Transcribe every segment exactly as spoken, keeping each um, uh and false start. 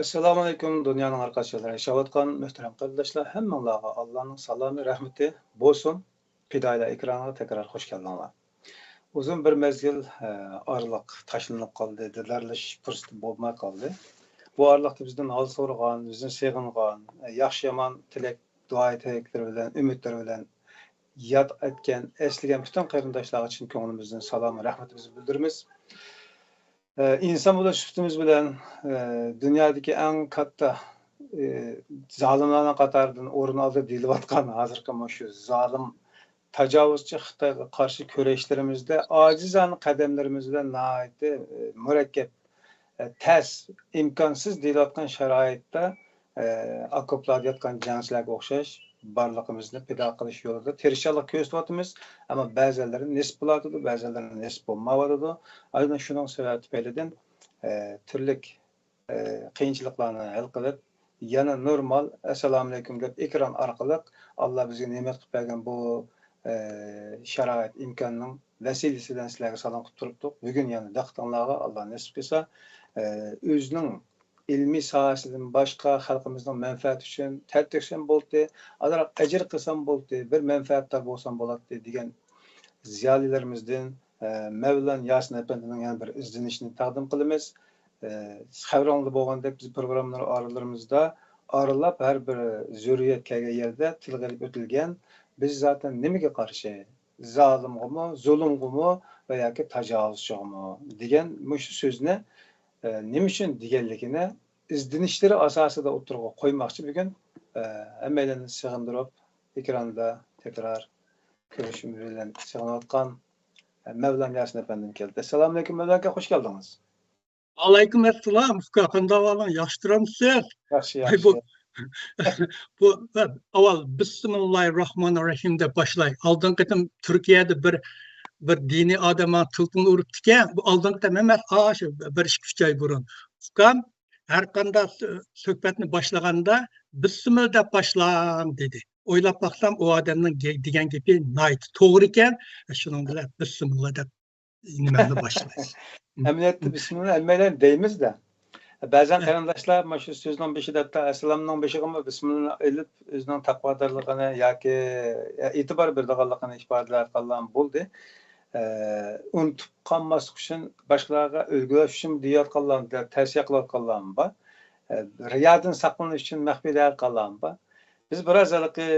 ئەسسالامۇئەلەيكۇم، دۇنيانىڭ ھەر قايسى جايلىرىدا ياشاۋاتقان مۆھتەرەم قېرىنداشلار، ھەممىڭلارغا ئاللانىڭ سالامى، رەھمىتى بولسۇن. پىدائىيلار ئېكرانىغا تەكرار خوش كەلدىڭلار. ئۇزۇن بىر مەزگىل، ئە، ئارىلىق تاشلىنىپ قالدى، دىدارلىشىش پۇرسىتى بولماي قالدى. بۇ ئارىلىقتا بىزدىن ھال سورىغان، بىزدىن سېغىنغان، ئە، ياخشى-يامان تىلەك، دۇئا تىلەكلىرى بىلەن، ئۈمىدلىرى بىلەن ياد ئەتكەن، ئەسلىگەن پۈتۈن قېرىنداشلارغا چىن كۆڭلىمىزدىن سالام، رەھمىتىمىزنى بىلدۈرىمىز. ئە، ئىنسان بولۇش سۈپىتىمىز بىلەن، ئە، دۇنيادىكى ئەڭ كاتتا، ئە، زالىملارنىڭ قاتارىدىن ئورۇن ئالدى دېيىلىۋاتقان ھازىرقى مۇشۇ زالىم، تاجاۋۇزچى خىتايغا قارشى كۈرەشلىرىمىزدە ئاجىزانە قەدەملىرىمىز بىلەن ناھايىتى، ئە، مۇرەككەپ، ئە، تەس، ئىمكانسىز دېيىلىۋاتقان شارائىتتا، ئە، ئاكوپلاردا ياتقان جەڭچىلەرگە ئوخشاش بارلىقىمىزنى پىدا قىلىش يولىدا تىرىشچانلىق كۆرسىتىۋاتىمىز. ئەمما بەزىلەرنى نېسىپ بولۇۋاتىدۇ، بەزىلەرنى نېسىپ بولمايۋاتىدۇ. ئاينا شۇنىڭ سەۋەبى تۈپەيلىدىن، ئە، تۈرلۈك، ئە، قىيىنچىلىقلارنى ھەل قىلىپ، يەنە نورمال «ئەسسالامۇئەلەيكۇم» دەپ ئېكران ئارقىلىق ئاللا بىزگە نېمەت قىلىپ بەرگەن بۇ، ئە، شارائىت ئىمكاننىڭ ۋەسىلىسى بىلەن سىلەرگە سالام قىلىپ تۇرۇپتۇق. بۈگۈن يەنە دىققىتىڭلارغا ئاللا نېسىپ قىلسا، ئە، ئۆزىنىڭ ئىلمىي ساھەسىدىن باشقا خەلقىمىزنىڭ مەنپەئەتى ئۈچۈن تەر تۆكسەم بولدى، ئازراق ئەجىر قىلسام بولدى، بىر مەنپەئەتدار بولسام بولاتتى دېگەن زىيالىيلىرىمىزدىن، ئە، مەۋلان ياسىن ئەپەندىنىڭ يەنە بىر ئىزدىنىشىنى تەقدىم قىلىمىز. ئە، خەۋىرىڭلاردا بولغاندەك بىز پروگراممىلار ئارىلىرىمىزدا ئارىلاپ ھەر بىر زۆرۈرىيەت كەلگەن يەردە تىلغا ئېلىپ ئۆتۈلگەن، بىز زاتەن نېمىگە قارشى؟ زالىمغىمۇ، زۇلۇمغىمۇ ۋە ياكى تاجاۋۇزچىغىمۇ دېگەن مۇشۇ سۆزنى، ئە، نېمە ئۈچۈن دېگەنلىكىنى ئىزدىنىشلىرى ئاساسىدا ئوتتۇرىغا قويماقچى بۈگۈن. ئە، ھەممەيلەننى سېغىندۇرۇپ، ئېكراندا تەكرار كۆرۈشۈم بىلەن سېغىنىۋاتقان، ئە، مەۋلان ياسىن ئەپەندىم كەلدى. ئەسسالامۇئەلەيكۇم، مەۋلان ئاكا، خوش كەلدىڭىز. ئەلەيكۇم ئەسسالام، ئۇكا، قانداق ئەھۋالىڭ؟ ياخشى تۇرامسىز؟ ياخشى، ھەي، بۇ، ياخشى. بۇ، بۇ ئاۋۋال بىسمىللاھىررەھمانىررەھىم دەپ باشلاي. ئالدىنقى قېتىم تۈركىيەدە بىر، بىر دىنىي ئادەم ماڭا تېلېفون ئۇرۇپتىكەن. بۇ ئالدىنقى قېتىم ئەمەس، ئاشۇ بىر ئىككى ئۈچ ئاي بۇرۇن. ئۇكام، ھەر قانداق سۆ-، سۆھبەتنى باشلىغاندا، «بىسمىللا دەپ باشلاڭ» دېدى. ئويلاپ باقسام، ئۇ ئادەمنىڭ گە-، دېگەن گېپى ناھايىتى توغرا ئىكەن. شۇنىڭ بىلەن بىسمىللا دەپ نېمەمنى باشلايسىز. ئەمەلىيەتتە بىسمىللا ھەممەيلەن دەيمىز-دە. بەزەن قېرىنداشلار مانا شۇ سۆزنىڭ بېشىدا ھەتتا ئەسلامنىڭ بېشىغىمۇ بىسمىللانى ئېلىپ، ئۆزىنىڭ تەقۋادارلىقىنى ياكى ئېتىبار بېرىدىغانلىقىنى ئىپادىلەۋاتقانلارمۇ بولدى. ئە، ئۇنتۇپ قالماسلىق ئۈچۈن باشقىلارغا ئۈلگە بولۇش ئۈچۈن دېيىۋاتقانلارمۇ، تەۋسىيە قىلىۋاتقانلارمۇ بار. ئە، رىيادىن ساقلىنىش ئۈچۈن مەخپىي دەۋاتقانلارمۇ بار. بىز بىراز ھېلىقى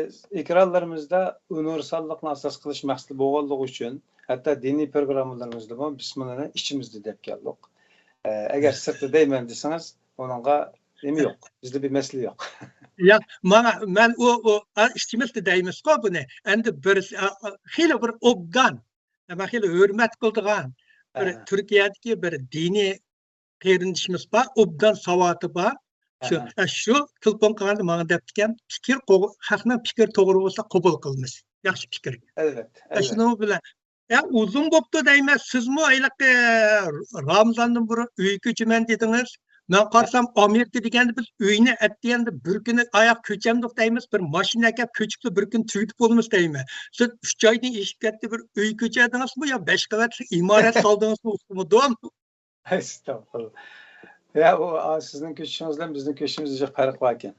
ئېكرانلىرىمىزدا ئۇنىۋېرساللىقنى ئاساس قىلىش مەقسىتى بولغانلىقى ئۈچۈن، ھەتتا دىنىي پروگراممىلىرىمىزدىمۇ بىسمىللانى ئىچىمىزدە دەپ كەلدۇق. ئە، ئەگەر سىرتتا دەيمەن دېسىڭىز، ئۇنىڭغا نېمە يوق، بىزدە بىر مەسىلە يوق. ياق، مانا مەن ئۇ، ئۇ، ئا، ئىچىمىزدە دەيمىزغۇ بۇنى. ئەمدى بىرسى، ئا، ئا، خېلى بىر ئوبدان، مەن خېلى ھۆرمەت قىلىدىغان بىر، ئەھە، تۈركىيەدىكى بىر دىنىي قېرىندىشىمىز بار، ئوبدان ساۋاتى بار. شۇ، ئەھە، ئە، شۇ تېلېفون قىلغاندا ماڭا دەپتىكەن، پىكىر قوغ-، خەقنىڭ پىكرى توغرا بولسا قوبۇل قىلىمىز. ياخشى پىكىر. ئەلۋەتتە، ئە، ئەلۋەتتە. شۇنىڭ بىلەن، ئە، ئۇزۇن بوپتۇ دەيمەن، سىزمۇ ھېلىقى رامىزاندىن بۇرۇن ئۆي كۆچىمەن دېدىڭىز. مەن قارىسام، ئامېرىكا دېگەندە بىز ئۆينى ئەتىگەندە بىر كۈنى ئاياق كۆچەمدۇق دەيمىز، بىر ماشىنا ئەكەپ كۆچۈپلا بىر كۈن تۈگىتىپ بولىمىز دەيمەن. سىز ئۈچ ئايدىن ئېشىپ كەتتى، بىر ئۆي كۆچەدىڭىزمۇ يا بەش قەۋەتلىك ئىمارەت سالدىڭىزمۇ ئۇقمىدىم. ئەستەغپۇرۇللا. يا، ئۇ، ئا، سىزنىڭ كۆچۈشىڭىز بىلەن بىزنىڭ كۆچۈشىمىزدە جىق پەرق باركەن.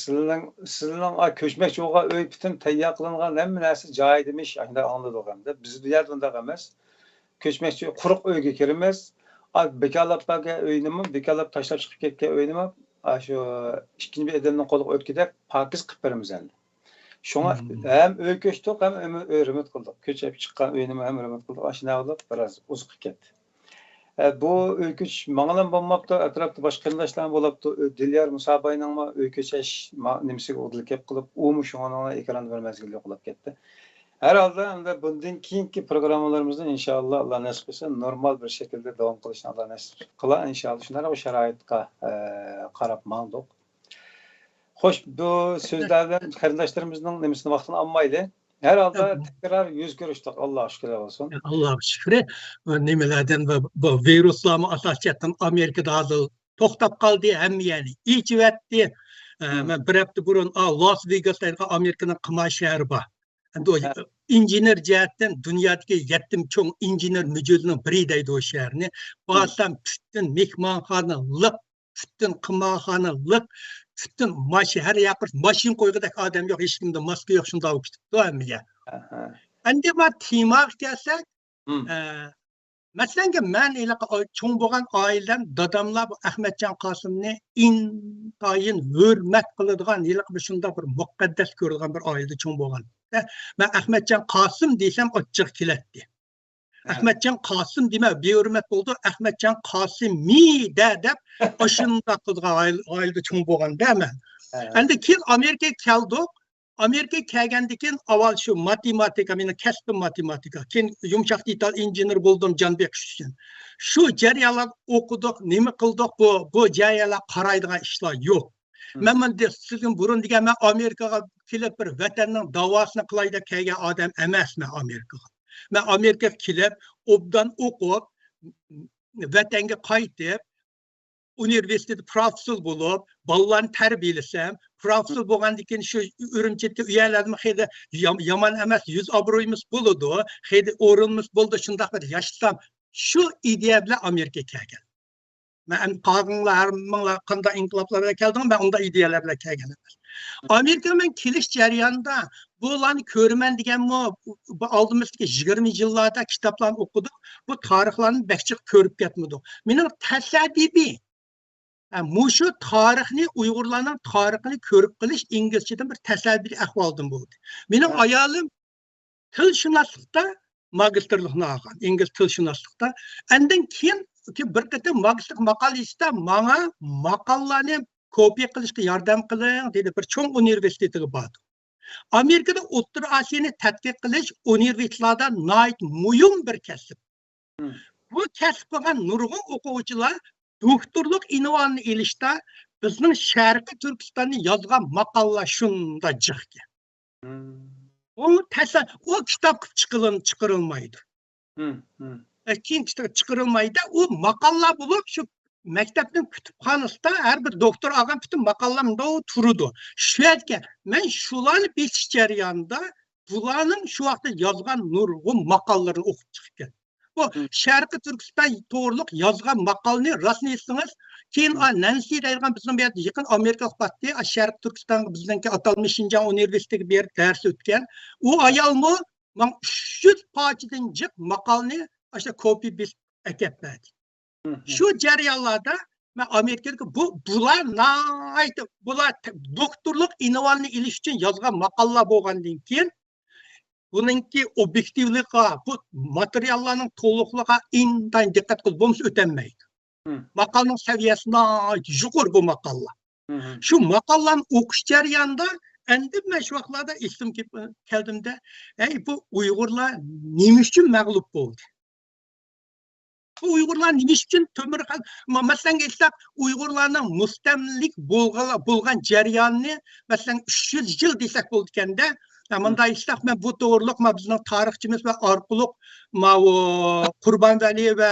سىزنىڭ، سىزنىڭ، ئا، كۆچمەكچى بولغان ئۆي پۈتۈن تەييار قىلىنغان، ھەممە نەرسە جايىدىمىش، ئاشۇنداق ئاڭلىدۇق ئەمدى. بىز بۇ يەردە ئۇنداق ئەمەس. كۆچمەكچى، قۇرۇق ئۆيگە كىرىمىز. ئا، بىكارلاپ بەرگەن ئۆينىمۇ، بىكارلاپ تاشلاپ چىقىپ كەتكەن ئۆينىمۇ، ئا، شۇ ئىككىنچى بىر ئادەمنىڭ قولىغا ئۆتكۈدەك پاكىز قىلىپ بېرىمىز ئەمدى. شۇڭا ھىم. ھەم ئۆي كۆچتۇق، ھەم ئۆمە-، ئۆي رېمونت قىلدۇق. كۆچۈپ چىققان ئۆينىمۇ ھەم رېمونت قىلدۇق. ئاشۇنداق قىلىپ بىراز ئۇزىقىپ كەتتى. ئە، بۇ ئۆي كۆچۈش ماڭىلا بولماپتۇ، ئەتراپتا باشقا قېرىنداشلارمۇ بولۇپتۇ. ئۆ-، دىليار مۇساباينىڭمۇ ئۆي كۆچۈش ما-، نېمىسىگە ئۇدۇل كەپ قىلىپ، ئۇمۇ شۇنىڭغا ئېكراندا بىر مەزگىل يوقلاپ كەتتى. ھەر ھالدا ئەمدى بۇندىن كېيىنكى پروگراممىلىرىمىزنى ئىنشائاللا، ئاللا نەسىپ قىلسا، نورمال بىر شەكىلدە داۋام قىلىشنى ئاللا نەسىپ قىلا، ئىنشائاللا. شۇنداق بىر شارائىتقا، ئە، قاراپ ماڭدۇق. خوش، بۇ سۆزلەر بىلەن قېرىنداشلىرىمىزنىڭ نېمىسىنى، ۋاقتىنى ئالمايلى. ھەر ھالدا تەكرار يۈز كۆرۈشتۇق. ئاللاغا شۈكۈرلەر بولسۇن. ئاللاغا شۈكرى. نېمىلەردىن بۇ، بۇ ۋىرۇسلارمۇ ئاساسىي جەھەتتىن ئامېرىكىدا ھازىر توختاپ قالدى، ھەممە يەرنى ئېچىۋەتتى. ئە، مەن بىر ھەپتە بۇرۇن، ئا، لاس ۋېگاس دەيدىغان ئامېرىكىنىڭ قىمار شەھىرى بار. ئەمدى ئۇ ئىنژېنېر جەھەتتىن دۇنيادىكى يەتتە چوڭ ئىنژېنېر مۆجىزىنىڭ بىرى دەيدۇ ئۇ شەھەرنى. بارسام پۈتۈن مېھمانخانا لىق پۈتۈن قىمارخانا لىق، پۈتۈن ماش-، ھەر ياققا ماشىنا قويغۇدەك ئادەم يوق، ھېچكىمدە ماسكا يوق، شۇنداق بولۇپ كېتىپتۇ ھەممىگە. ئەندى ما تېماغا كەلسەك، ئە، مەسىلەنگە، مەن ھېلىقى ئا-، چوڭ بولغان ئائىلەم، داداملار بۇ ئەخمەتجان قاسىمنى ئىنتايىن ھۆرمەت قىلىدىغان، ھېلىقى بىر شۇنداق بىر مۇقەددەس كۆرىدىغان بىر ئائىلىدە چوڭ بولغان. مەن ئەخمەتجان قاسىم دېسەم، ئاچچىقى كېلەتتى. ئەخمەتجان قاسىم دېمە، بىھۆرمەت بولىدۇ، ئەخمەتجان قاسىمىدە دەپ، ئاشۇنداق قىلىدىغان ئائىلە-، ئائىلىدە چوڭ بولغاندا مەن. ئەندى كېيىن ئامېرىكىغا كەلدۇق. ئامېرىكىغا كەلگەندىن كېيىن ئاۋۋال شۇ ماتېماتىكا، مېنىڭ كەسپىم ماتېماتىكا. كېيىن يۇمشاق دېتال ئىنژېنېر بولدۇم جان بېقىش ئۈچۈن. شۇ جەريانلاردا ئوقۇدۇق، نېمە قىلدۇق، بۇ، بۇ جەريانلار قارايدىغان ئىشلار يوق. مەن مانا دە-، سىزدىن بۇرۇن دېگەن، مەن ئامېرىكىغا كېلىپ بىر ۋەتەننىڭ داۋاسىنى قىلاي دەپ كەلگەن ئادەم ئەمەسمەن ئامېرىكىغا. مەن ئامېرىكىغا كېلىپ، ئوبدان ئوقۇپ، ۋەتەنگە قايتىپ، ئۇنىۋېرسىتېتتا پروفېسسور بولۇپ، بالىلارنى تەربىيەلىسەم، پروفېسسور بولغاندىن كېيىن شۇ ئۈرۈمچىدىكى ئۇ يەرلەردىمۇ خېلى يام-، يامان ئەمەس، يۈز ئابرۇيىمىز بولىدۇ، خېلى ئورۇنىمىز بولىدۇ، شۇنداق بىر ياشىسام، شۇ ئىدىيە بىلەن ئامېرىكىغا كەلگەن. مەن ئەمدى قالغىنىڭلار ھەممىڭلار قانداق ئىنقىلابلار بىلەن كەلدىڭ، مەن ئۇنداق ئىدىيەلەر بىلەن كەلگەن ئەمەس. ئامېرىكىغا مەن كېلىش جەريانىدا بۇلارنى كۆرىمەن دېگەنمۇ، بۇ ئالدىمىزدىكى يىگىرمە يىللاردا كىتابلارنى ئوقۇدۇق، بۇ تارىخلارنى بەك جىق كۆرۈپ كەتمىدۇق. مېنىڭ تەسەددىپىي، ھە، مۇشۇ تارىخنى، ئۇيغۇرلارنىڭ تارىخىنى كۆرۈپ قېلىش ئىنگلىزچىدىن بىر تەسەددىپىي ئەھۋالدىن بولدى. مېنىڭ ئايالىم تىلشۇناسلىقتا ماگىستىرلىقنى ئالغان، ئىنگلىز تىلشۇناسلىقتا. ئاندىن كېيىن بىر قېتىم ماگىستىرلىق ماقالە يېزىشتا ماڭا ماقالىلارنى كوپىيە قىلىشقا ياردەم قىلىڭ دېدى. بىر چوڭ ئۇنىۋېرسىتېتىغا باردۇق. ئامېرىكىدا ئوتتۇرا ئاسىيانى تەتقىق قىلىش ئۇنىۋېرسىتېتلاردا ناھايىتى مۇھىم بىر كەسىپ. بۇ كەسىپ قىلغان نۇرغۇن ئوقۇغۇچىلار دوكتورلۇق ئۇنۋانىنى ئېلىشتا بىزنىڭ شەرقىي تۈركىستاننى يازغان ماقالىلار شۇنداق جىقكەن. ئۇ تەسە-، ئۇ كىتاب قىلىپ چىقىرىل-، چىقىرىلمايدۇ. ئە، كېيىن كىتاب چىقىرىلمايدۇ. ئۇ ماقالىلار بولۇپ، شۇ مەكتەپنىڭ كۇتۇپخانىسىدا ھەر بىر دوكتور ئالغان پۈتۈن ماقالىلار مۇنداق تۇرىدۇ. شۇ يەرگە مەن شۇلارنى بېسىش جەريانىدا بۇلارنىڭ شۇ ۋاقىتتا يازغان نۇرغۇن ماقالىلىرىنى ئوقۇپ چىقىپ كەتتىم. بۇ شەرقىي تۈركىستان توغرۇلۇق يازغان ماقالىنى راستىنى ئېيتسىڭىز، كېيىن ئا نەنسى دەيدىغان بىزنىڭ بۇ يەردە يېقىن ئامېرىكىلىق بارتتى، ئا شەرقىي تۈركىستانغا بىزنىڭكى ئاتالمىش شىنجاڭ ئۇنىۋېرسىتېتىگە بېرىپ دەرس ئۆتكەن. ئۇ ئايالمۇ ماڭا ئۈچ يۈز پارچىدىن جىق ماقالىنى ئاشۇ كوپى بېسىپ ئەكەپ بەردى. شۇ جەريانلاردا مەن ئامېرىكىدىكى بۇ، بۇلار ناھايىتى، بۇلار ت-، دوكتورلۇق ئۇنۋانىنى ئېلىش ئۈچۈن يازغان ماقالىلار بولغاندىن كېيىن، بۇنىڭكى ئوبيېكتىۋلىقىغا، بۇ ماتېرىياللارنىڭ تولۇقلۇقىغا ئىنتايىن دىققەت قىلىپ بولمىسا ئۆتەلمەيدۇ. ماقالىنىڭ سەۋىيەسى ناھايىتى يۇقىرى بۇ ماقالىلار. شۇ ماقالىلارنى ئوقۇش جەريانىدا ئەندى مەن شۇ ۋاقىتلاردا ئېسىمگە كەلدىمدە، ئەي، بۇ ئۇيغۇرلار نېمە ئۈچۈن مەغلۇپ بولدى؟ بۇ ئۇيغۇرلار نېمە ئۈچۈن تۆمۈر خەل-، ما-، مەسىلەن ئېيتساق، ئۇيغۇرلارنىڭ مۇستەملىك بولغان، بولغان جەريانىنى، مەسىلەن، ئۈچ يۈز يىل دېسەك بولىدىكەندە. ھە، مۇنداق ئېيتساق، مەن بۇ توغرۇلۇق، ما، بىزنىڭ تارىخچىمىز ۋە ئارقىلىق ماۋۇ قۇربان ۋەلى ۋە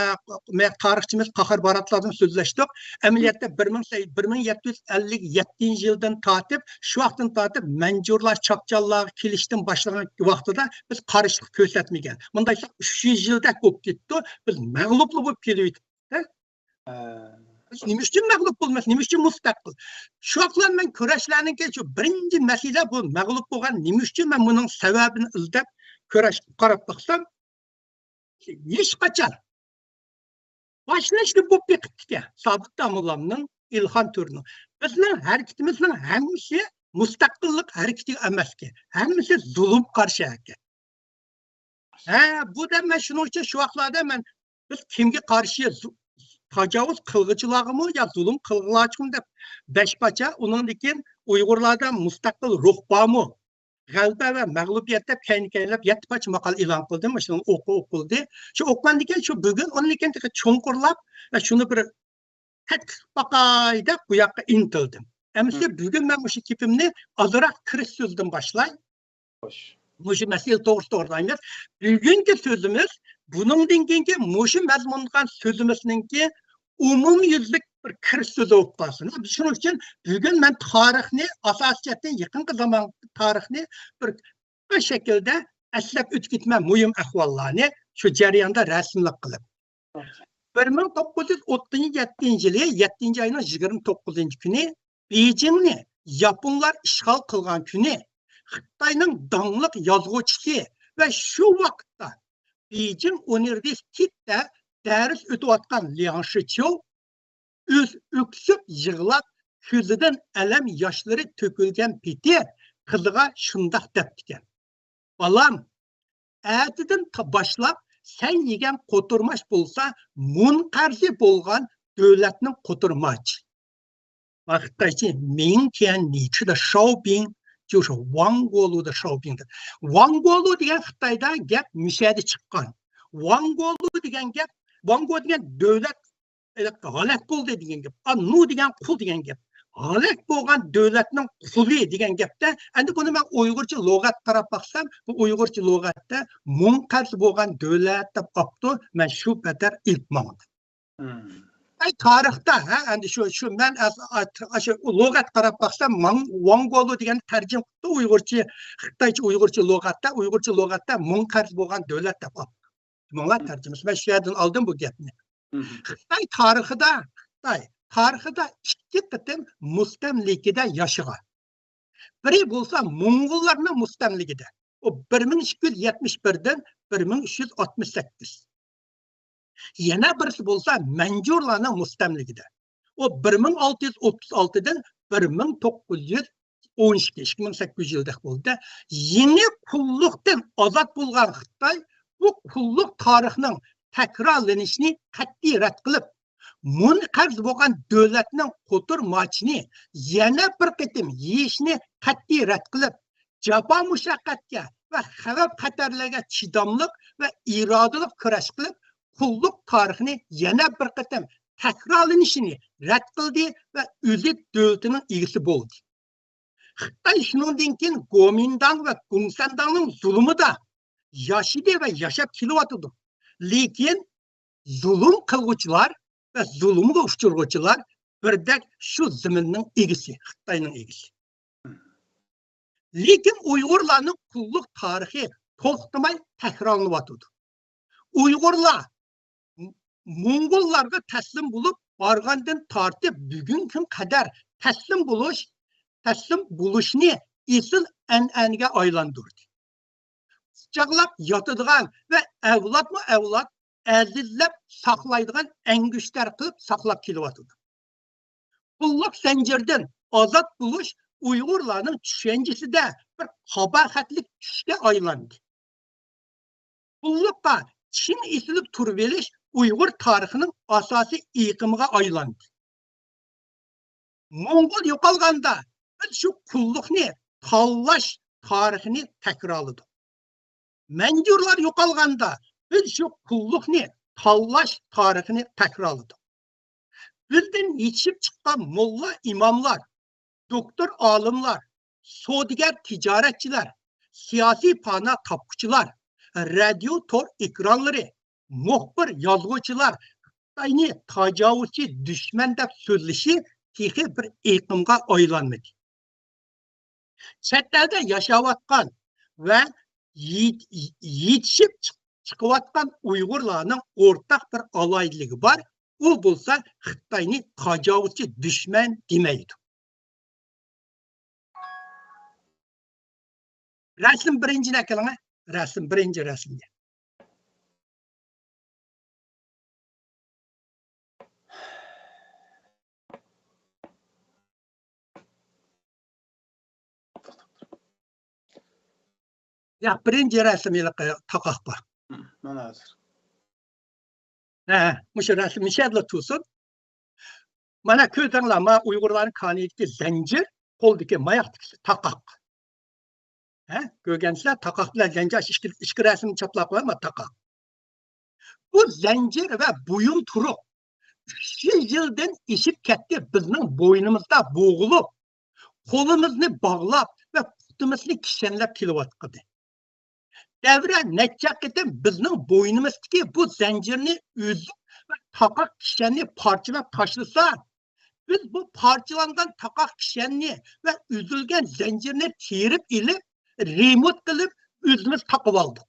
مە-، تارىخچىمىز قاھار باراتلاردىن سۆزلەشتۇق. ئەمەلىيەتتە بىر مىڭ سە-، بىر مىڭ يەتتە يۈز ئەللىك يەتتىنچى يىلدىن تارتىپ، شۇ ۋاقىتتىن تارتىپ مەنجۇرلار چاقچانلارغا كېلىشتىن باشلىغان ۋاقتىدا بىز قارشىلىق كۆرسەتمىگەن. مۇنداق ئېيتساق، ئۈچ يۈز يىلدەك بولۇپ كېتىپتۇ. بىز مەغلۇپلا بولۇپ كېلىۋېتىپتۇ. بىز نېمە ئۈچۈن مەغلۇپ بولىمىز؟ نېمە ئۈچۈن مۇستەقىل؟ شۇ ۋاقىتلار مەن كۈرەشلەرنىڭكى شۇ بىرىنچى مەسىلە بۇ مەغلۇپ بولغان نېمە ئۈچۈن؟ مەن بۇنىڭ سەۋەبىنى ئىزدەپ كۈرەشكە قاراپ باقسام، ھېچقاچان باشلىنىشى بولۇپ بېقىپتىكەن. سابىت داموللامنىڭ، ئىلھان تۆرىنىڭ. بىزنىڭ ھەرىكىتىمىزنىڭ ھەممىسى مۇستەقىللىق ھەرىكىتى ئەمەسكەن. ھەممىسى زۇلۇم قارشى ھەرىكەت. ھە، بۇ دەپ مەن شۇنىڭ ئۈچۈن شۇ ۋاقىتلاردا مەن، بىز كىمگە قارشى زۇ-، تاجاۋۇز قىلغۇچىلارغىمۇ يا زۇلۇم قىلغۇچىلارغىمۇ دەپ بەش پارچە، ئۇنىڭدىن كېيىن ئۇيغۇرلاردا مۇستەقىل روھ بارمۇ؟ غەلىبە ۋە مەغلۇبىيەت دەپ كەينى-كەينىلەپ يەتتە پارچە ماقالە ئېلان قىلدىم. شۇنىڭ ئوقۇ-، ئوقۇلدى. شۇ ئوقۇغاندىن كېيىن شۇ بۈگۈن ئۇنىڭدىن كېيىن تېخى چوڭقۇرلاپ ۋە شۇنى بىر تەتقىق قىلىپ باقاي دەپ بۇ ياققا ئىنتىلدىم. ئەمىسە بۈگۈن مەن مۇشۇ گېپىمنى ئازراق كىرىش سۆزىدىن باشلاي. خوش. مۇشۇ مەسىلە توغرىسىدا ئويلايمىز. بۈگۈنكى سۆزىمىز، بۇنىڭدىن كېيىنكى مۇشۇ مەزمۇندىكى سۆزىمىزنىڭكى ئومۇميۈزلۈك بىر كىرىش سۆزى بولۇپ قالسۇن. شۇنىڭ ئۈچۈن بۈگۈن مەن تارىخنى، ئاساسىي جەھەتتىن يېقىنقى زامان تارىخنى بىر قىسقا شەكىلدە ئەسلەپ ئۆتۈپ كېتىمەن، مۇھىم ئەھۋاللارنى شۇ جەرياندا رەسىملىك قىلىپ. بىر مىڭ توققۇز يۈز ئوتتۇز يەتتىنچى يىلى يەتتىنچى ئاينىڭ يىگىرمە توققۇزىنچى كۈنى بېيجىڭنى ياپونلار ئىشغال قىلغان كۈنى خىتاينىڭ داڭلىق يازغۇچىسى ۋە شۇ ۋاقىتتا بېيجىڭ ئۇنىۋېرسىتېتىدا دەرس ئۆتۈۋاتقان لياڭ شىچيۇ ئۆز ئۆكسۈپ يىغلاپ، كۆزىدىن ئەلەم ياشلىرى تۆكۈلگەن پېتى قىزىغا شۇنداق دەپتىكەن: «بالام، ئەتىدىن تا-، باشلاپ سەن يېگەن قوتۇرماچ بولسا مۇنقەرزى بولغان دۆلەتنىڭ قوتۇرماچى.» 马克带进明天你吃的烧饼就是亡国奴的烧饼的。 ۋاڭ گولۇ دېگەن خىتايدا گەپ مۇشۇ يەردە چىققان. ۋاڭ گولۇ دېگەن گەپ، ۋاڭ گو دېگەن دۆلەت ھالاك بولدى دېگەن گەپ. ئا، نۇ دېگەن قۇل دېگەن گەپ. ھالاك بولغان دۆلەتنىڭ قۇلى دېگەن گەپتە، ئەمدى بۇنى مەن ئۇيغۇرچە لۇغەت قاراپ باقسام، بۇ ئۇيغۇرچە لۇغەتتە مۇنقەرز بولغان دۆلەت دەپ ئاپتۇ، مەن شۇ پەتەر ئېلىپ ماڭدىم. خىتاي تارىختا، ھە، ئەمدى شۇ، شۇ مەن ئەس-، ئا-، شۇ لۇغەت قاراپ باقسام، ماڭ-، ۋاڭ گولۇ دېگەننى تەرجىمە قىپتۇ ئۇيغۇرچە، خىتايچە ئۇيغۇرچە لۇغەتتە، ئۇيغۇرچە لۇغەتتە مۇنقەرز بولغان دۆلەت دەپ ئاپتۇ. مۇڭلار تەرجىمىسى. مەن شۇ يەردىن ئالدىم بۇ گەپنى. خىتاي تارىخىدا، خىتاي تارىخىدا ئىككى قېتىم مۇستەملىكىدە ياشىغان. بىرى بولسا موڭغۇللارنىڭ مۇستەملىكىدە. ئۇ بىر مىڭ ئىككى يۈز يەتمىش بىردىن بىر مىڭ ئۈچ يۈز ئاتمىش سەككىز. يەنە بىرسى بولسا مەنجۇرلارنىڭ مۇستەملىكىدە. ئۇ بىر مىڭ ئالتە يۈز ئوتتۇز ئالتىدىن بىر مىڭ توققۇز يۈز ئون ئىككى، ئىككى مىڭ سەككىز يۈز يىلدەك بولدى. يېڭى قۇللۇقتىن ئازاد بولغان خىتاي بۇ قۇللۇق تارىخنىڭ تەكرارلىنىشىنى قەتئىي رەت قىلىپ، مۇنقەرز بولغان دۆلەتنىڭ قوتۇر ماچىنى يەنە بىر قېتىم يېيىشنى قەتئىي رەت قىلىپ، جاپا مۇشەققەتكە ۋە خەۋپ خەتەرلەرگە چىداملىق ۋە ئىرادىلىق كۈرەش قىلىپ، قۇللۇق تارىخىنى يەنە بىر قېتىم تەكرارلىنىشىنى رەت قىلدى ۋە ئۆزى دۆلىتىنىڭ ئىگىسى بولدى. خىتاي شۇنىڭدىن كېيىن گومىنداڭ ۋە گۇڭسەنداڭنىڭ زۇلۇمىدا ياشىدى ۋە ياشاپ كېلىۋاتىدۇ. لېكىن زۇلۇم قىلغۇچىلار ۋە زۇلۇمغا ئۇچرىغۇچىلار بىردەك شۇ زېمىننىڭ ئىگىسى، خىتاينىڭ ئىگىسى. لېكىن ئۇيغۇرلارنىڭ قۇللۇق تارىخى توختىماي تەكرارلىنىۋاتىدۇ. ئۇيغۇرلار موڭغۇللارغا تەسلىم بولۇپ بارغاندىن تارتىپ بۈگۈنكى كۈن قەدەر تەسلىم بولۇش، تەسلىم بولۇشنى ئېسىل ئەنئەنىگە ئايلاندۇردى. قۇچاقلاپ ياتىدىغان ۋە ئەۋلادمۇ ئەۋلاد ئەزىزلەپ ساقلايدىغان ئەڭگۈشتەر قىلىپ ساقلاپ كېلىۋاتىدۇ. قۇللۇق زەنجىرىدىن ئازاد بولۇش ئۇيغۇرلارنىڭ چۈشەنچىسىدە بىر قاباھەتلىك چۈشكە ئايلاندى. قۇللۇققا چىڭ ئېسىلىپ تۇرۇۋېلىش ئۇيغۇر تارىخىنىڭ ئاساسىي ئېقىمىغا ئايلاندى. موڭغۇل يوقالغاندا، بىز شۇ قۇللۇقنى تاللاش تارىخىنى تەكرارلىدۇق. مەنجۇرلار يوقالغاندا، بىز شۇ قۇللۇقنى تاللاش تارىخىنى تەكرارلىدۇق. بىزدىن يېتىشىپ چىققان موللا ئىماملار، دوكتور ئالىملار، سودىگەر تىجارەتچىلەر، سىياسىي پانا تاپقۇچىلار، رادىيو تور ئېكرانلىرى، مۇخبىر يازغۇچىلار خىتاينى تاجاۋۇزچى دۈشمەن دەپ سۆزلىشى تېخى بىر ئېقىمغا ئايلانمىدى. چەت ئەلدە ياشاۋاتقان ۋە يېت-، يېتىشىپ چىق-، چىقىۋاتقان ئۇيغۇرلارنىڭ ئورتاق بىر ئالاھىدىلىكى بار، ئۇ بولسا خىتاينى تاجاۋۇزچى دۈشمەن دېمەيدۇ. رەسىم بىرىنچىنى ئەكېلىڭە. رەسىم، بىرىنچى رەسىمگە. يا، بىرىنچى رەسىم ھېلىقى تاقاق بار. مانا ھازىر. ھە، مۇشۇ رەسىم مۇشۇ يەردىلا تۇرسۇن. مانا كۆرسەڭلار، ما ئۇيغۇرلارنىڭ كانىيىدىكى زەنجىر، قولدىكى ماياقتىكىسى تاقاق. ھە، كۆرگەنسىلەر، تاقاق بىلەن زەنجىر، ئىككى، ئىككى رەسىمنى چاپلاپ قوياي، ما تاقاق. بۇ زەنجىر ۋە بۇيۇم تۇرۇق ئۈچ يۈز يىلدىن ئېشىپ كەتتى بىزنىڭ بوينىمىزدا بوغۇلۇپ، قولىمىزنى باغلاپ ۋە پۇتىمىزنى كىشەنلەپ كېلىۋاتقىنى. دەۋرە نەچچە قېتىم بىزنىڭ بوينىمىزدىكى بۇ زەنجىرنى ئۈزۈپ ۋە تاقاق كىشەننى پارچىلاپ تاشلىسا، بىز بۇ پارچىلانغان تاقاق كىشەننى ۋە ئۈزۈلگەن زەنجىرنى تېرىپ ئېلىپ، رېمونت قىلىپ، ئۆزىمىز تاقىۋالدۇق.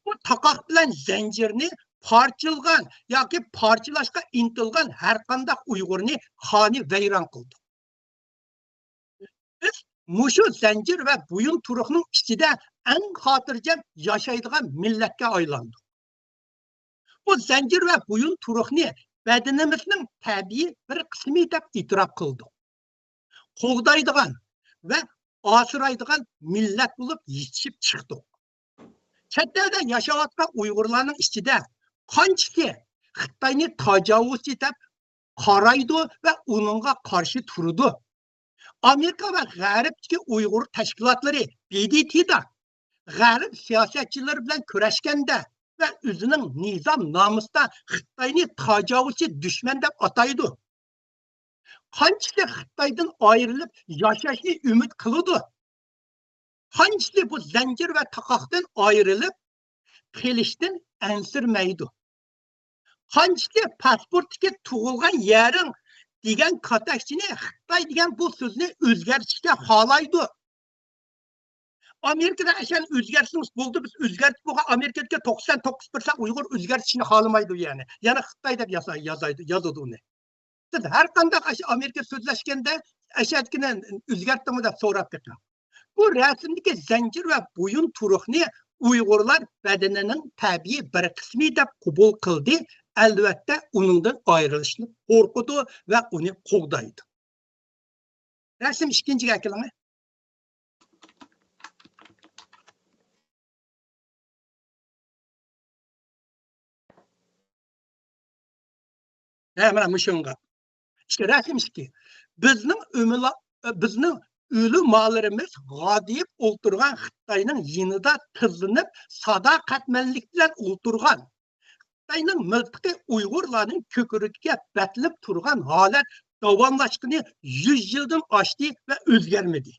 بۇ تاقاق بىلەن زەنجىرنى پارچىلىغان ياكى پارچىلاشقا ئىنتىلغان ھەرقانداق ئۇيغۇرنى خانى ۋەيران قىلدۇق. بىز مۇشۇ زەنجىر ۋە بويۇنتۇرۇقنىڭ ئىچىدە ئەڭ خاتىرجەم ياشايدىغان مىللەتكە ئايلاندۇق. بۇ زەنجىر ۋە بويۇنتۇرۇقنى بەدىنىمىزنىڭ تەبىئىي بىر قىسمى دەپ ئېتىراپ قىلدۇق. قوغدايدىغان ۋە ئاسرايدىغان مىللەت بولۇپ يېتىشىپ چىقتۇق. چەت ئەلدە ياشاۋاتقان ئۇيغۇرلارنىڭ ئىچىدە قانچىسى خىتاينى تاجاۋۇزچى دەپ قارايدۇ ۋە ئۇنىڭغا قارشى تۇرىدۇ؟ ئامېرىكا ۋە غەربتىكى ئۇيغۇر تەشكىلاتلىرى، ب د ت دا، غەرب سىياسەتچىلىرى بىلەن كۆرۈشكەندە ۋە ئۆزىنىڭ نىزام نامۇسىدا خىتاينى تاجاۋۇزچى دۈشمەن دەپ ئاتايدۇ. قانچىسى خىتايدىن ئايرىلىپ ياشاشنى ئۈمىد قىلىدۇ؟ قانچىسى بۇ زەنجىر ۋە تاقاقتىن ئايرىلىپ قېلىشتىن ئەنسىرىمەيدۇ؟ قانچىسى پاسپورتتىكى «تۇغۇلغان يېرىڭ» دېگەن كاتەكچىنى خىتاي دېگەن بۇ سۆزنى ئۆزگەرتىشكە خالايدۇ؟ ئامېرىكىدا ئەشەنى ئۆزگەرتسىڭىز بولدى، بىز ئۆزگەرتىپ بولغان، ئامېرىكىدىكى توقسان توققۇز پىرسەنت ئۇيغۇر ئۆزگەرتىشنى خالىمايدۇ، يەنى. يەنە خىتاي دەپ ياساي-، يازايدۇ، يازىدۇ ئۇنى. سىز ھەر قانداق ئاشۇ ئامېرىكا سۆزلەشكەندە، «ئەشەدىكىنى ئۆزگەرتتىڭمۇ؟» دەپ سوراپ بېقىڭ. بۇ رەسىمدىكى زەنجىر ۋە بويۇنتۇرۇقنى ئۇيغۇرلار بەدىنىنىڭ تەبىئىي بىر قىسمى دەپ قوبۇل قىلدى. ئەلۋەتتە، ئۇنىڭدىن ئايرىلىشنى قورقىدۇ ۋە ئۇنى قوغدايدۇ. رەسىم ئىككىنچىگە ئەكېلىڭ. ھە، مانا مۇشۇڭغا. ئىككى، رەسىم ئىككى. بىزنىڭ ئۆمىلا-، بىزنىڭ ئۆلىمالىرىمىز غادىيىپ ئولتۇرغان خىتاينىڭ يېنىدا تىزلىنىپ، ساداقەتمەنلىك بىلەن ئولتۇرغان، خىتاينىڭ مىلتىقى ئۇيغۇرلارنىڭ كۆكرىكىگە بېتىلىپ تۇرغان ھالەت داۋاملاشقىنى يۈز يىلدىن ئاشتى ۋە ئۆزگەرمىدى.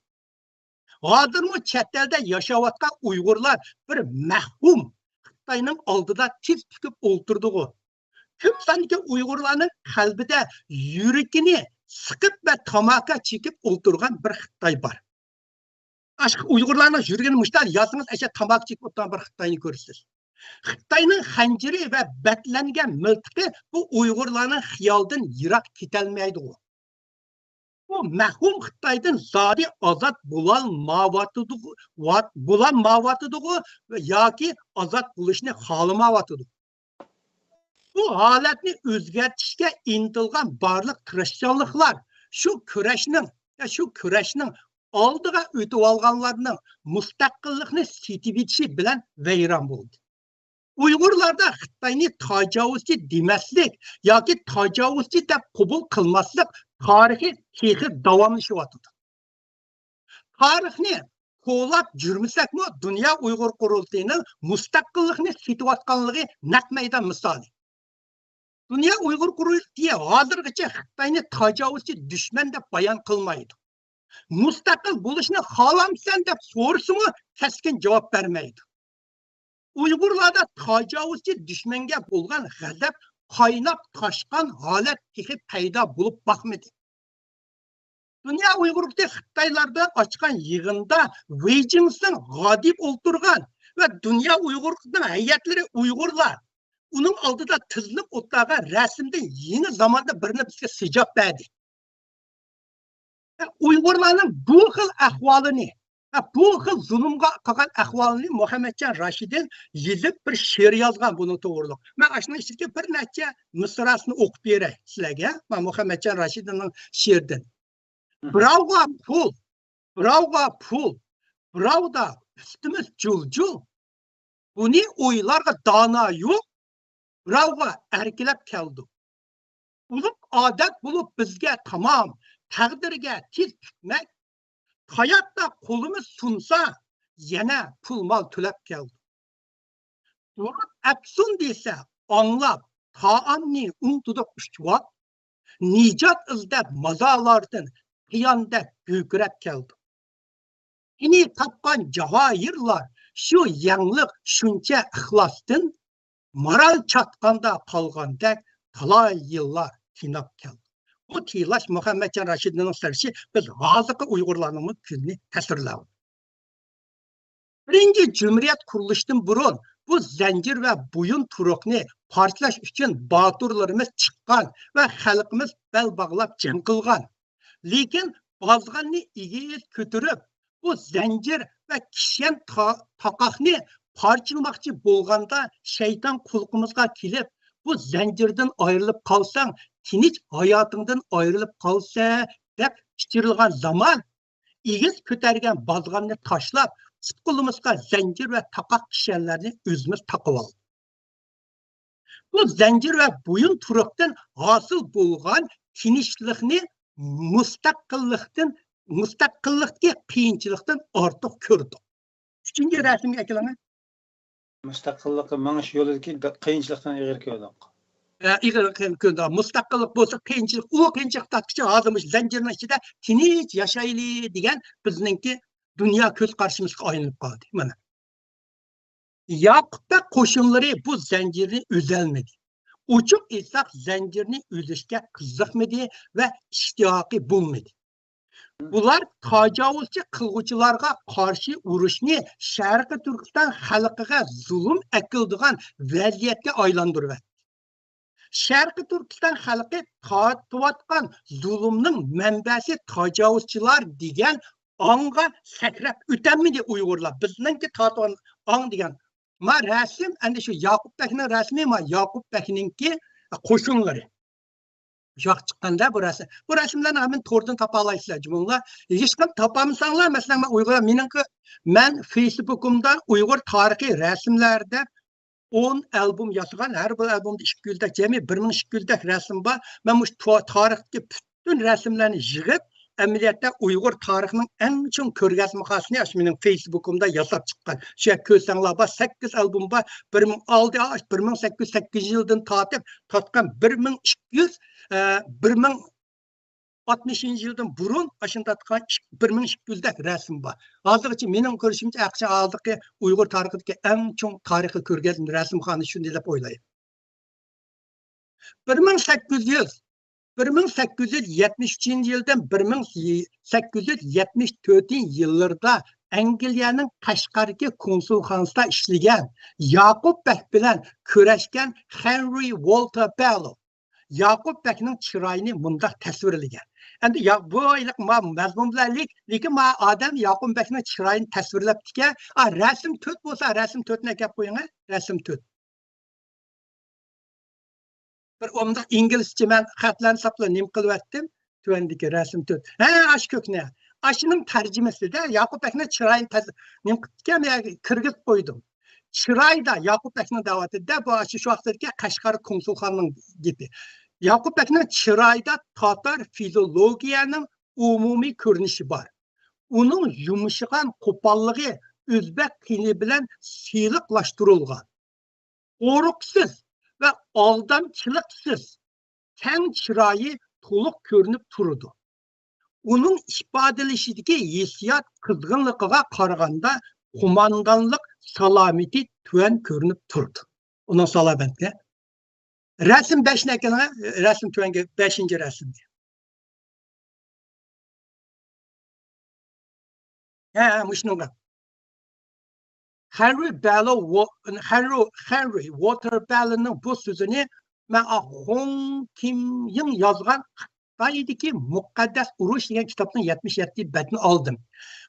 ھازىرمۇ چەت ئەلدە ياشاۋاتقان ئۇيغۇرلار بىر مەھرۇم خىتاينىڭ ئالدىدا تىز پۈكۈپ ئولتۇردىغۇ. كۆپ ساندىكى ئۇيغۇرلارنىڭ قەلبىدە يۈرىكىنى سىقىپ ۋە تاماكا چېكىپ ئولتۇرغان بىر خىتاي بار. ئاشۇ ئۇيغۇرلارنىڭ يۈرىكىنى مۇشتاق يازسىڭىز، ئەشە تاماكا چېكىپ ئولتۇرغان بىر خىتاينى كۆرىسىز. خىتاينىڭ خەنجىرى ۋە بەتلەنگەن مىلتىقى بۇ ئۇيغۇرلارنىڭ خىيالىدىن يىراق كېتەلمەيدىغۇ. بۇ مەھرۇم خىتايدىن زادى ئازاد بولالمايۋاتىدىغۇ، ۋات-، بولالمايۋاتىدىغۇ ياكى ئازاد بولۇشنى خالىمايۋاتىدۇ. بۇ ھالەتنى ئۆزگەرتىشكە ئىنتىلغان بارلىق تىرىشچانلىقلار شۇ كۈرەشنىڭ، يا شۇ كۈرەشنىڭ ئالدىغا ئۆتۈۋالغانلارنىڭ مۇستەقىللىقنى سېتىۋېتىشى بىلەن ۋەيران بولدى. ئۇيغۇرلاردا خىتاينى تاجاۋۇزچى دېمەسلىك ياكى تاجاۋۇزچى دەپ قوبۇل قىلماسلىق تارىخى تېخى داۋاملىشىۋاتىدۇ. تارىخنى كولاپ يۈرمىسەكمۇ، دۇنيا ئۇيغۇر قۇرۇلتىيىنىڭ مۇستەقىللىقنى سېتىۋاتقانلىقى نەق مەيدان مىسالى. دۇنيا ئۇيغۇر قۇرۇلتىيى ھازىرغىچە خىتاينى تاجاۋۇزچى دۈشمەن دەپ بايان قىلمايدۇ. مۇستەقىل بولۇشنى خالامسەن دەپ سورىسىمۇ، كەسكىن جاۋاب بەرمەيدۇ. ئۇيغۇرلاردا تاجاۋۇزچى دۈشمەنگە بولغان غەزەپ قايناپ تاشقان ھالەت تېخى پەيدا بولۇپ باقمىدى. دۇنيا ئۇيغۇر قۇرۇلتىيى خىتايلاردا ئاچقان يىغىندا ۋېي جىنسىڭ غادىيىپ ئولتۇرغان ۋە دۇنيا ئۇيغۇر قۇرۇلتىيىنىڭ ھەيئەتلىرى ئۇيغۇرلار ئۇنىڭ ئالدىدا تىزلىنىپ ئولتۇرغان رەسىمدىن يېڭى زاماندا بىرىنى بىزگە سىجاپ بەردى. ئۇيغۇرلارنىڭ بۇ خىل ئەھۋالىنى، بۇ خىل زۇلۇمغا قالغان ئەھۋالىنى مۇھەممەتجان راشىدىن يېزىپ بىر شېئىر يازغان بۇنىڭ توغرىلىق. مەن ئاشۇنىڭ ئىچىدىكى بىر نەچچە مىسراسىنى ئوقۇپ بېرەي سىلەرگە. مانا مۇھەممەتجان راشىدىننىڭ شېئىرىدىن. بىراۋغا پۇل، بىراۋغا پۇل، بىراۋدا ئۈستىمىز جۇل-جۇل. بۇنى ئويلارغا دانا يوق، بىراۋغا ئەركىلەپ كەلدۇق. بولۇپ ئادەت بولۇپ بىزگە تامام، تەقدىرگە تىز پۈكمەك. ھاياتتا قولىمىز سۇنسا، يەنە پۇل مال تۆلەپ كەلدۇق. دۇرۇت ئەپسۇن دېسە ئاڭلاپ، تائامنى ئۇنتۇدۇق ئۈچ ۋاق. نىجات ئىزدەپ مازارلاردىن قىياندەك گۈركىرەپ كەلدۇق. سېنى تاپقان جاۋاھىرلار شۇ يەڭلىق شۇنچە ئىخلاستىن، مارال چاتقاندا قالغاندەك تالاي يىللار تىناپ كەلدۇق. بۇ تىلاش مۇھەممەتجان راشىدىننىڭ سىرشى بىز ھازىرقى ئۇيغۇرلارنىڭمۇ كۈنىنى تەسۋىرلەۋاتىدۇ. بىرىنچى جۇمھۇرىيەت قۇرۇلۇشتىن بۇرۇن بۇ زەنجىر ۋە بويۇن تۇرۇقنى پارچىلاش ئۈچۈن باتۇرلىرىمىز چىققان ۋە خەلقىمىز بەل باغلاپ جەڭ قىلغان. لېكىن بازغاننى ئېگىز كۆتۈرۈپ، بۇ زەنجىر ۋە كىشەن تا-، تاقاقنى پارچىلىماقچى بولغاندا، شەيتان قۇلىقىمىزغا كېلىپ، «بۇ زەنجىردىن ئايرىلىپ قالساڭ، تىنچ ھاياتىڭدىن ئايرىلىپ قالىسەن» دەپ پىچىرلىغان زامان، ئېگىز كۆتەرگەن بازغاننى تاشلاپ، پۇت-قولىمىزغا زەنجىر ۋە تاقاق كىشەنلەرنى ئۆزىمىز تاقىۋالدۇق. بۇ زەنجىر ۋە بويۇن تۇرۇقتىن ھاسىل بولغان تىنچلىقنى مۇستەقىللىقتىن، مۇستەقىللىقتىكى قىيىنچىلىقتىن ئارتۇق كۆردۇق. ئۈچىنچى رەسىمگە ئەكېلىڭ. مۇستەقىللىققا مېڭىش يولىدىكى بە-، قىيىنچىلىقتىن ئېغىر كۆردۇق. ئە، ئېغىر قىيىن كۆردۇق. مۇستەقىللىق بولسا قىيىنچىلىق، ئۇ قىيىنچىلىق تارتقۇچە ھازىر مۇشۇ زەنجىرنىڭ ئىچىدە تىنچ ياشايلى دېگەن بىزنىڭكى دۇنيا كۆز قارىشىمىزغا ئايلىنىپ قالدى. مانا. ياقۇپ بەگ قوشۇنلىرى بۇ زەنجىرنى ئۈزەلمىدى. ئوچۇق ئېيتساق، زەنجىرنى ئۈزۈشكە قىزىقمىدى ۋە ئىشتىياقى بولمىدى. ئۇلار تاجاۋۇزچى قىلغۇچىلارغا قارشى ئۇرۇشنى شەرقىي تۈركىستان خەلقىگە زۇلۇم ئەكېلىدىغان ۋەزىيەتكە ئايلاندۇرۇۋەتتى. شەرقىي تۈركىستان خەلقى تارتىۋاتقان زۇلۇمنىڭ مەنبەسى تاجاۋۇزچىلار دېگەن ئاڭغا سەكرەپ ئۆتەلمىدى ئۇيغۇرلار. بىزنىڭكى تارتىۋاتقان ئاڭ دېگەن. ما رەسىم، ئەندى شۇ ياقۇپ بەگنىڭ رەسىمى، ما ياقۇپ بەگنىڭكى قوشۇنلىرى. شۇ چىققاندا بۇ رەسىم. بۇ رەسىملەرنى ھەممىنى توردىن تاپالايسىلەر، جۇمۇڭلار. ھېچقانداق تاپالمىساڭلار، مەسىلەن، مەن ئۇيغۇر، مېنىڭكى، مەن فېيسبۇكۇمدا ئۇيغۇر تارىخىي رەسىملەر دەپ ئون ئالبوم ياسىغان، ھەر بىر ئالبومدا ئىككى يۈزدەك، جەمئىي بىر مىڭ ئىككى يۈزدەك رەسىم بار. مەن مۇشۇ تو-، تارىختىكى پۈتۈن رەسىملەرنى يىغىپ، ئەمەلىيەتتە ئۇيغۇر تارىخىنىڭ ئەڭ چوڭ كۆرگەزمىخانىسىنى ئاشۇ مېنىڭ فېيسبۇكۇمدا ياساپ چىققان. شۇ يەرگە كۆرسەڭلار بار، سەككىز ئالبوم بار. بىر مىڭ ئالدى، بىر مىڭ سەككىز يۈز سەككىزىنچى يىلدىن تارتىپ تارتقان بىر مىڭ ئىككى يۈز، ئە، بىر مىڭ ئاتمىشىنچى يىلدىن بۇرۇن ئاشۇنداق تارتقان ئىك-، بىر مىڭ ئىككى يۈزدەك رەسىم بار. ھازىرغىچە مېنىڭ كۆرۈشۈمچە، ھازىرقى ئۇيغۇر تارىخىدىكى ئەڭ چوڭ تارىخىي كۆرگەزمە رەسىمخانا شۇنداق دەپ ئويلايمەن. بىر مىڭ سەككىز يۈز، بىر مىڭ سەككىز يۈز يەتمىش ئۈچىنچى يىلدىن بىر مىڭ سەككىز يۈز يەتمىش تۆتىنچى يىللىرىدا ئەنگلىيەنىڭ قەشقەردىكى كونسۇلخانىسىدا ئىشلىگەن ياقۇپ بەگ بىلەن كۆرۈشكەن خېنرى ۋولتېر بېلو ياقۇپ بەگنىڭ چىرايىنى مۇنداق تەسۋىرلىگەن. ئەمدى يا-، بۇ ھېلىقى ما-، مەزمۇن بىلەن لىك-، لېكىن ما ئادەم ياقۇپ بەگنىڭ چىرايىنى تەسۋىرلەپتىكەن. ئا، رەسىم تۆت بولسا، رەسىم تۆتنى ئەكەپ قويۇڭ، ھە؟ رەسىم تۆت. بىر ئومداق ئىنگلىزچە مەن خەتلەرنى ساپلا نېمە قىلىۋەتتىم. تۆۋەندىكى رەسىم تۆت. ھە، ئاشۇ كۆكنى. ئاشۇنىڭ تەرجىمىسىدە ياقۇپ بەگنىڭ چىرايىنى تەز-، نېمە قىپتىكەن، مەن كىرگۈزۈپ قويدۇم. چىرايدا ياقۇپ بەگنىڭ دەۋاتىدۇ-دە، بۇ ئاشۇ شۇ ۋاقىتتىكى قەشقەر كونسۇلخانىنىڭ گېپى. ياقۇپ بەگنىڭ چىرايىدا تاتار فىزىولوگىيەنىڭ ئومۇمىي كۆرۈنۈشى بار. ئۇنىڭ يۇمشىغان قوپاللىقى ئۆزبەك قېنى بىلەن سىلىقلاشتۇرۇلغان. قورقۇسىز ۋە ئالدامچىلىقسىز كەڭ چىرايى تولۇق كۆرۈنۈپ تۇرىدۇ. ئۇنىڭ ئىپادىلىشىدىكى ھېسسىيات قىزغىنلىقىغا قارىغاندا، قوماندانلىق سالامىتى تۆۋەن كۆرۈنۈپ تۇرىدۇ. ئۇنىڭ سالامەتلىكى. رەسىم بەشنى ئەكېلىڭ، رەسىم تۆۋەنكى بەشىنچى رەسىمگە. ھە، ھە، مۇشۇنىڭغا. خېنرى بېلو ۋو-، خېنرى، خېنرى ۋولتېر بېلونىڭ بۇ سۆزىنى مەن، ئا، خۇڭ كىم يىڭ يازغان خىتايدىكى مۇقەددەس ئۇرۇش دېگەن كىتابنىڭ يەتمىش يەتتە بەتىنى ئالدىم.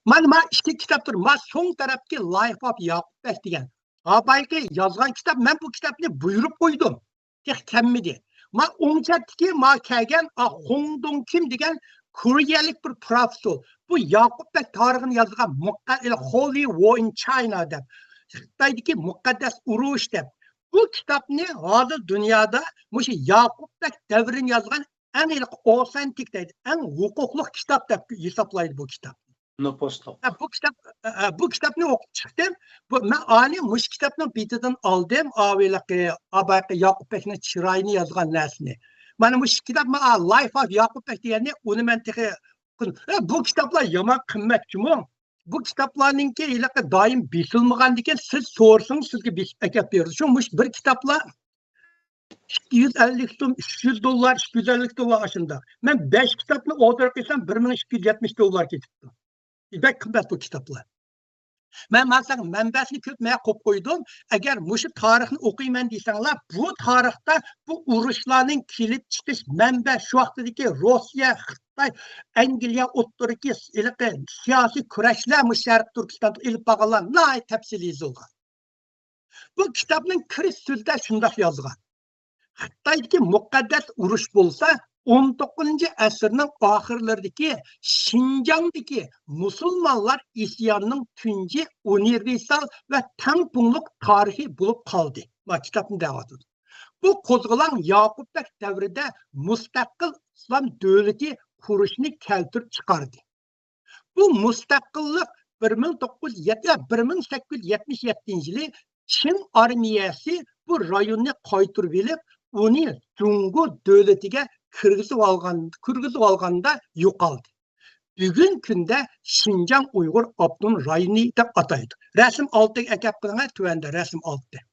مانا، ما ئىككى كىتابتۇر. ما سوڭ تەرەپتىكى لايف ئاف ياقۇپ بەگ دېگەن. ئابايقى يازغان كىتاب، مەن بۇ كىتابنى بۇيرۇپ قويدۇم. تېخى كەلمىدى. ما ئوڭ چەتتىكى ما كەلگەن، ئا، خۇڭ دۇڭ كىم دېگەن كورېيەلىك بىر پروفېسسور. بۇ ياقۇپ بەگ تارىخىنى يازغان مۇقە-، Holy War in China دەپ. خىتايدىكى مۇقەددەس ئۇرۇش دەپ. بۇ كىتابنى ھازىر دۇنيادا مۇشۇ ياقۇپ بەگ دەۋرىنى يازغان ئەڭ ھېلىقى ئوتېنتىك دەيدۇ، ئەڭ ھوقۇقلۇق كىتاب دەپ ھېسابلايدۇ بۇ كىتاب. نوپۇسلۇق. ھە، بۇ كىتاب، ھە، بۇ كىتابنى ئوقۇپ چىقتىم. بۇ، مەن ئانى مۇشۇ كىتابنىڭ بېتىدىن ئالدىم. ئاۋېلىقى، ئابايقى ياقۇپ بەگنىڭ چىرايىنى يازغان نەرسىنى. مانا مۇشۇ كىتاب، ما-، Life of ياقۇپ بەگ دېگەننى، ئۇنى مەن تېخى، ھە، بۇ كىتابلار يامان قىممەت جۇمۇ. بۇ كىتابلارنىڭكى ھېلىقى دائىم بېسىلمىغاندىكىن، سىز سورىسىڭىز سىزگە بېسىپ ئەكەپ بېرىدۇ. شۇ مۇشۇ بىر كىتابلار ئىككى يۈز ئەللىك سوم، ئۈچ يۈز دوللار، ئىككى يۈز ئەللىك دوللار ئاشۇنداق. مەن بەش كىتابنى ئوردېر قىلسام، بىر مىڭ ئىككى يۈز يەتمىش دوللار كېتىپتۇ. بەك قىممەت بۇ كىتابلار. مەن مانا ساڭا مەنبەسىنى كۆپ مەن قويۇپ قويدۇم. ئەگەر مۇشۇ تارىخنى ئوقۇيمەن دېسەڭلار، بۇ تارىختا بۇ ئۇرۇشلارنىڭ كېلىپ چىقىش مەنبە شۇ ۋاقتىدىكى روسىيە، خىتاي، ئەنگلىيە ئوتتۇرىدىكى ھېلىقى سىياسىي كۈرەشلەر مۇشۇ شەرقىي تۈركىستاندا ئېلىپ بارغانلار ناھايىتى تەپسىلىي يېزىلغان. بۇ كىتابنىڭ كىرىش سۆزىدە شۇنداق يازغان. خىتايدىكى مۇقەددەس ئۇرۇش بولسا، ئون توققۇزىنچى ئەسىرنىڭ ئاخىرلىرىدىكى شىنجاڭدىكى مۇسۇلمانلار ئىسيانىنىڭ تۇنجى ئۇنىۋېرسال ۋە تەڭپۇڭلۇق تارىخى بولۇپ قالدى. مانا كىتابنى دەۋاتىدۇ. بۇ قوزغىلاڭ ياقۇپ بەگ دەۋرىدە مۇستەقىل ئىسلام دۆلىتى قۇرۇشنى كەلتۈرۈپ چىقاردى. بۇ مۇستەقىللىق بىر مىڭ توققۇز يۈز يەتمىش، بىر مىڭ سەككىز يۈز يەتمىش يەتتىنچى يىلى چىڭ ئارمىيەسى بۇ رايوننى قايتۇرۇپ ئېلىپ، ئۇنى جۇڭگو دۆلىتىگە كىرگۈزۈپ ئالغان، كىرگۈزۈپ ئالغاندا يوقالدى. بۈگۈنكى كۈندە شىنجاڭ ئۇيغۇر ئاپتونوم رايونى دەپ ئاتايدۇ. رەسىم ئالتىگە ئەكەپ قىلىڭە، تۆۋەندە رەسىم ئالتە.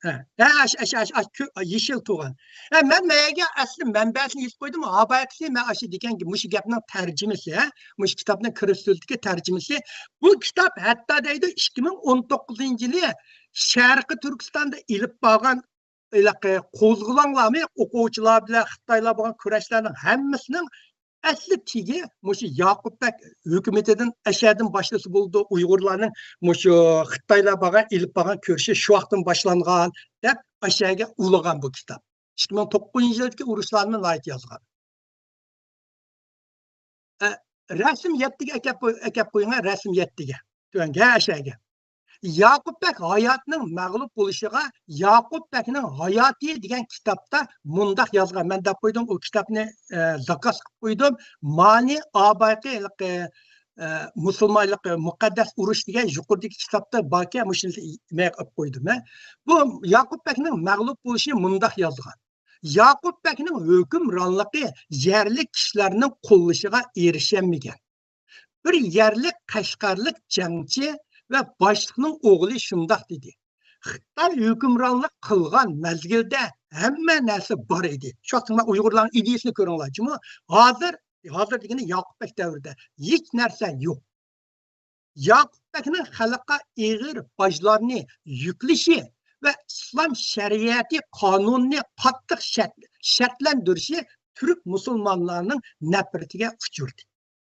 ھە، ھە، ئاشۇ، ئاشۇ، ئاشۇ، ئاشۇ، كۆ-، يېشىل تۇغان. ھە، مەن مەيەگە ئەسلى مەنبەسىنى يېزىپ قويدۇم. ھاباياقىسى مەن ئاشۇ دېگەن گېپ، مۇشۇ گەپنىڭ تەرجىمىسى، ھە؟ مۇشۇ كىتابنىڭ كىرىش سۆزىدىكى تەرجىمىسى. بۇ كىتاب ھەتتا دەيدۇ، ئىككى مىڭ ئون توققۇزىنچى يىلى شەرقىي تۈركىستاندا ئېلىپ بارغان ھېلىقى قوزغىلاڭلارمۇ، ئوقۇغۇچىلار بىلەن خىتايلار بولغان كۈرەشلەرنىڭ ھەممىسىنىڭ ئەسلى تېگى مۇشۇ ياقۇپ بەگ ھۆكۈمىتىدىن، ئەشەدىن باشلىسا بولىدۇ، ئۇيغۇرلارنىڭ مۇشۇ خىتايلار بارغان، ئېلىپ بارغان كۈرىشى شۇ ۋاقىتتىن باشلانغان دەپ ئەشەگە ئۇلىغان بۇ كىتاب. ئىككى مىڭ توققۇزىنچى يىلدىكى ئۇرۇشلارنى ناھايىتى يازغان. ئە، رەسىم يەتتىگە ئەكەپ قوي-، ئەكەپ قويۇڭە، رەسىم يەتتىگە. تۆۋەنگە ئەشەگە. ياقۇپ بەگ ھاياتىنىڭ مەغلۇپ بولۇشىغا ياقۇپ بەگنىڭ ھاياتى دېگەن كىتابتا مۇنداق يازغان. مەن دەپ قويدۇم، ئۇ كىتابنى، ئە، زاكاز قىلىپ قويدۇم. مانى ئابايقى ھېلىقى، ئە، مۇسۇلمانلىق مۇقەددەس ئۇرۇش دېگەن يۇقىرىدىكى كىتابتا باركەن، مۇشۇنى مەن ئېلىپ قويدۇم، ھە. بۇ ياقۇپ بەگنىڭ مەغلۇپ بولۇشىنى مۇنداق يازغان. ياقۇپ بەگنىڭ ھۆكۈمرانلىقى يەرلىك كىشىلەرنىڭ قوللىشىغا ئېرىشەلمىگەن. بىر يەرلىك قەشقەرلىك جەڭچى ۋە باشلىقنىڭ ئوغلى شۇنداق دېدى. خىتاي ھۆكۈمرانلىق قىلغان مەزگىلدە ھەممە نەرسە بار ئىدى. شۇ ۋاقىتتا ئۇيغۇرلارنىڭ ئىدىيىسىنى كۆرۈڭلار جۇمۇ. ھازىر، ھازىر دېگىنى ياقۇپ بەگ دەۋرىدە ھېچ نەرسە يوق. ياقۇپ بەگنىڭ خەلققە ئېغىر باجلارنى يۈكلىشى ۋە ئىسلام شەرىئىتى قانۇنىنى قاتتىق شەرت-، شەرتلەندۈرۈشى تۈرك مۇسۇلمانلارنىڭ نەپرىتىگە ئۇچرىدى.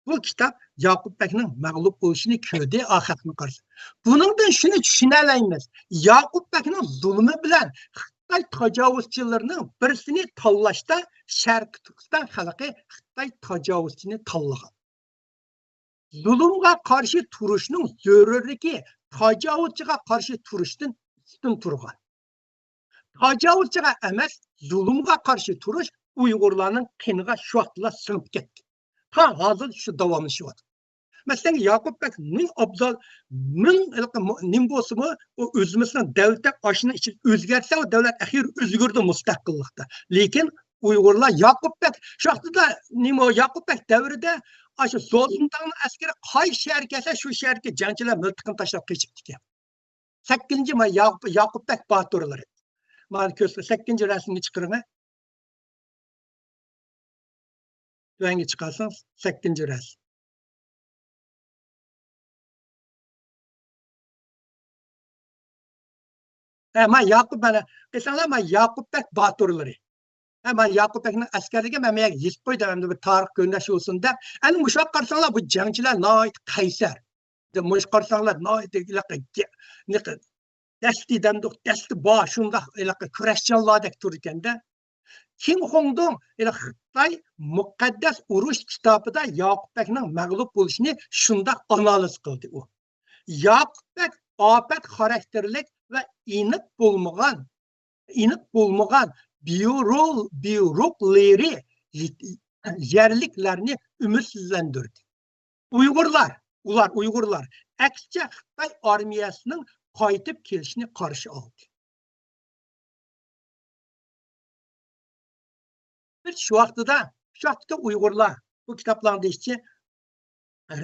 بۇ كىتاب ياقۇپ بەگنىڭ مەغلۇپ بولۇشىنى كۆردى، ئاخىرقى قارىسا. بۇنىڭدىن شۇنى چۈشىنەلەيمىز. ياقۇپ بەگنىڭ زۇلۇمى بىلەن خىتاي تاجاۋۇزچىلىرىنىڭ بىرسىنى تاللاشتا شەرقىي تۈركىستان خەلقى خىتاي تاجاۋۇزچىنى تاللىغان. زۇلۇمغا قارشى تۇرۇشنىڭ زۆرۈرلۈكى تاجاۋۇزچىغا قارشى تۇرۇشتىن ئۈستۈن تۇرغان. تاجاۋۇزچىغا ئەمەس، زۇلۇمغا قارشى تۇرۇش ئۇيغۇرلارنىڭ قېنىغا شۇ ۋاقىتلا سىڭىپ كەتتى. تا ھازىر شۇ داۋاملىشىۋاتىدۇ. مەسىلەن، ياقۇپ بەگ مىڭ ئابزال، مىڭ نېمە بولسىمۇ، ئۇ ئۆزىمىزنىڭ دەۋلىتى ئاشۇنىڭ ئىچىدە ئۆزگەرسە، ئۇ دەۋلەت ئەخىر ئۆزگىرىدۇ مۇستەقىللىقتا. لېكىن ئۇيغۇرلار ياقۇپ بەگ، شۇ ۋاقتىدا نېمە، ياقۇپ بەگ دەۋرىدە ئاشۇ زوزۇنتاڭنىڭ ئەسكىرى قايسى شەھەرگە كەلسە، شۇ شەھەرگە جەڭچىلەر مىلتىقىنى تاشلاپ قېچىپتىكەن. سەككىزىنچى ماي ياقۇپ، ياقۇپ بەگ باتۇرلىرى. مانا كۆرسە، سەككىزىنچى رەسىمگە چىقىرىڭە. تۆۋەنگە چىقارسىڭىز، سەككىزىنچى رەسىم. ھە، مانا ياقۇپ، مانا، قىلساڭلار، مانا ياقۇپ بەگ باتۇرلىرى. ھە، مانا ياقۇپ بەگنىڭ ئەسكەرلىكى، مەن مانا يېزىپ قويدۇم، ئەمدى بىر تارىخ كۆرۈنەش بولسۇن دەپ. ئەنە مۇشۇ قارىساڭلار، بۇ جەڭچىلەر ناھايىتى قەيسەر. مۇشۇ قارىساڭلار، ناھايىتى ھېلىقى گە-، ھېلىقى دەستى دەمدۇق، دەستى بار، شۇنداق ھېلىقى كۈرەشچانلاردەك تۇرىدىكەن-دە. كىم خۇڭدۇڭ، ھېلى خىتاي مۇقەددەس ئۇرۇش كىتابىدا ياقۇپ بەگنىڭ مەغلۇپ بولۇشىنى شۇنداق ئانالىز قىلدى ئۇ. ياقۇپ بەگ ئاپەت خاراكتېرلىك ۋە ئېنىق بولمىغان، ئېنىق بولمىغان بيۇرو-، بيۇروكلىرى يەرلىكلەرنى ئۈمىدسىزلەندۈردى. ئۇيغۇرلار، ئۇلار ئۇيغۇرلار، ئەكسىچە خىتاي ئارمىيەسىنىڭ قايتىپ كېلىشىنى قارشى ئالدى. بىز شۇ ۋاقتىدا، شۇ ۋاقىتتا ئۇيغۇرلار، بۇ كىتابلارنىڭ دېيىشىچە،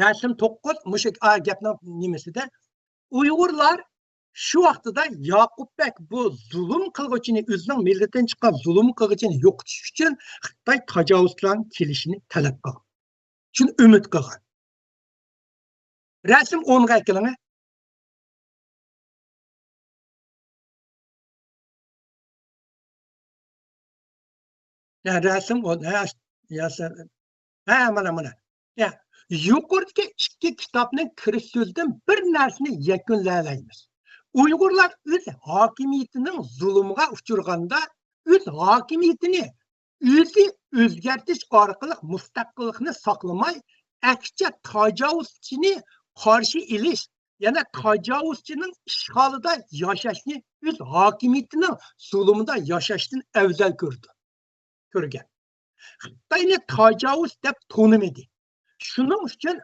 رەسىم توققۇز، مۇشۇ، ئا، گەپنىڭ نېمىسىدە، ئۇيغۇرلار شۇ ۋاقتىدا ياقۇپ بەگ بۇ زۇلۇم قىلغۇچىنى، ئۆزىنىڭ مىللىتىدىن چىققان زۇلۇم قىلغۇچىنى يوقىتىش ئۈچۈن خىتاي تاجاۋۇزچىلارنىڭ كېلىشىنى تەلەپ قىلغان. شۇنى ئۈمىد قىلغان. رەسىم ئونغا ئەكېلىڭە. يا، رەسىم ئون، ھە، يا، سەن، ھە، مانا، مانا. يا، يۇقىرىدىكى ئىككى كىتابنىڭ كىرىش سۆزىدىن بىر نەرسىنى يەكۈنلەيەلەيمىز. ئۇيغۇرلار ئۆز ھاكىمىيىتىنىڭ زۇلۇمىغا ئۇچرىغاندا، ئۆز ھاكىمىيىتىنى ئۆزى ئۆزگەرتىش ئارقىلىق مۇستەقىللىقنى ساقلىماي، ئەكسىچە تاجاۋۇزچىنى قارشى ئېلىش، يەنە تاجاۋۇزچىنىڭ ئىشغالىدا ياشاشنى ئۆز ھاكىمىيىتىنىڭ زۇلۇمىدا ياشاشتىن ئەۋزەل كۆرىدۇ، كۆرگەن. خىتاينى تاجاۋۇز دەپ تونۇمىدى. شۇنىڭ ئۈچۈن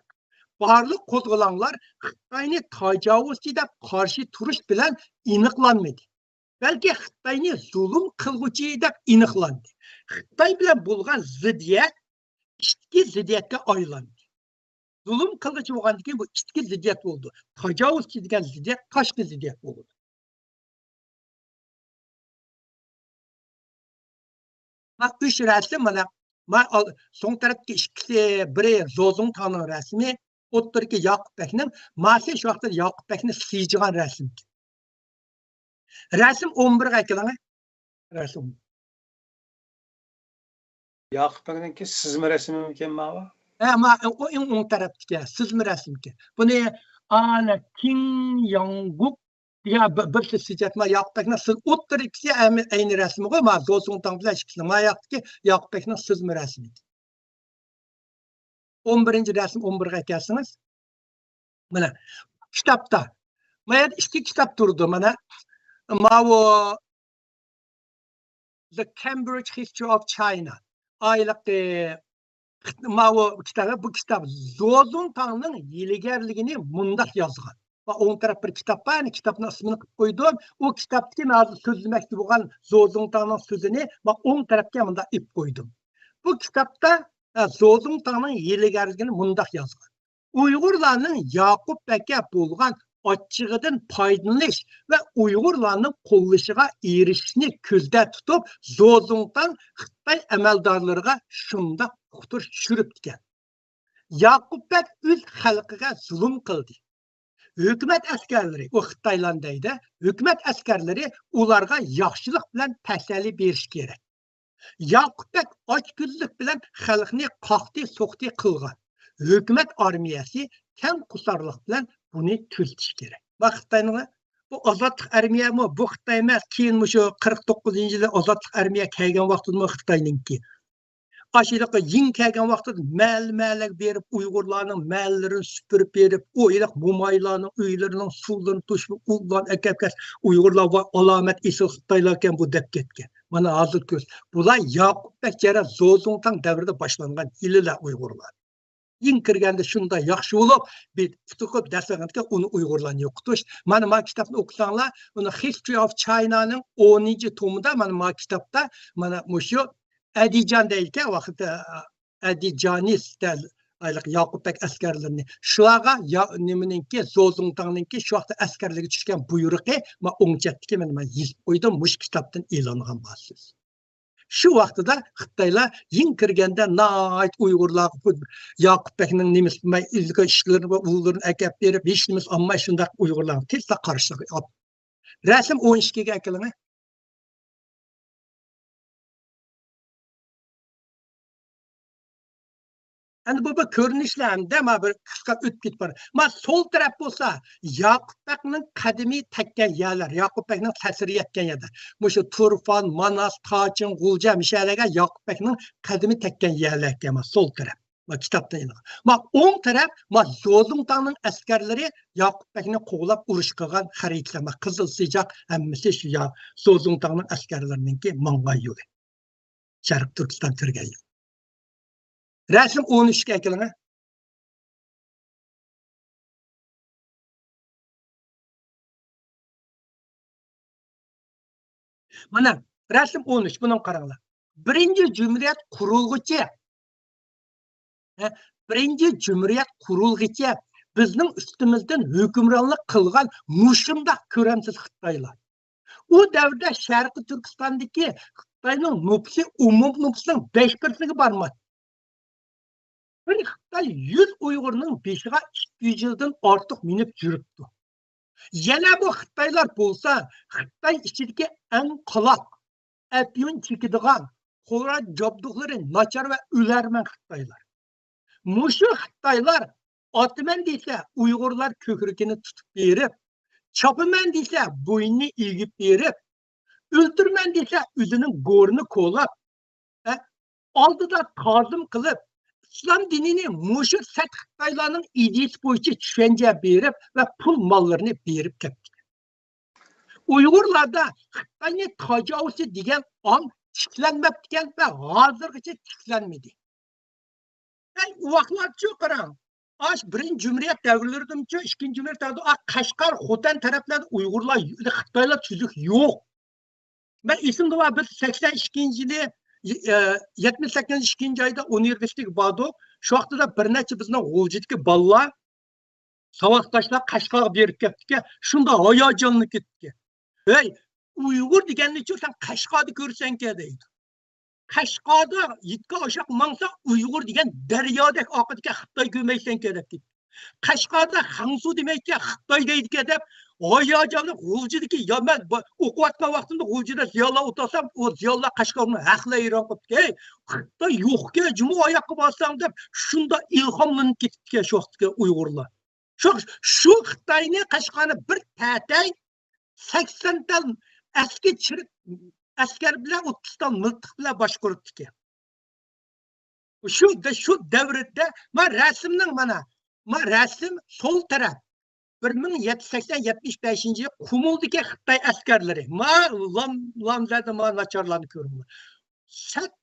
بارلىق قوزغىلاڭلار خىتاينى تاجاۋۇزچى دەپ قارشى تۇرۇش بىلەن ئېنىقلانمىدى. بەلكى خىتاينى زۇلۇم قىلغۇچى دەپ ئېنىقلاندى. خىتاي بىلەن بولغان زىددىيەت ئىچكى زىددىيەتكە ئايلاندى. زۇلۇم قىلغۇچى بولغاندىن كېيىن بۇ ئىچكى زىددىيەت بولىدۇ. تاجاۋۇزچى دېگەن زىددىيەت تاشقى زىددىيەت بولىدۇ. ما ئۈچ رەسىم مانا، ما ئال-، سوڭ تەرەپتىكى ئىككىسى، بىرى زوزۇڭتاڭنىڭ رەسىمى، ئوتتۇرىدىكى ياقۇپ بەگنىڭ، ماسى شۇ ۋاقىتتا ياقۇپ بەگنى سىيجىغان رەسىمكەن. رەسىم ئون بىرگە ئەكېلىڭە. رەسىم. ياقۇپ بەگنىڭكى سىزما رەسىمىمىكەن ماۋۇ؟ ھە، ما، ئۇ ئەڭ ئوڭ تەرەپتىكى سىزما رەسىمكەن. بۇنى ئانا كىڭ ياڭگۇك دېگەن بىر، بىرسى سىجاتما ياقۇپ بەگنىڭ سىز ئوتتۇرىدىكىسى ئەينى رەسىمىغۇ، ما زوزۇڭتاڭ بىلەن ئىككىسى ما ياقتىكى ياقۇپ بەگنىڭ سىزما رەسىمى. ئون بىرىنچى رەسىم، ئون بىرگە كەلسىڭىز. مانا، كىتابتا. ما يەردە ئىككى كىتاب تۇرىدۇ، مانا. ماۋۇ The Cambridge History of China. ئايلىقى، ماۋۇ كىتابى، بۇ كىتاب زوزۇڭتاڭنىڭ ھىيلىگەرلىكىنى مۇنداق يازغان. ما ئوڭ تەرەپ بىر كىتاب بار، يەنى كىتابنىڭ ئىسمىنى قىلىپ قويدۇم. ئۇ كىتابتىكى مەن ھازىر سۆزلىمەكچى بولغان زوزۇڭتاڭنىڭ سۆزىنى، ما ئوڭ تەرەپكە مۇنداق ئېلىپ قويدۇم. بۇ كىتابتا، ھە، زوزۇڭتاڭنىڭ ھىيلىگەرلىكىنى مۇنداق يازغان. ئۇيغۇرلارنىڭ ياقۇپ بەگكە بولغان ئاچچىقىدىن پايدىلىنىش ۋە ئۇيغۇرلارنىڭ قوللىشىغا ئېرىشىشنى كۆزدە تۇتۇپ، زوزۇڭتاڭ خىتاي ئەمەلدارلىرىغا شۇنداق ئۇقتۇرۇش چۈشۈرۈپتىكەن. ياقۇپ بەگ ئۆز خەلقىگە زۇلۇم قىلدى. ھۆكۈمەت ئەسكەرلىرى، ئۇ خىتايلارنى دەيدۇ، ھۆكۈمەت ئەسكەرلىرى ئۇلارغا ياخشىلىق بىلەن تەسەللى بېرىشى كېرەك. ياقۇپ بەگ ئاچكۆزلۈك بىلەن خەلقنى قاقتى-سوقتى قىلغان. ھۆكۈمەت ئارمىيەسى تەڭ قۇسارلىق بىلەن بۇنى تۈزىتىشى كېرەك. ۋە خىتاينىڭ بۇ ئازادلىق ئارمىيەمۇ بۇ خىتاي ئەمەس، كېيىن مۇشۇ قىرىق توققۇزىنچى يىلى ئازادلىق ئارمىيە كەلگەن ۋاقتىدىمۇ خىتاينىڭكى. ئاشۇ يىلقى يىڭ كەلگەن ۋاقتىدا مەھەللە-مەھەللىگە بېرىپ، ئۇيغۇرلارنىڭ مەھەللىلىرىنى سۈپۈرۈپ بېرىپ، ئۇ ھېلىقى مومايلارنىڭ ئۆيلىرىنىڭ سۇلىرىنى توشۇپ، ئۇلارنى ئەكەپ كەتسە، ئۇيغۇرلار ۋاي ئالامەت ئېسىل خىتايلاركەن بۇ دەپ كەتكەن. مانا ھازىر كۆرسە، بۇلار ياقۇپ بەگ جەررا زوزۇڭتاڭ دەۋرىدە باشلانغان ھىيلىلەر ئۇيغۇرلار. يىڭ كىرگەندە شۇنداق ياخشى بولۇپ، بىر پۇتى قويۇپ دەسسەگەندىكىن ئۇنى ئۇيغۇرلارنى يوقىتىش. مانا ما كىتابنى ئوقۇساڭلار، ئۇنى History of China نىڭ ئونىنچى تومىدا، مانا ما كىتابتا، مانا مۇشۇ ئەدىجان دەيدىكەن، ۋاقىت، ئەدىجانىس دەل، ئايلىق ياقۇپ بەگ ئەسكەرلىرىنى. شۇلارغا يا-، نېمىنىڭكى، زوزۇڭتاڭنىڭكى شۇ ۋاقىتتا ئەسكەرلىرىگە چۈشكەن بۇيرۇقى، ما ئوڭ چەتتىكى مانا، مانا يېزىپ قويدۇم، مۇشۇ كىتابتىن ئېلىنغان بار سۆز. شۇ ۋاقتىدا خىتايلار يىڭ كىرگەندە ناھايىتى ئۇيغۇرلارغا ياقۇپ بەگنىڭ نېمىسى بىلمەي، ئىلگە ئىشلىرىنى ۋە ئۇلىرىنى ئەكەپ بېرىپ، ھېچ نېمىسى ئالماي شۇنداق ئۇيغۇرلارنى تېزلا قارشىلىقى ئاپتۇ. رەسىم ئون ئىككىگە ئەكېلىڭە. ئەمدى بۇ بىر كۆرۈنۈشلەر ھەمدە ما بىر قىسقا ئۆتۈپ كېتىپ بار. ما سول تەرەپ بولسا ياقۇپ بەگنىڭ قەدىمى تەگكەن يەرلەر، ياقۇپ بەگنىڭ تەسىرى يەتكەن يەردە. مۇشۇ تۇرفان، ماناس، تاچىن، غۇلجا، مۇشۇ يەرلەرگە ياقۇپ بەگنىڭ قەدىمى تەگكەن يەرلەركەن ما سول تەرەپ. ما كىتابتىن ئېلىنغان. ما ئوڭ تەرەپ، ما زوزۇڭتاڭنىڭ ئەسكەرلىرى ياقۇپ بەگنى قوغلاپ ئۇرۇش قىلغان خەرىتىلەر. ما قىزىل سىجاق ھەممىسى شۇ يا زوزۇڭتاڭنىڭ ئەسكەرلىرىنىڭكى ماڭغان يولى. شەرقىي تۈركىستان كىرگەن يول. رەسىم ئون ئۈچكە ئەكېلىڭە. مانا، رەسىم ئون ئۈچ، بۇنىڭغا قاراڭلار. بىرىنچى جۇمھۇرىيەت قۇرۇلغۇچە، ھە، بىرىنچى جۇمھۇرىيەت قۇرۇلغۇچە بىزنىڭ ئۈستىمىزدىن ھۆكۈمرانلىق قىلغان مۇشۇنداق كۆرەمسىز خىتايلار. ئۇ دەۋردە شەرقىي تۈركىستاندىكى خىتاينىڭ نوپۇسى ئومۇمىي نوپۇسنىڭ بەش پىرسەنتىگە بارمايتتى. بىر خىتاي يۈز ئۇيغۇرنىڭ بېشىغا ئىككى يۈز يىلدىن ئارتۇق مىنىپ يۈرۈپتۇ. يەنە بۇ خىتايلار بولسا خىتاي ئىچىدىكى ئەڭ قالاق، ئەپيۈن چېكىدىغان، قورال جابدۇقلىرى ناچار ۋە ئۆلەرمەن خىتايلار. مۇشۇ خىتايلار ئاتىمەن دېسە ئۇيغۇرلار كۆكرىكىنى تۇتۇپ بېرىپ، چاپىمەن دېسە بوينىنى ئېگىپ بېرىپ، ئۆلتۈرىمەن دېسە ئۆزىنىڭ گورىنى كولاپ، ھە، ئالدىدا تازىم قىلىپ، ئىسلام دىنىنى مۇشۇ سەت خىتايلارنىڭ ئىدىيىسى بويىچە چۈشەنچە بېرىپ ۋە پۇل ماللىرىنى بېرىپ كەپتىكەن. ئۇيغۇرلاردا خىتاينى تاجاۋۇزچى دېگەن ئاڭ تىكلەنمەپتىكەن ۋە ھازىرغىچە تىكلەنمىدى. ئەي، ئۇ ۋاقىتلارچۇ قاراڭ. ئاش بىرىنچى جۇمھۇرىيەت دەۋرلىرىدىمچۇ، ئىككىنچى جۇمھۇرىيەت دەۋرىدە، ئا، قەشقەر، خوتەن تەرەپلەردە ئۇيغۇرلار، خىتايلار تۈزۈك يوق. مەن ئېسىمدە بار، بىز سەكسەن ئىككىنچى يىلى، ئە، يەتمىش سەككىزىنچى ئىككىنچى ئايدا ئۇنىۋېرسىتېتكە باردۇق. شۇ ۋاقتىدا بىر نەچچە بىزنىڭ غۇلجىدىكى بالىلار، ساۋاقداشلار قەشقەرگە بېرىپ كەپتىكەن. شۇنداق ھاياجانلىنىپ كەتتىكەن. ھەي، ئۇيغۇر دېگەننىچۇ سەن قەشقەردە كۆرسەڭكە دەيدۇ. قەشقەردە يىتكە ئاشاق ماڭسا ئۇيغۇر دېگەن دەريادەك ئاقىدىكەن، خىتاي كۆرمەيسەنكە دەپ كېتىپ. قەشقەردە خەنزۇ دېمەيدىكەن، خىتاي دەيدىكەن دەپ، ھاياجانلىق غۇلجىدىكى، يا مەن ب-، ئوقۇۋاتقان ۋاقتىمدا غۇلجىدا زىيالىي ئولتۇرسام، ئۇ زىيالىيلار قەشقەرنى ھەقلا ھەيران قىلىپتىكەن. ھەي، خىتاي يوقكەن، جۇمۇ ئاياققا بارساڭ دەپ، شۇنداق ئىلھاملىنىپ كېتىپتىكەن شۇ ۋاقىتتىكى ئۇيغۇرلار. شۇ، شۇ خىتاينى قەشقەرنى بىر تەتەي سەكسەن تال ئەسكى چىرىك ئەسكەر بىلەن ئوتتۇز تال مىلتىق بىلەن باشقۇرۇپتىكەن. شۇ، شۇ دەۋردە، ما رەسىمنىڭ مانا، ما رەسىم سول تەرەپ. بىر مىڭ يەتتە يۈز سەكسەن، يەتمىش بەشىنچى يىل قۇمۇلدىكى خىتاي ئەسكەرلىرى. ما لام، لامزەدە ما ناچارلارنى كۆرۈڭلار. سەت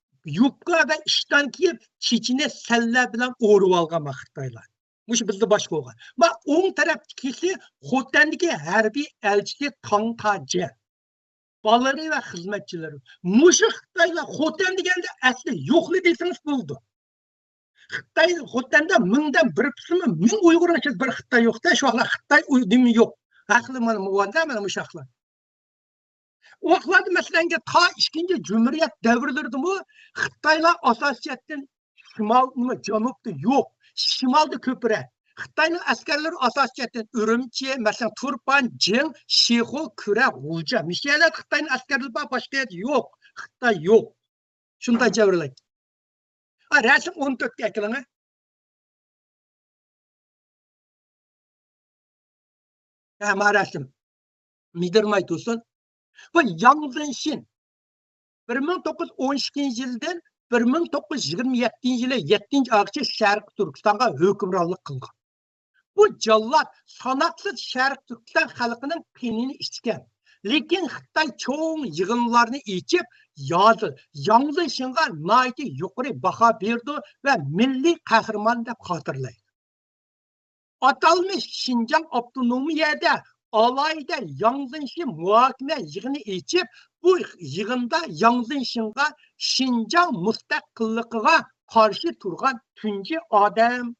يوپكا ۋە ئىشتان كىيىپ، چېچىنى سەللە بىلەن ئورۇۋالغان ما خىتايلار. مۇشۇ بىزدە باشقا بولغان. ما ئوڭ تەرەپتىكىسى خوتەندىكى ھەربىي ئەلچىسى تاڭ تاجى. بالىلىرى ۋە خىزمەتچىلىرى. مۇشۇ خىتايلار خوتەن دېگەندە ئەسلى يوقلا دېسىڭىز بولىدۇ. خىتاي خوتەندە مىڭدىن بىر پۈتۈنمۇ مىڭ ئۇيغۇرنىڭ ئىچىدە بىر خىتاي يوق-دە، شۇ ۋاقىتلار خىتاي ئۇي-، نېمە يوق. ھەقلى مانا مۇۋاندا مانا مۇشۇ ھەقلەر. ئۇ ۋاقىتلاردا مەسىلەنگە تا ئىككىنچى جۇمھۇرىيەت دەۋرلىرىدىمۇ خىتايلار ئاساسىي جەھەتتىن شىمال، نېمە، جەنۇبتا يوق، شىمالدا كۆپرەك. خىتاينىڭ ئەسكەرلىرى ئاساسىي جەھەتتىن ئۈرۈمچى، مەسىلەن، تۇرپان، جىڭ، شىخۇ، كۈرە، غۇلجا. مۇشۇ يەرلەردە خىتاينىڭ ئەسكەرلىرى بار، باشقا يەردە يوق. خىتاي يوق. شۇنداق جەۋھەرلەر. ھە، رەسىم ئون تۆتكە ئەكىلىڭە. ھە، ما رەسىم. مىدىرماي تۇرسۇن. بۇ ياڭ زېنشىن. بىر مىڭ توققۇز يۈز ئون ئىككىنچى يىلدىن بىر مىڭ توققۇز يۈز يىگىرمە يەتتىنچى يىلى يەتتىنچى ئايغىچە شەرقىي تۈركىستانغا ھۆكۈمرانلىق قىلغان. بۇ جاللات ساناقسىز شەرقىي تۈركىستان خەلقىنىڭ قېنىنى ئىچكەن. لېكىن خىتاي چوڭ يىغىنلارنى ئېچىپ، يازى ياڭ زېنشىنغا ناھايىتى يۇقىرى باھا بېرىدۇ ۋە مىللىي قەھرىمان دەپ خاتىرىلەيدۇ. ئاتالمىش شىنجاڭ ئاپتونومىيەدە ئالاھىدە ياڭ زېنشىن مۇھاكىمە يىغىنى ئېچىپ، بۇ يىغىندا ياڭ زېنشىنغا شىنجاڭ مۇستەقىللىقىغا قارشى تۇرغان تۇنجى ئادەم،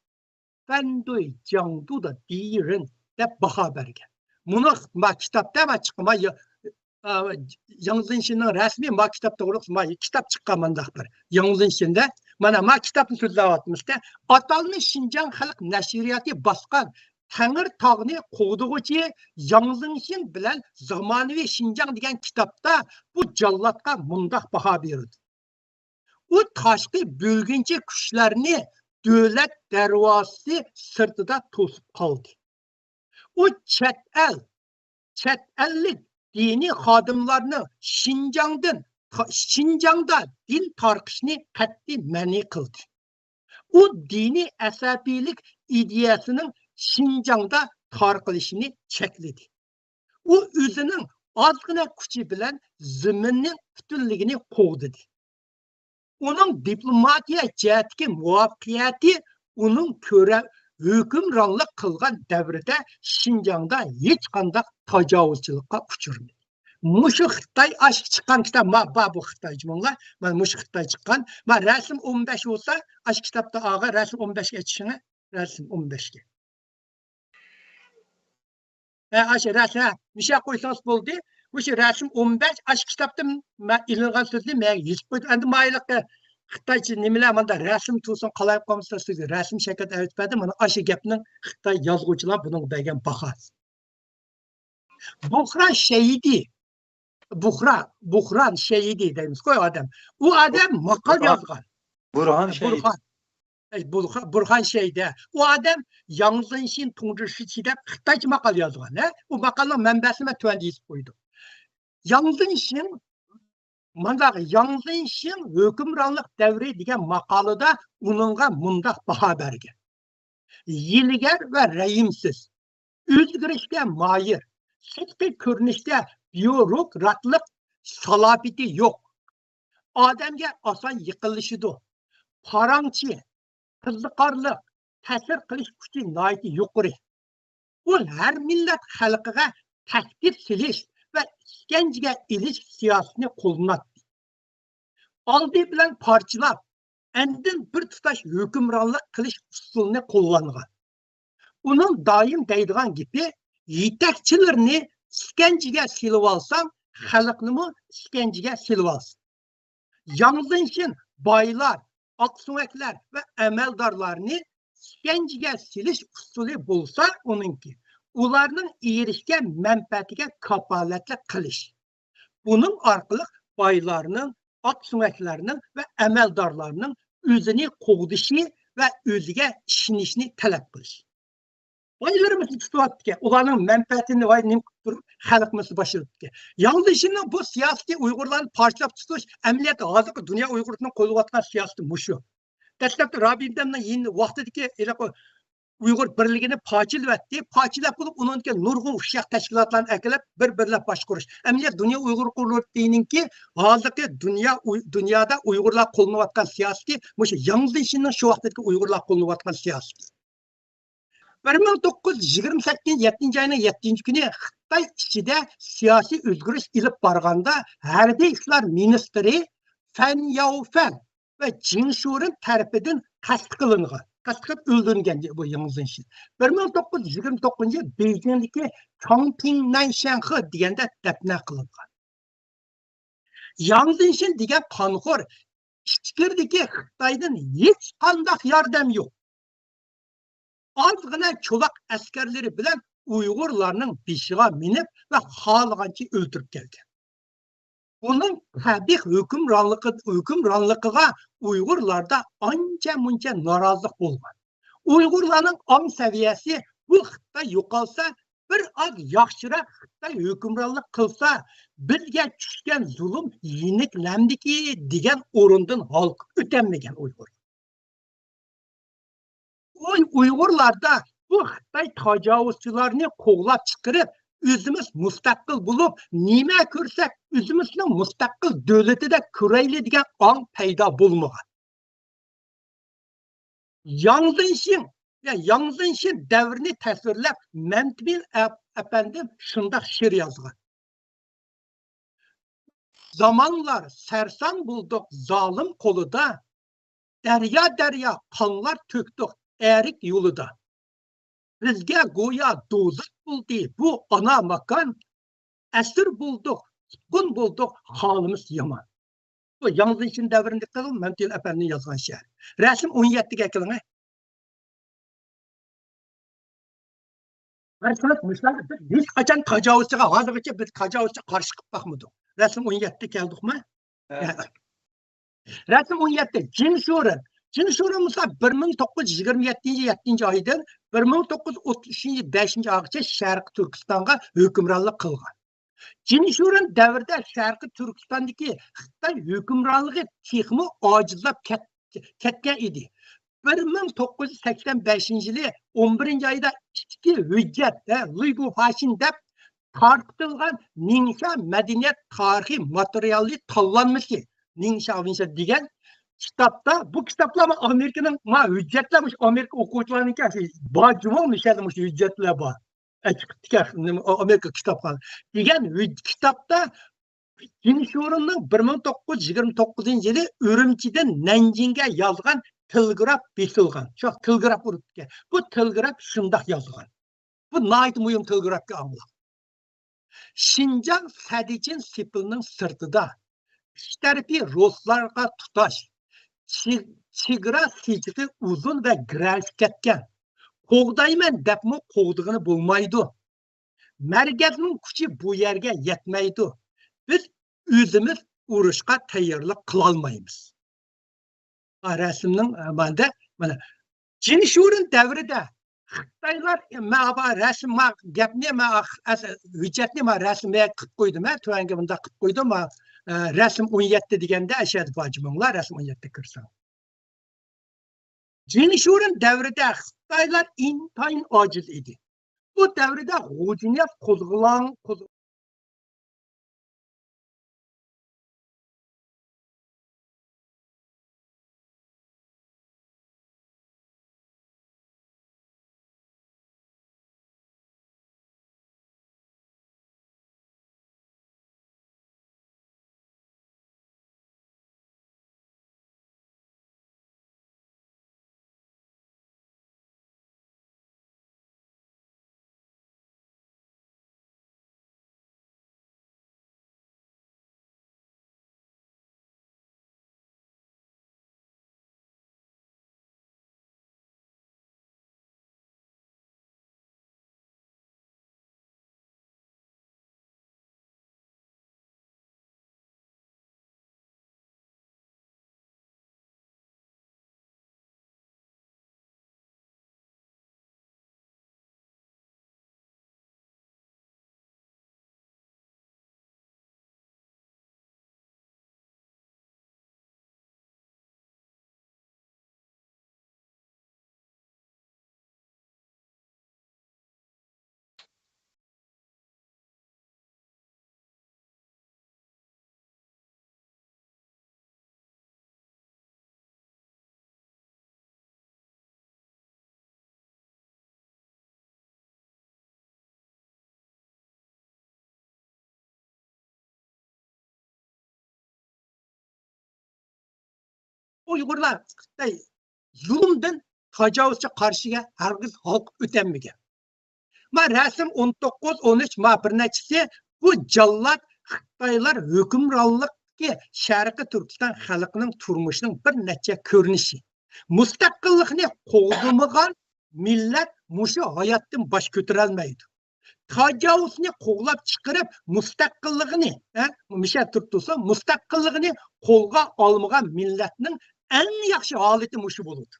فەندۇي جياڭدۇدا دىرېن دەپ باھا بەرگەن. مۇنۇ ما كىتابتا ما چىققان، ما يا-، ئا، ياڭ زېنشىننىڭ رەسمى ما كىتاب توغرۇلۇق ما كىتاب چىققان مۇنداق بىر. ياڭ زېنشىندە، مانا ما كىتابنى سۆزلەۋاتىمىزدا، ئاتالمىش شىنجاڭ خەلق نەشرىياتى باسقان تەڭرىتاغنى قوغدىغۇچى ياڭ زېنشىن بىلەن زامانىۋى شىنجاڭ دېگەن كىتابتا بۇ جاللاتقا مۇنداق باھا بېرىدۇ. ئۇ تاشقى بۆلگۈنچى كۈچلەرنى دۆلەت دەرۋازىسى سىرتىدا توسۇپ قالدى. ئۇ چەت ئەل، چەت ئەللىك دىنىي خادىملارنىڭ شىنجاڭدىن، شىنجاڭدا دىن تارقىشنى قەتئىي مەنئى قىلدى. ئۇ دىنىي ئەسەبىيلىك ئىدىيەسىنىڭ شىنجاڭدا تارقىلىشىنى چەكلىدى. ئۇ ئۆزىنىڭ ئازغىنە كۈچى بىلەن زېمىننىڭ پۈتۈنلۈكىنى قوغدىدى. ئۇنىڭ دىپلوماتىيە جەھەتتىكى مۇۋەپپەقىيىتى ئۇنىڭ كۆرە-، ھۆكۈمرانلىق قىلغان دەۋرىدە شىنجاڭدا ھېچقانداق تاجاۋۇزچىلىققا ئۇچرىمىدى. مۇشۇ خىتاي ئاشۇ چىققان كىتاب، ما، با، بۇ خىتاي جۇمۇڭلار، مانا مۇشۇ خىتاي چىققان. ما، رەسىم ئون بەش بولسا، ئاشۇ كىتابتا ئالغان رەسىم ئون بەشكە ئېچىشىڭە، رەسىم ئون بەشكە. ئاشۇ رەسىم، مۇشۇ يەرگە قويسىڭىز بولدى. مۇشۇ رەسىم ئون بەش، ئاشۇ كىتابتىن مەن ئېلىنغان سۆزنى مەن يېزىپ قويدۇم. ئەمدى مايلىقى خىتايچە نېمىلەر ماندا رەسىم تۇرسۇن، قالايمىقان بولسا سىزگە رەسىم شەكىلدە ئەۋېتىپ بەردىم. مانا ئاشۇ گەپنىڭ خىتاي يازغۇچىلار بۇنىڭغا بەرگەن باھاسى. بۇخرا شەيدى، بۇخرا، بۇخران شەيدى دەيمىزغۇ ئادەم. ئۇ ئادەم ماقال بۇرھان، يازغان. بۇرھان شەيدى. بۇرھان. ئەي، بۇرخا-، بۇرخان شەيدە. ئۇ ئادەم ياڭ زېنشىن تۇڭجىشىچى دەپ خىتايچە ماقال يازغان، ھە؟ ئۇ ماقالىنىڭ مەنبەسىنى مەن تۆۋەندە يېزىپ قويدۇم. ياڭ زېنشىن، مانداق، ياڭ زېنشىن ھۆكۈمرانلىق دەۋرى دېگەن ماقالىدا ئۇنىڭغا مۇنداق باھا بەرگەن: ھىيلىگەر ۋە رەھىمسىز، ئۆزگىرىشكە ماھىر، سىرتقى كۆرۈنۈشتە بيۇروكراتلىق سالاپىتى يوق. ئادەمگە ئاسان يېقىنلىشىدۇ. پاراڭچى، قىزىقارلىق، تەسىر قىلىش كۈچى ناھايىتى يۇقىرى. ئۇ ھەر مىللەت خەلقىگە تەھدىت سېلىش ۋە ئىشكەنجىگە ئېلىش سىياسىتىنى قوللىناتتى. ئالدى بىلەن پارچىلاپ، ئاندىن بىر تۇتاش ھۆكۈمرانلىق قىلىش ئۇسۇلىنى قوللانغان. ئۇنىڭ دائىم دەيدىغان گېپى: يېتەكچىلىرىنى ئىشكەنجىگە سېلىۋالساڭ، خەلقنىمۇ ئىشكەنجىگە سېلىۋالسۇن. ياڭ زېنشىن بايلار، ئاقسۆڭەكلەر ۋە ئەمەلدارلارنى ئىشكەنجىگە سېلىش ئۇسۇلى بولسا ئۇنىڭكى، ئۇلارنىڭ ئېرىشكەن مەنپەئەتىگە كاپالەتلىك قىلىش. بۇنىڭ ئارقىلىق بايلارنىڭ، ئاقسۆڭەكلەرنىڭ ۋە ئەمەلدارلارنىڭ ئۆزىنى قوغدىشى ۋە ئۆزىگە ئىشىنىشىنى تەلەپ قىلىش. بايلىرىمىزنى تۇتۇۋاتىدىكەن، ئۇلارنىڭ مەنپەئەتىنى ۋاي نېمە قىلىپ تۇرۇپ خەلقىمىزنى باشلايدىكەن. ياڭ زېنشىننىڭ بۇ سىياسىتى ئۇيغۇرلارنى پارچىلاپ تۇتۇش، ئەمەلىيەتتە ھازىرقى دۇنيا ئۇيغۇرلىرىنىڭ قوللىۋاتقان سىياسىتى مۇشۇ. دەسلەپتە رابىئە ئىنتەمنىڭ يېنى ۋاقتىدىكى ھېلىقى ئۇيغۇر بىرلىكىنى پارچىلىۋەتتى. پارچىلاپ بولۇپ، ئۇنىڭدىكى نۇرغۇن ئۇششاق تەشكىلاتلارنى ئەكېلىپ، بىر-بىرلەپ باشقۇرۇش. ئەمەلىيەت دۇنيا ئۇيغۇر قۇرۇلتىيىنىڭكى ھازىرقى دۇنيا ئۇي-، دۇنيادا ئۇيغۇرلار قوللىنىۋاتقان سىياسىتى مۇشۇ ياڭ زېنشىننىڭ شۇ ۋاقتىدىكى ئۇيغۇرلار قوللىنىۋاتقان سىياسىتى. بىر مىڭ توققۇز يۈز يىگىرمە سەككىزىنچى يىل يەتتىنچى ئاينىڭ يەتتىنچى كۈنى خىتاي ئىچىدە سىياسىي ئۆزگىرىش ئېلىپ بارغاندا، ھەربىي ئىشلار مىنىستىرى فەن ياۋفەن ۋە جىڭ شۇرېن تەرىپىدىن قەستلىك قىلىنغان، قەستلىك قىلىپ ئۆلتۈرۈلگەن بۇ ياڭ زېنشىن. بىر مىڭ توققۇز يۈز يىگىرمە توققۇزىنچى يىل بېيجىڭدىكى چاڭپىڭنەن شەنخې دېگەندە دەپنە قىلىنغان. ياڭ زېنشىن دېگەن قانخور ئىچكىرىدىكى خىتايدىن ھېچقانداق ياردەم يوق. ئازغىنە چولاق ئەسكەرلىرى بىلەن ئۇيغۇرلارنىڭ بېشىغا مىنىپ ۋە خالىغانچە ئۆلتۈرۈپ كەلگەن. ئۇنىڭ قەبىھ ھۆكۈمرانلىقى، ھۆكۈمرانلىقىغا ئۇيغۇرلاردا ئانچە مۇنچە نارازىلىق بولغان. ئۇيغۇرلارنىڭ ئاڭ سەۋىيەسى بۇ خىتاي يوقالسا، بىر ئاز ياخشىراق خىتاي ھۆكۈمرانلىق قىلسا، بىزگە چۈشكەن زۇلۇم يېنىكلەمدىكى دېگەن ئورۇندىن ھالقىپ ئۆتەلمىگەن ئۇيغۇر. ئۇي-، ئۇيغۇرلاردا بۇ خىتاي تاجاۋۇزچىلارنى قوغلاپ چىقىرىپ، ئۆزىمىز مۇستەقىل بولۇپ، نېمە كۆرسەك، ئۆزىمىزنىڭ مۇستەقىل دۆلىتىدەك كۆرەيلى دېگەن ئاڭ پەيدا بولمىغان. ياڭ زېنشىن، يا، ياڭ زېنشىن دەۋرىنى تەسۋىرلەپ، مەمتىمىن ئەپ-، ئەپەندىم شۇنداق شېئىر يازغان: زامانلار سەرسان بولدۇق زالىم قولىدا، دەريا-دەريا قانلار تۆكتۇق ئەرك يولىدا. بىزگە گويا دوزاخ بولدى بۇ ئانا ماكان، ئەسىر بولدۇق، تۇتقۇن بولدۇق، ھالىمىز يامان. بۇ ياڭ زېنشىن دەۋرىنى قىلىڭ، مەمتىمىن ئەپەندىنىڭ يازغان شېئىرى. رەسىم ئون يەتتىگە ئەكېلىڭە. قارىسىڭىز، مۇشۇلارنى بىز ھېچقاچان تاجاۋۇزچىغا، ھازىرغىچە بىز تاجاۋۇزچىغا قارشى چىقىپ باقمىدۇق. رەسىم ئون يەتتە كەلدۇقمۇ؟ ھە. رەسىم ئون يەتتە، جىن شۇرېن. جىن شۇرېن بولسا بىر مىڭ توققۇز يۈز يىگىرمە يەتتىنچى يىل يەتتىنچى ئايدىن بىر مىڭ توققۇز يۈز ئوتتۇز ئۈچىنچى يىل بەشىنچى ئايغىچە شەرقىي تۈركىستانغا ھۆكۈمرانلىق قىلغان. جىن شۇرېن دەۋرىدە شەرقىي تۈركىستاندىكى خىتاي ھۆكۈمرانلىقى تېخىمۇ ئاجىزلاپ كەت-، كەتكەن ئىدى. بىر مىڭ توققۇز يۈز سەكسەن بەشىنچى يىلى ئون بىرىنچى ئايدا ئىچكى ھۆججەت، ھە، لۇيبۇ فاشىن دەپ تارقىتىلغان نىڭشا مەدەنىيەت تارىخىي ماتېرىيالى تاللانمىسى، نىڭشا ۋىنشا دېگەن كىتابتا، بۇ كىتابلار ئامېرىكىنىڭ ما ھۆججەتلەر، مۇشۇ ئامېرىكا ئوقۇغۇچىلارنىڭكى بار جۇمۇ، مۇشۇ يەردە مۇشۇ ھۆججەتلەر بار. ئە، چىقىپتىكەن، نېمە، ئامېرىكا كىتابخانا دېگەن ھۆج-، كىتابتا جىن شۇرېننىڭ بىر مىڭ توققۇز يۈز يىگىرمە توققۇزىنچى يىلى ئۈرۈمچىدىن نەنجىڭگە يازغان تېلېگراف بېسىلغان. شۇ تېلېگراف ئۇرۇپتىكەن. بۇ تېلېگراف شۇنداق يازغان. بۇ ناھايىتى مۇھىم تېلېگرافكا ئاڭلاڭ. شىنجاڭ سەددىچىن سېپىلنىڭ سىرتىدا، ئۈچ تەرىپى رۇسلارغا تۇتاش، چېگ-، چېگرا سىجىقى ئۇزۇن ۋە گىرەلىشىپ كەتكەن. قوغدايمەن دەپمۇ قوغدىغىلى بولمايدۇ. مەركەزنىڭ كۈچى بۇ يەرگە يەتمەيدۇ. بىز ئۆزىمىز ئۇرۇشقا تەييارلىق قىلالمايمىز. ھە، رەسىمنىڭ، ھە، ماندا، مانا، جىنشۇرېن دەۋرىدە خىتايلار، مە، بۇ رەسىم، ما، گەپنى، ما، ئەس-، ھۆججەتنى، ما، رەسىم قىلىپ قويدۇم، ھە، تۆۋەنگە مۇنداق قىلىپ قويدۇم، ما، ئە، رەسىم ئون يەتتە دېگەندە، ئەشەدە باجىمىڭلار، رەسىم ئون يەتتە كىرسەڭ. جىنشۇرېن دەۋرىدە خىتايلار ئىنتايىن ئاجىز ئىدى. بۇ دەۋردە غۇجىنىياز قوزغىلاڭ، قوز-، ئۇيغۇرلار خىتاي زۇلۇمدىن تاجاۋۇزچى قارشىغا ھەرگىز ھالقىپ ئۆتەلمىگەن. ما رەسىم ئون توققۇز، ئون ئۈچ، ما بىر نەچچىسى بۇ جاللات خىتايلار ھۆكۈمرانلىقتىكى شەرقىي تۈركىستان خەلقىنىڭ تۇرمۇشىنىڭ بىر نەچچە كۆرۈنۈشى. مۇستەقىللىقنى قوغدىمىغان مىللەت مۇشۇ ھاياتتىن باش كۆتۈرەلمەيدۇ. تاجاۋۇزنى قوغلاپ چىقىرىپ، مۇستەقىللىقىنى، ھە، مۇشۇ يەردە تۇرۇپ تۇرسا، مۇستەقىللىقىنى قولغا ئالمىغان مىللەتنىڭ ئەڭ ياخشى ھالىتى مۇشۇ بولىدۇ.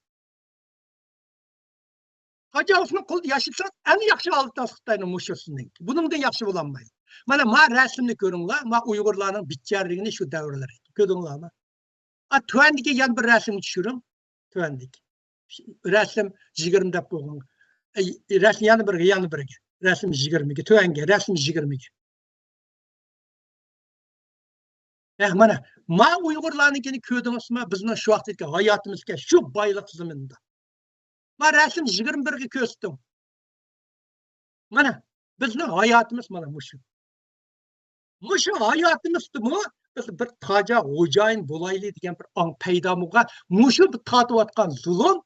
تاجاۋۇزنىڭ قولىدا ياشىسىڭىز، ئەڭ ياخشى ھالىتى خىتاينىڭ مۇشۇ سىزنىڭكى. بۇنىڭدىن ياخشى بولالمايدۇ. مانا، ما رەسىمنى كۆرۈڭلار، ما ئۇيغۇرلارنىڭ بىچارىلىكىنى شۇ دەۋرلەردە. كۆردۈڭلارمۇ؟ ئا، تۆۋەندىكى يەنە بىر رەسىمنى چۈشۈرۈڭ. تۆۋەندىكى. رەسىم يىگىرمە دەپ بولغان. ئەي، رەسىم يەنە بىرگە، يەنە بىرگە. رەسىم يىگىرمىگە، تۆۋەنگە، رەسىم يىگىرمىگە. ھە، مانا، ما ئۇيغۇرلارنىڭكىنى كۆردىڭىزمۇ؟ بىزنىڭ شۇ ۋاقىتتىكى ھاياتىمىزكەن شۇ بايلىق زېمىندا. ما رەسىم يىگىرمە بىرگە كۆرسىتىڭ. مانا، بىزنىڭ ھاياتىمىز مانا مۇشۇ. مۇشۇ ھاياتىمىزدىمۇ بىز بىر تاجا خوجايىن بولايلى دېگەن بىر ئاڭ پەيدا بولغان. مۇشۇ بىر تارتىۋاتقان زۇلۇم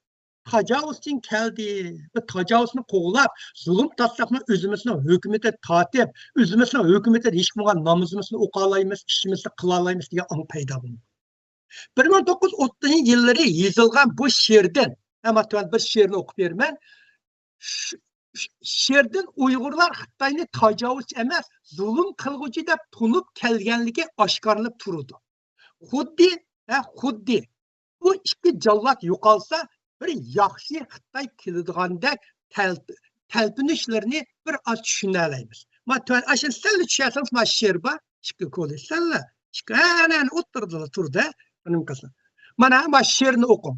تاجاۋۇزچىن كەلدى. بىر تاجاۋۇزنى قوغلاپ، زۇلۇم تارتساقمۇ ئۆزىمىزنىڭ ھۆكۈمىتىدە تارتىپ، ئۆزىمىزنىڭ ھۆكۈمىتىدە ھېچ بولمىغان نامىزىمىزنى ئوقۇيالايمىز، ئىشىمىزنى قىلالايمىز دېگەن ئاڭ پەيدا بولدى. بىر مىڭ توققۇز يۈز ئوتتۇزىنچى يىللىرى يېزىلغان بۇ شېئىردىن، ھە، مانا تۆۋەندە بىر شېئىرنى ئوقۇپ بېرىمەن. ش-، ش-، شېئىردىن ئۇيغۇرلار خىتاينى تاجاۋۇزچى ئەمەس، زۇلۇم قىلغۇچى دەپ تونۇپ كەلگەنلىكى ئاشكارىلىنىپ تۇرىدۇ. خۇددى، ھە، خۇددى بۇ ئىككى جاللات يوقالسا، بىر ياخشى خىتاي كېلىدىغاندەك تەلپ-، تەلپۈنۈشلىرىنى بىر ئاز چۈشىنەلەيمىز. ما تۆۋەن، ئاشۇ سەللا چۈشەرسىڭىز، ما شېئىر بار، ئىككى كولى، سەللا، ئىككى، ئەنە، ئەنە، ئوتتۇرىدا تۇرىدۇ، ئۇنىڭ قىزى. مانا، ما شېئىرنى ئوقۇڭ.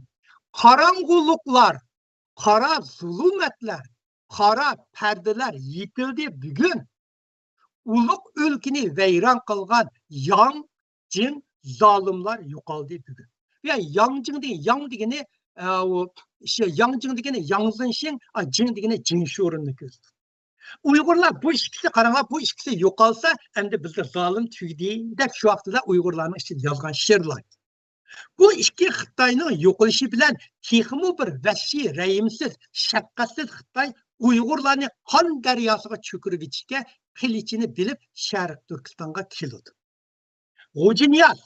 قاراڭغۇلۇقلار، قارا زۇلۇمەتلەر، قارا پەردىلەر يېپىلدى بۈگۈن. ئۇلۇغ ئۆلكىنى ۋەيران قىلغان ياڭ جىڭ زالىملار يوقالدى بۈگۈن. يا ياڭ جىڭ دېگەن، ياڭ دېگىنى، ئە، ئۇ، شۇ ياڭ جىڭ دېگىنى ياڭ زېنشىڭ، ئا، جىڭ دېگىنى جىن شورۇننى كۆرسىتىدۇ. ئۇيغۇرلار بۇ ئىككىسى، قاراڭلار، بۇ ئىككىسى يوقالسا، ئەمدى بىزدە زالىم تۈگىدى، دەپ شۇ ۋاقتىدا ئۇيغۇرلارنىڭ ئىچىدە يازغان شېئىرلار. بۇ ئىككى خىتاينىڭ يوقىلىشى بىلەن تېخىمۇ بىر ۋەھشىي، رەھىمسىز، شەپقەتسىز خىتاي ئۇيغۇرلارنى قان دەرياسىغا چۆكۈرگۈچىگە قىلىچىنى بىلىپ شەرقىي تۈركىستانغا كېلىدۇ. غوجىنىياز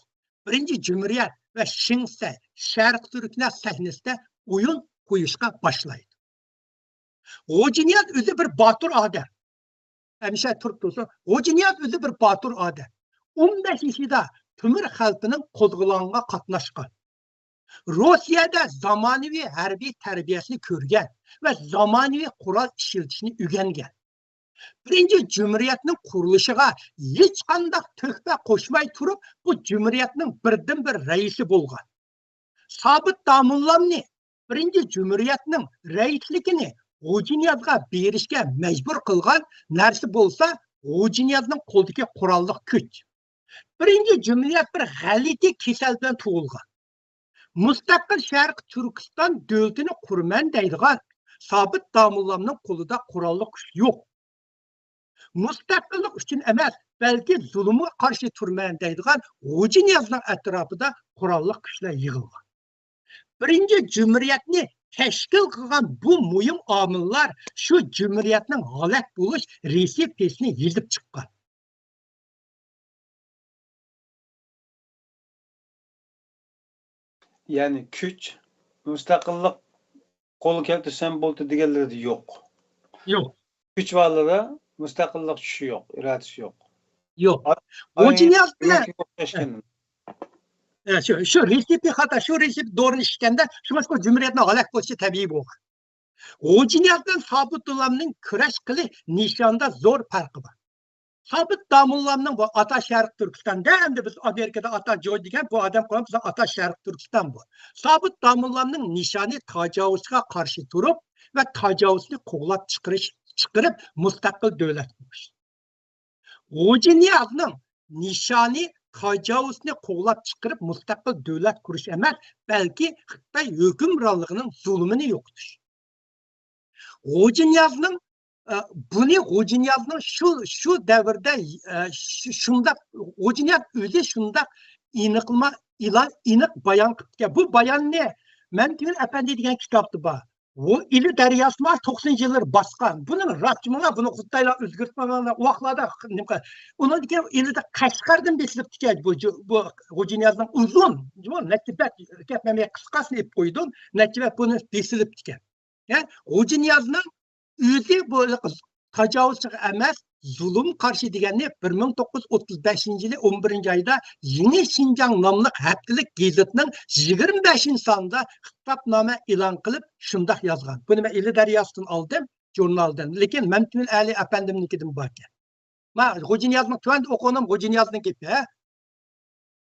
بىرىنچى جۇمھۇرىيەت ۋە شىڭسەي شەرقىي تۈركلەر سەھنىسىدە ئويۇن قويۇشقا باشلايدۇ. غوجىنىياز ئۆزى بىر باتۇر ئادەم. ھەمىشە تۇرۇپ تۇرسۇن. غوجىنىياز ئۆزى بىر باتۇر ئادەم. ئون بەش يېشىدا تۆمۈر خەلپىنىڭ قوزغىلاڭىغا قاتناشقان. روسىيەدە زامانىۋى ھەربىي تەربىيەسىنى كۆرگەن ۋە زامانىۋى قورال ئىشلىتىشنى ئۆگەنگەن. بىرىنچى جۇمھۇرىيەتنىڭ قۇرۇلۇشىغا ھېچقانداق تۆھپە قوشماي تۇرۇپ، بۇ جۇمھۇرىيەتنىڭ بىردىنبىر رەئىسى بولغان. سابىت داموللامنى بىرىنچى جۇمھۇرىيەتنىڭ رەئىسلىكىنى غوجىنىيازغا بېرىشكە مەجبۇر قىلغان نەرسە بولسا، غوجىنىيازنىڭ قولىدىكى قوراللىق كۈچ. بىرىنچى جۇمھۇرىيەت بىر غەلىتە كېسەل بىلەن تۇغۇلغان. مۇستەقىل شەرقىي تۈركىستان دۆلىتىنى قۇرىمەن دەيدىغان سابىت داموللامنىڭ قولىدا قوراللىق كۈچ يوق. مۇستەقىللىق ئۈچۈن ئەمەس، بەلكى زۇلۇمغا قارشى تۇرىمەن دەيدىغان غوجىنىيازنىڭ ئەتراپىدا قوراللىق كۈچلەر يىغىلغان. بىرىنچى جۇمھۇرىيەتنى تەشكىل قىلغان بۇ مۇھىم ئامىللار شۇ جۇمھۇرىيەتنىڭ ھالاك بولۇش رېتسېپىسىنى يېزىپ چىققان. يەنى كۈچ، مۇستەقىللىق قولغا كەلتۈرسەم بولدى دېگەنلىرىدە يوق. يوق. كۈچ بارلىرى مۇستەقىللىق كۈچى يوق، ئىرادىسى يوق. يوق. غوجىنىياز بىلەن شۇ، شۇ رېتسېپى خاتا، شۇ رېتسېپى دورىنى ئىچكەندە شۇڭا جۇمھۇرىيەتنىڭ ھالاك بولۇشى تەبىئىي بولغان. غوجىنىياز بىلەن سابىت داموللامنىڭ كۈرەش قىلىش نىشانىدا زور پەرقى بار. سابىت داموللامنىڭ بۇ ئاتا شەرقىي تۈركىستاندا، ئەمدى بىز ئامېرىكىدا ئاتا جوي دېگەن بۇ ئادەم قويغان بىزنىڭ ئاتا شەرقىي تۈركىستان بۇ. سابىت داموللامنىڭ نىشانى تاجاۋۇزچىغا قارشى تۇرۇپ ۋە تاجاۋۇزنى قوغلاپ چىقىرىش، چىقىرىپ مۇستەقىل دۆلەت قۇرۇش. غوجىنىيازنىڭ نىشانى تاجاۋۇزنى قوغلاپ چىقىرىپ مۇستەقىل دۆلەت قۇرۇش ئەمەس، بەلكى خىتاي ھۆكۈمرانلىقىنىڭ زۇلۇمىنى يوقىتىش. غوجىنىيازنىڭ، ئە، بۇنى غوجىنىيازنىڭ شۇ، شۇ دەۋردە، ئە، شۇ، شۇنداق، غوجىنىياز ئۆزى شۇنداق ئېنىقلىما، ئېلان، ئېنىق بايان قىپتىكەن. بۇ باياننى مەمتىمىن ئەپەندى دېگەن كىتابتا بار. بۇ ئىلى دەرياسىمۇ توقسىنىنچى يىللىرى باسقان. بۇنى راستمۇ، بۇنى خىتايلار ئۆزگەرتمەڭلار، ئۇ ۋاقىتلاردا نېمە قىل-، ئۇنىڭدىن كېيىن ئىلىدە قەشقەردىن بېسىلىپتىكەن بۇ، بۇ غوجىنىيازنىڭ ئۇزۇن، نەچچە بەت كەتمەي، قىسقاسىنى ئېلىپ قويدۇم، نەچچە بەت بۇنى بېسىلىپتىكەن. يا، غوجىنىيازنىڭ ئۆزى بۇ تاجاۋۇزچىغا ئەمەس، زۇلۇم قارشى دېگەننى بىر مىڭ توققۇز يۈز ئوتتۇز بەشىنچى يىلى ئون بىرىنچى ئايدا يېڭى شىنجاڭ ناملىق ھەپتىلىك گېزىتنىڭ يىگىرمە بەشىنچى سانىدا خىتابنامە ئېلان قىلىپ شۇنداق يازغان. بۇنى مەن ئىلى دەرياسىدىن ئالدىم، ژۇرنالدىن. لېكىن مەمتىمىن ئەلى ئەپەندىمنىڭكىدىن باركەن. ما، غوجىنىيازنىڭ، تۆۋەندە ئوقۇغىنىم غوجىنىيازنىڭ گېپى، ھە؟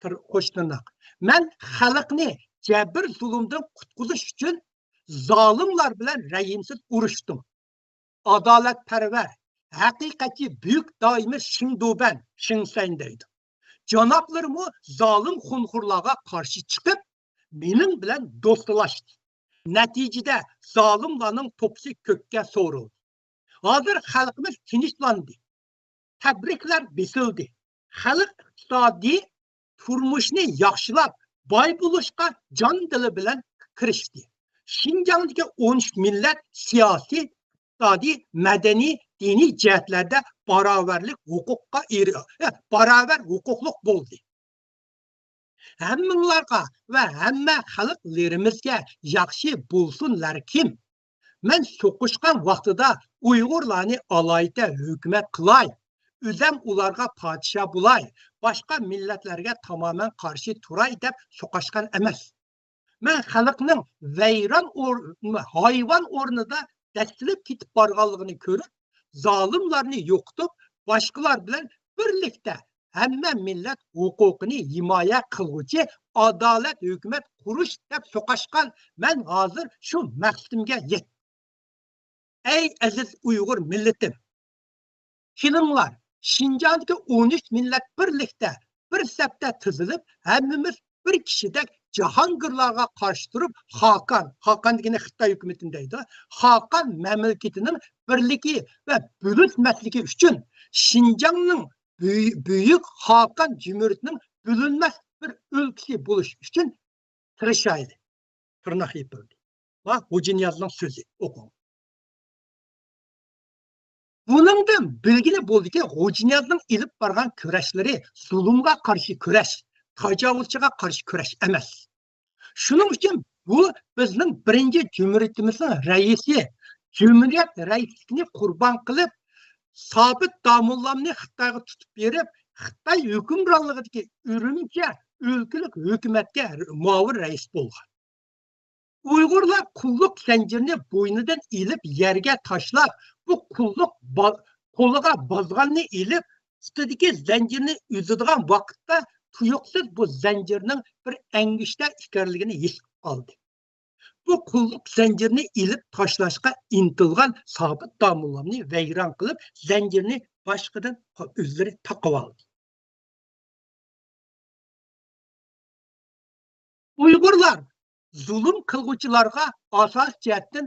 تىر-، قوش تىرناق. مەن خەلقنى جەبىر-زۇلۇمدىن قۇتقۇزۇش ئۈچۈن زالىملار بىلەن رەھىمسىز ئۇرۇشتۇم. ئادالەتپەرۋەر، ھەقىقەتچى بۈيۈك دائىمى شېڭدۇبەن، شېڭسەن دەيدۇ. جانابلىرىمۇ زالىم خۇنخۇرلارغا قارشى چىقىپ، مېنىڭ بىلەن دوستلاشتى. نەتىجىدە زالىملارنىڭ توپىسى كۆككە سورۇلدى. ھازىر خەلقىمىز تىنچلاندى. تەبرىكلەر بېسىلدى. خەلق ئىقتىسادىي تۇرمۇشنى ياخشىلاپ، باي بولۇشقا جان-دىلى بىلەن كىرىشتى. شىنجاڭدىكى ئون ئۈچ مىللەت سىياسىي، ئىقتىسادىي، مەدەنىي، دىنىي جەھەتلەردە باراۋەرلىك ھوقۇققا ئېرى-، باراۋەر ھوقۇقلۇق بولدى. ھەممىڭلارغا ۋە ھەممە خەلقلىرىمىزگە ياخشى بولسۇنلاركىم. مەن سوقۇشقان ۋاقتىدا ئۇيغۇرلارنى ئالاھىدە ھۆكۈمەت قىلاي، ئۆزەم ئۇلارغا پادىشاھ بولاي، باشقا مىللەتلەرگە تامامەن قارشى تۇراي دەپ سوقۇشقان ئەمەس. مەن خەلقنىڭ ۋەيران ئور-، ھايۋان ئورنىدا دەسسىلىپ كېتىپ بارغانلىقىنى كۆرۈپ، زالىملارنى يوقىتىپ، باشقىلار بىلەن بىرلىكتە ھەممە مىللەت ھوقۇقىنى ھىمايە قىلغۇچى ئادالەت ھۆكۈمەت قۇرۇش دەپ سوقۇشقان. مەن ھازىر شۇ مەقسىتىمگە يەتتىم. ئەي ئەزىز ئۇيغۇر مىللىتىم! كېلىڭلار، شىنجاڭدىكى ئون ئۈچ مىللەت بىرلىكتە، بىر سەپتە تىزىلىپ، ھەممىمىز بىر كىشىدەك جاھانگىرلارغا قارشى تۇرۇپ، خاقان، خاقان دېگىنى خىتاي ھۆكۈمىتىنى دەيدۇ، خاقان مەملىكىتىنىڭ بىرلىكى ۋە بۆلۈنمەسلىكى ئۈچۈن، شىنجاڭنىڭ بۈي-، بۈيۈك خاقان جۇمھۇرىيىتىنىڭ بۆلۈنمەس بىر ئۆلكىسى بولۇش ئۈچۈن تىرىشايلى. تىرناق يېپىلدى. ۋە غوجىنىيازنىڭ سۆزى. ئوقۇڭ. بۇنىڭدىن بىلگىلى بولدىكى، غوجىنىيازنىڭ ئېلىپ بارغان كۈرەشلىرى زۇلۇمغا قارشى كۈرەش، تاجاۋۇزچىغا قارشى كۈرەش ئەمەس. شۇنىڭ ئۈچۈن بۇ بىزنىڭ بىرىنچى جۇمھۇرىيىتىمىزنىڭ رەئىسى، جۇمھۇرىيەت رەئىسلىكىنى قۇربان قىلىپ، سابىت داموللامنى خىتايغا تۇتۇپ بېرىپ، خىتاي ھۆكۈمرانلىقىدىكى ئۈرۈمچى ئۆلكىلىك ھۆكۈمەتكە مۇئاۋىن رەئىس بولغان. ئۇيغۇرلار قۇللۇق زەنجىرىنى بوينىدىن ئېلىپ يەرگە تاشلاپ، بۇ قۇللۇق با-، قولىغا بازغاننى ئېلىپ، پۇتىدىكى زەنجىرنى ئۈزىدىغان ۋاقىتتا تۇيۇقسىز بۇ زەنجىرنىڭ بىر ئەڭگۈشتەر ئىكەنلىكىنى ھېس قىلىپ قالدى. بۇ قۇللۇق زەنجىرنى ئېلىپ تاشلاشقا ئىنتىلغان سابىت داموللامنى ۋەيران قىلىپ، زەنجىرنى باشقىدىن ئۆزلىرى تاقىۋالدى. ئۇيغۇرلار زۇلۇم قىلغۇچىلارغا ئاساسىي جەھەتتىن،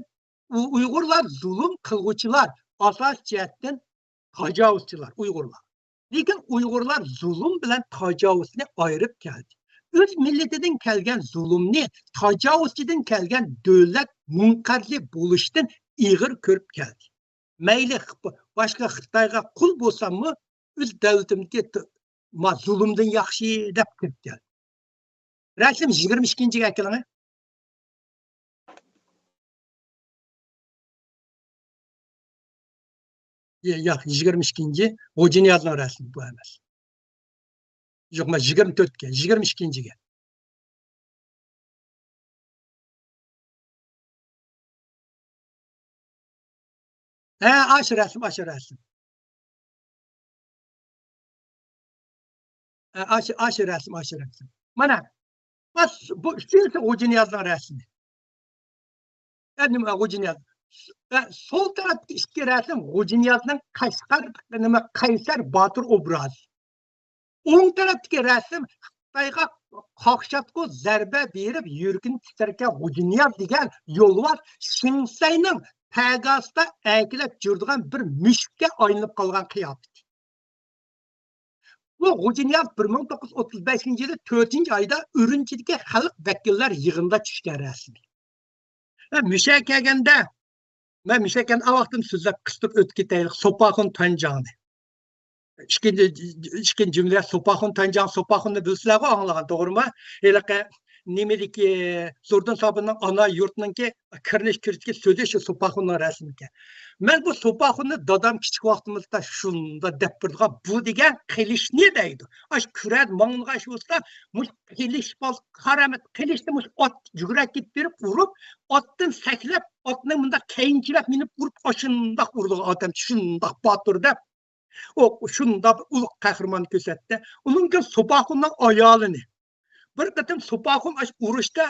ئۇ-، ئۇيغۇرلار زۇلۇم قىلغۇچىلار ئاساسىي جەھەتتىن تاجاۋۇزچىلار ئۇيغۇرلار. لېكىن ئۇيغۇرلار زۇلۇم بىلەن تاجاۋۇزنى ئايرىپ كەلدى. ئۆز مىللىتىدىن كەلگەن زۇلۇمنى، تاجاۋۇزچىدىن كەلگەن دۆلەت مۇنقەرزى بولۇشتىن ئېغىر كۆرۈپ كەلدى. مەيلى خ-، باشقا خىتايغا قۇل بولساممۇ، ئۆز دۆلىتىمدىكى ت-، ما زۇلۇمدىن ياخشى دەپ كىرىپ كەلدى. رەسىم يىگىرمە ئىككىنچىگە ئەكېلىڭە. يا-، ياق، يىگىرمە ئىككىنچى غوجىنىيازنىڭ رەسىمى بۇ ئەمەس. يوق، مانا يىگىرمە تۆتكە، يىگىرمە ئىككىنچىگە. ھە، ئاشۇ رەسىم، ئاشۇ رەسىم. ھە، ئاشۇ، ئاشۇ رەسىم، ئاشۇ رەسىم. مانا، بۇ، بۇ ئۈچىنچىسى غوجىنىيازنىڭ رەسىمى. ھە، نېمە، غوجىنىياز. ھە، سول تەرەپتىكى ئىككى رەسىم غوجىنىيازنىڭ قەشقەر، نېمە، قەيسەر باتۇر ئوبرازى. ئوڭ تەرەپتىكى رەسىم خىتايغا قاقشاتقۇ زەربە بېرىپ، يۈرىكىنى تىترەتكەن غوجىنىياز دېگەن يولۋاس شېڭسەينىڭ پەگاسىدا ئەركىلەپ يۈرىدىغان بىر مۈشۈككە ئايلىنىپ قالغان قىياپىتى. بۇ غوجىنىياز بىر مىڭ توققۇز يۈز ئوتتۇز بەشىنچى يىلى تۆتىنچى ئايدا ئۈرۈمچىدىكى خەلق ۋەكىللەر يىغىنىدا چۈشكەن رەسىمى. ھە، مۇشۇ كەلگەندە، مەن مۇشۇ كەلگەن ۋاقتىم سۆزلەپ قىستۇرۇپ ئۆتۈپ كېتەيلى، سوپاخۇن تۇەنجاڭنى. ئىككىنچى، ئىككىنچى جۈملە، سوپاخۇن تۇەنجاڭ، سوپاخۇننى بىلىسىلەرغۇ، ئاڭلىغان، توغرىمۇ؟ ھېلىقى نېمىدىكى، زوردۇن سابىرنىڭ ئانا يۇرتنىڭكى كىرىنىش كىرىشتىكى سۆزى شۇ سوپاخۇننىڭ رەسىمىكەن. مەن بۇ سوپاخۇننى دادام كىچىك ۋاقتىمىزدا شۇنداق دەپ بېرىدىغان، بۇ دېگەن قىلىچنى دەيدۇ. ئاشۇ كۈرەن ماڭىدىغان ئىش بولسا، مۇشۇ قىلىچ بولسا، قارا ئەمەس، قىلىچنى مۇشۇ ئات جۈگرەپ كېتىپ بېرىپ ئۇرۇپ، ئاتتىن سەكرەپ، ئاتنى مۇنداق كەينىچىلەپ مىنىپ ئۇرۇپ، ئاشۇنداق ئۇرىدىغان ئادەم، شۇنداق باتۇر دەپ، ئۇ شۇنداق بىر ئۇلۇغ قەھرىمان كۆرسەتتى. ئۇنىڭ كېيىن سوپاخۇننىڭ ئايالىنى. بىر قېتىم سوپاخۇن ئاشۇ ئۇرۇشتا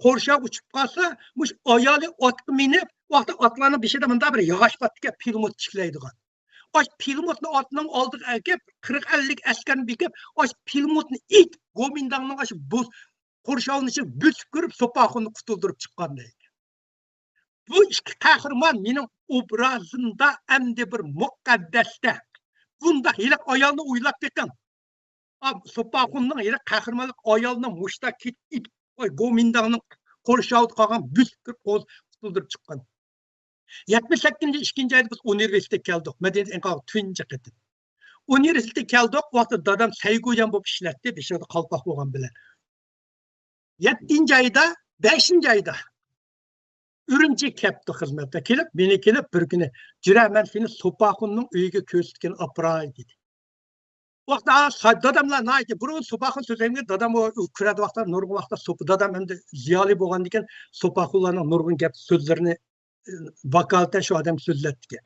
قورشاۋغا ئۇچۇپ قالسا، مۇشۇ ئايالى ئاتقا مىنىپ، ئۇ ۋاقىتتا ئاتلارنىڭ بېشىدا مۇنداق بىر ياغاچ بارتىكەن، پىلىموت چىكلەيدىغان. ئاشۇ پىلىموتنى ئاتنىڭ ئالدىغا ئەكىپ، قىرىق ئەللىك ئەسكەرنى بېكىپ، ئاشۇ پىلىموتنى ئېتىپ، گومىنداڭنىڭ ئاشۇ بۇ قورشاۋنىڭ ئىچىگە بۆسۈپ كىرىپ، سوپاخۇننى قۇتۇلدۇرۇپ چىققان دەيدۇ. بۇ ئىككى قەھرىمان مېنىڭ ئوبرازىمدا ئەمدى بىر مۇقەددەستە. بۇنداق ھېلىقى ئايالنى ئويلاپ بېقىڭ. ئا، سوپاخۇننىڭ ھېلىقى قەھرىمانلىق ئايالىنى مۇشتا كېتىپ، ئوي، گومىنداڭنىڭ قورشاۋىدا قالغان بۆسۈپ كىرىپ قۇتۇلدۇرۇپ چىققان. يەتمىش سەككىزىنچى ئىككىنچى ئايدا بىز ئۇنىۋېرسىتېتكە كەلدۇق. مەدەنىيەت ئىنقىلابى تۇنجى قېتىم. ئۇنىۋېرسىتېتكە كەلدۇق، ۋاقتىدا دادام سەيگۇيەن بولۇپ ئىشلەتتى، بېشىدا قالپاق بولغان بىلەن. يەتتىنچى ئايدا، بەشىنچى ئايدا ئۈرۈمچىگە كەپتۇ خىزمەتتە. كېلىپ، مېنى كېلىپ بىر كۈنى، «جۈرە، مەن سېنى سوپاخۇننىڭ ئۆيىگە كۆرسىتىپ ئاپىراي» دېدى. ۋاقىتتا، سا-، داداملار ناھايىتى بۇرۇن سوپاخۇن سۆزلەيمىز، دادام ئۇ كۈرەدە ۋاقىتتا، نۇرغۇن ۋاقىتتا سوپا، دادام ئەمدى زىيالىي بولغاندىكىن سوپاخۇنلارنىڭ نۇرغۇن گەپ سۆزلىرىنى، ئى، ۋاكالىتەن شۇ ئادەم سۆزلەتتىكەن.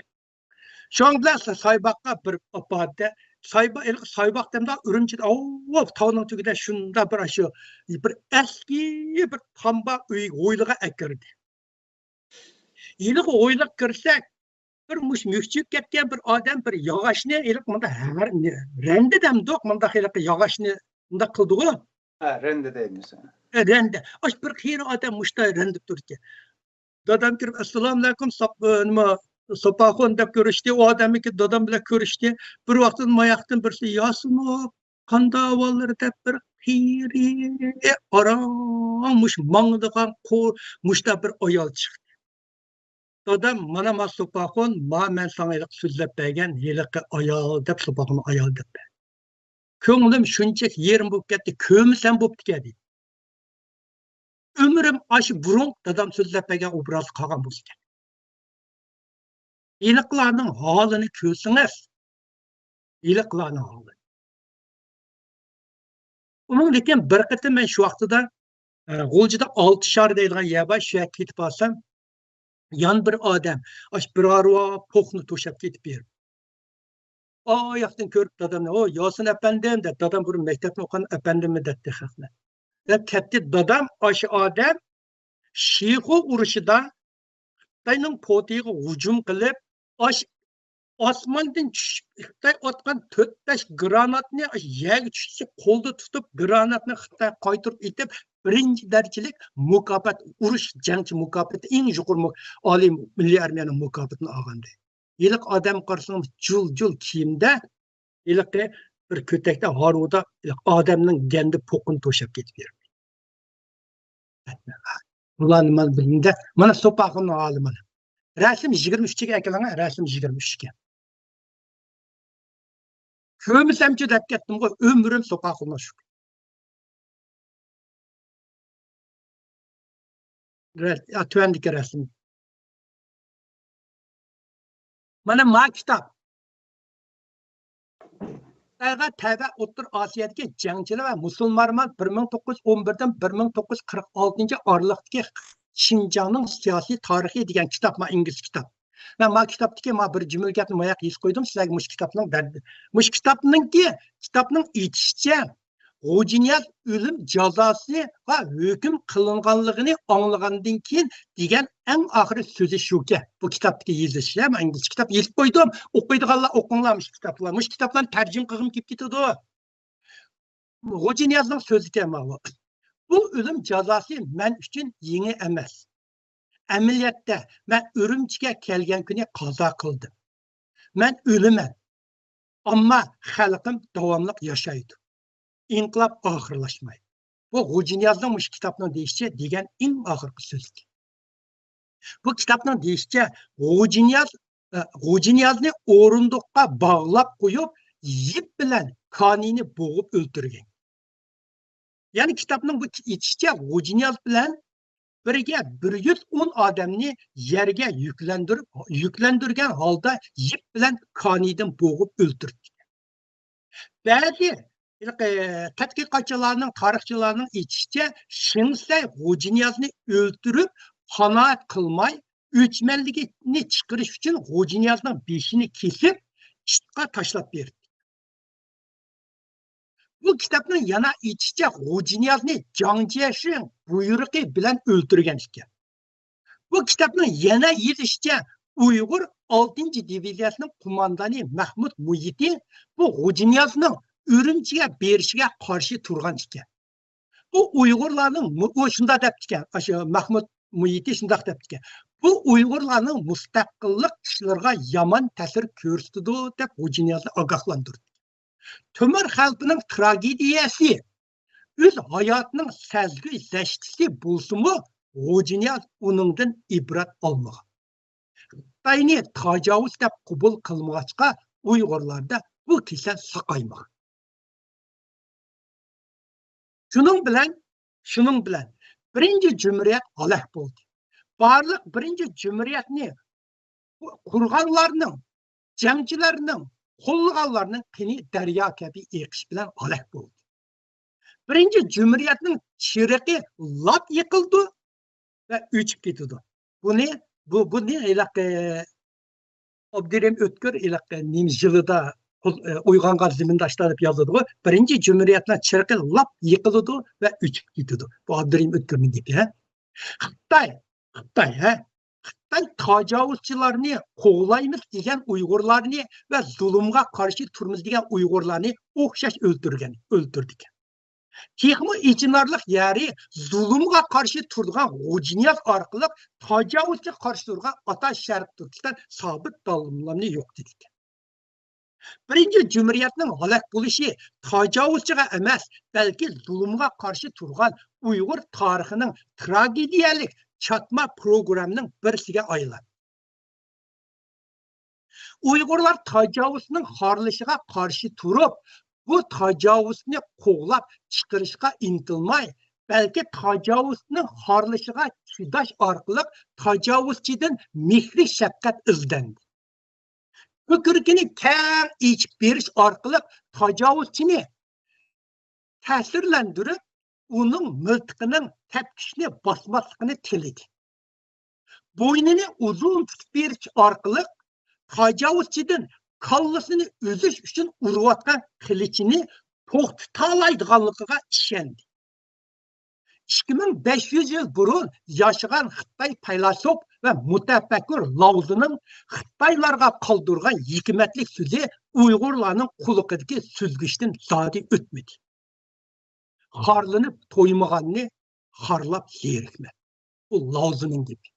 شۇنىڭ بىلەن سا-، سايباغقا بىر ئاپاردى. سايبا-، ھېلىقى سايباغ دەمدە ئۈرۈمچىدە، ئاۋۇ تاغنىڭ تۈۋىدە شۇنداق بىر ئاشۇ، بىر ئەسكى بىر تامبا ئۆي ھويلىغا ئەكىردى. ھېلىقى ھويلىغا كىرسەك، بىر مۇش مۈكچىيىپ كەتكەن بىر ئادەم بىر ياغاچنى ھېلىقى مۇنداق ھەر-، رەندە دەمدۇق، مۇنداق ھېلىقى ياغاچنى مۇنداق قىلدىغۇ. ھە، رەندە دەيمىز. ئە، رەندە. ئاشۇ بىر قېرى ئادەم مۇشتا رەندە تۇرىدىكەن. دادام كىرىپ، «ئەسسالامۇئەلەيكۇم، ساپ-، نېمە، سوپاخۇن» دەپ كۆرۈشتى. ئۇ ئادەممىكى دادام بىلەن كۆرۈشتى. بىر ۋاقىتتىن ماياقتىن بىرسى، «ياسىنوف، قانداق ئەھۋاللىرى؟» دەپ بىر قېرى، ئاران مۇش ماڭىدىغان قو-، مۇشتا بىر ئايال چىقتى. دادام، مانا ما سوپاخۇن، ما مەن ساڭا ھېلىقى سۆزلەپ بەرگەن ھېلىقى ئايال دەپ، سوپاخۇن ئايال دەپ بەردى. كۆڭلۈم شۇنچىلىك يېرىم بولۇپ كەتتى، كۆرمىسەم بوپتىكەن دېدىم. ئۆمرۈم ئاشۇ بۇرۇن دادام سۆزلەپ بەرگەن ئوبرازدا قالغان بولسىكەن. ھېلىقىلارنىڭ ھالىنى كۆرسىڭىز، ھېلىقىلارنىڭ ھالى. ئۇنىڭدىن كېيىن بىر قېتىم مەن شۇ ۋاقتىدا، ئە، غۇلجىدا ئالتە شار دەيدىغان يەر بار، شۇ يەرگە كېتىپ بارسام، يەنە بىر ئادەم، ئاشۇ بىر ھارۋا پوخنى توشاپ كېتىپ بېرىپ. ئاياقتىن كۆرۈپ دادامنى، «ئو، ياسىن ئەپەندىم» دەپ، دادام بۇرۇن مەكتەپنى ئوقۇغان ئەپەندىممۇ دەيتتى خەقلەر. دەپ كەتتى. دادام، ئاشۇ ئادەم شىخۇ ئۇرۇشىدا خىتاينىڭ پوتىيىغا ھۇجۇم قىلىپ، ئاش-، ئاسماندىن چۈشۈپ، خىتاي ئاتقان تۆت بەش گراناتنى يەرگە چۈشسە، قولدا تۇتۇپ، گراناتنى خىتاي قايتۇرۇپ ئېتىپ، بىرىنچى دەرىجىلىك مۇكاپات، ئۇرۇش جەڭچى مۇكاپاتى، ئىڭ يۇقىرى مۇ-، ئالىي مىللىي ئارمىيەنىڭ مۇكاپاتىنى ئالغانىدى. ھېلىقى ئادەم قارىسىڭىز، جۇل-جۇل كىيىمدە، ھېلىقى بىر كۆتەكتە ھارۋىدا ھېلىقى ئادەمنىڭ گەندە پوقىنى توشاپ كېتىپ يۈرىدۇ. بۇلارنى مانا بىلدىم-دە، مانا سوپاخۇننىڭ ھالى مانا. رەسىم يىگىرمە ئۈچكە ئەكېلىڭە، رەسىم يىگىرمە ئۈچكە. كۆرمىسەمچۇ دەپ كەتتىمغۇ، ئۆمرۈم سوپاخۇننىڭ شۇ. رەس-، يا، تۆۋەندىكى رەسىم. مانا ما كىتاب. خىتايغا تەۋە ئوتتۇرا ئاسىيادىكى جەڭچىلەر ۋە مۇسۇلمانلار بىر مىڭ توققۇز يۈز ئون بىردىن بىر مىڭ توققۇز يۈز قىرىق ئالتىنچى ئارىلىقتىكى شىنجاڭنىڭ سىياسىي تارىخى دېگەن كىتاب، ما ئىنگلىز كىتاب. مەن ما كىتابتىكى ما بىر جۈملە گەپنى ما ياققا يېزىپ قويدۇم، سىلەرگە مۇشۇ كىتابنىڭ دەردى، مۇشۇ كىتابنىڭكى، كىتابنىڭ ئېيتىشىچە، غوجىنىياز ئۆلۈم جازاسىغا ھۆكۈم قىلىنغانلىقىنى ئاڭلىغاندىن كېيىن دېگەن ئەڭ ئاخىرى سۆزى شۇكەن. بۇ كىتابتىكى يېزىشى، مەن ئىنگلىزچە كىتاب يېزىپ قويدۇم. ئوقۇيدىغانلار ئوقۇڭلار مۇشۇ كىتابلار. مۇشۇ كىتابلارنى تەرجىمە قىلغۇم كېلىپ كېتىدۇ. غوجىنىيازنىڭ سۆزىكەن ماۋۇ. بۇ ئۆلۈم جازاسى مەن ئۈچۈن يېڭى ئەمەس. ئەمەلىيەتتە، مەن ئۈرۈمچىگە كەلگەن كۈنى قازا قىلدىم. مەن ئۆلىمەن. ئەمما خەلقىم داۋاملىق ياشايدۇ. ئىنقىلاب ئاخىرلاشمايدۇ. بۇ غوجىنىيازنىڭ مۇشۇ كىتابنىڭ دېيىشىچە دېگەن ئەڭ ئاخىرقى سۆزى. بۇ كىتابنىڭ دېيىشىچە، غوجىنىياز، ئە، غوجىنىيازنى ئورۇندۇققا باغلاپ قويۇپ، يىپ بىلەن كانىنى بوغۇپ ئۆلتۈرگەن. يەنى كىتابنىڭ بۇ ئېيتىشىچە، غوجىنىياز بىلەن بىرگە بىر يۈز ئون ئادەمنى يەرگە يۈكلەندۈرۈپ، يۈكلەندۈرگەن ھالدا يىپ بىلەن كانىدىن بوغۇپ ئۆلتۈرۈپتىكەن. بەزى، ھېلىقى، تەتقىقاتچىلارنىڭ، تارىخچىلارنىڭ ئېيتىشىچە، شېڭسەي غوجىنىيازنى ئۆلتۈرۈپ قانائەت قىلماي، ئۆچمەنلىكىنى چىقىرىش ئۈچۈن غوجىنىيازنىڭ بېشىنى كېسىپ، ئىتقا تاشلاپ بېرىپتۇ. بۇ كىتابنىڭ يەنە ئېيتىشىچە، غوجىنىيازنى جاڭ جيەشىڭ بۇيرۇقى بىلەن ئۆلتۈرگەن ئىكەن. بۇ كىتابنىڭ يەنە يېزىشىچە، ئۇيغۇر ئالتىنچى دىۋىزىيەسىنىڭ قوماندانى مەھمۇد مۇھىتى بۇ غوجىنىيازنىڭ ئۈرۈمچىگە بېرىشىگە قارشى تۇرغان ئىكەن. بۇ ئۇيغۇرلارنىڭ مۇ-، ئۇ شۇنداق دەپتىكەن، ئاشۇ مەھمۇد مۇھىتى شۇنداق دەپتىكەن. بۇ ئۇيغۇرلارنىڭ مۇستەقىللىق ئىشلىرىغا يامان تەسىر كۆرسىتىدۇ، دەپ غوجىنىيازنى ئاگاھلاندۇردى. تۆمۈر خەلپىنىڭ تراگېدىيەسى ئۆز ھاياتىنىڭ سەزگۈ زەشتىسى بولسىمۇ، غوجىنىياز ئۇنىڭدىن ئىبرەت ئالمىغان. خىتاينى تاجاۋۇز دەپ قوبۇل قىلمىغاچقا، ئۇيغۇرلاردا بۇ كېسەل ساقايمىغان. شۇنىڭ بىلەن، شۇنىڭ بىلەن بىرىنچى جۇمھۇرىيەت ھالاك بولدى. بارلىق بىرىنچى جۇمھۇرىيەتنى قۇرغانلارنىڭ، جەڭچىلەرنىڭ، قوللىغانلارنىڭ قېنى دەريا كەبى ئېقىش بىلەن ھالاك بولدى. بىرىنچى جۇمھۇرىيەتنىڭ چېرىقى لاپ يىقىلىدۇ ۋە ئۆچۈپ كېتىدۇ. بۇنى، بۇ، بۇنى ھېلىقى ئابدۇرېھىم ئۆتكۈر ھېلىقى نېمە يىلىدا قول-، ئويغانغان زېمىندا ئاشۇنداق دەپ يازىدىغۇ. بىرىنچى جۇمھۇرىيەتنىڭ چېرىقى لاپ يىقىلىدۇ ۋە ئۆچۈپ كېتىدۇ. بۇ ئابدۇرېھىم ئۆتكۈرنىڭ گېپى، ھە. خىتاي، خىتاي، ھە. خىتاي تاجاۋۇزچىلارنى قوغلايمىز دېگەن ئۇيغۇرلارنى ۋە زۇلۇمغا قارشى تۇرىمىز دېگەن ئۇيغۇرلارنى ئوخشاش ئۆلتۈرگەن، ئۆلتۈردىكەن. تېخىمۇ ئېچىنارلىق يەرى، زۇلۇمغا قارشى تۇرىدىغان غوجىنىياز ئارقىلىق تاجاۋۇزچىغا قارشى تۇرىدىغان ئاتا شەرقىي تۈركىستان سابىت داۋاملىرىنى يوقىتىدىكەن. بىرىنچى جۇمھۇرىيەتنىڭ ھالاك بولۇشى تاجاۋۇزچىغا ئەمەس، بەلكى زۇلۇمغا قارشى تۇرغان ئۇيغۇر تارىخىنىڭ تراگېدىيەلىك چاتما پروگراممىنىڭ بىرسىگە ئايلاندى. ئۇيغۇرلار تاجاۋۇزنىڭ خارلىشىغا قارشى تۇرۇپ، بۇ تاجاۋۇزنى قوغلاپ چىقىرىشقا ئىنتىلماي، بەلكى تاجاۋۇزنىڭ خارلىشىغا چىداش ئارقىلىق تاجاۋۇزچىدىن مېھرى شەپقەت ئىزدەندى. كۆكرىكىنى كەڭ ئېچىپ بېرىش ئارقىلىق تاجاۋۇزچىنى تەسىرلەندۈرۈپ، ئۇنىڭ مىلتىقىنىڭ تەپكۈچىنى باسماسلىقىنى تىلىدى. بوينىنى ئۇزۇن تۇتۇپ بېرىش ئارقىلىق تاجاۋۇزچىدىن كاللىسىنى ئۈزۈش ئۈچۈن ئۇرۇۋاتقان قىلىچىنى توختىتالايدىغانلىقىغا ئىشەندى. ئىككى مىڭ بەش يۈز يىل بۇرۇن ياشىغان خىتاي پەيلاسوپ ۋە مۇتەپەككۇر لاۋزىنىڭ خىتايلارغا قالدۇرغان ھېكمەتلىك سۆزى ئۇيغۇرلارنىڭ قۇلىقىدىكى سۈزگۈچتىن زادى ئۆتمىدى. خارلىنىپ تويمىغاننى خارلاپ زېرىكمە. بۇ لاۋزىنىڭ گېپى.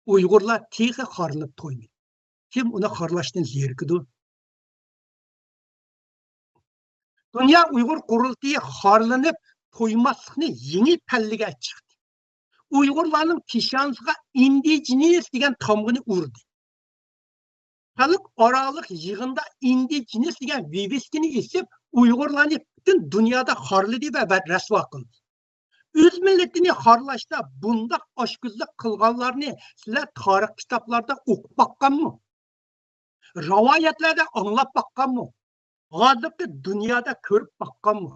ئۇيغۇرلار تېخى خارلىنىپ تويمىدى. كىم ئۇنى خارلاشتىن زېرىكىدۇ؟ دۇنيا ئۇيغۇر قۇرۇلتىيى خارلىنىپ تويماسلىقنى يېڭى پەللىگە چىقتى. ئۇيغۇرلارنىڭ پېشانىسىغا ئىندىجېنىس دېگەن تامغىنى ئۇردى. خەلق ئارالىق يىغىندا ئىندىجېنىس دېگەن ۋىۋىسكىنى ئېسىپ، ئۇيغۇرلارنى پۈتۈن دۇنيادا خارلىدى ۋە، ۋە رەسۋا قىلدى. ئۆز مىللىتىنى خارلاشتا بۇنداق ئاچكۆزلۈك قىلغانلارنى سىلەر تارىخ كىتابلاردا ئوقۇپ باققانمۇ؟ رىۋايەتلەردە ئاڭلاپ باققانمۇ؟ ھازىرقى دۇنيادا كۆرۈپ باققانمۇ؟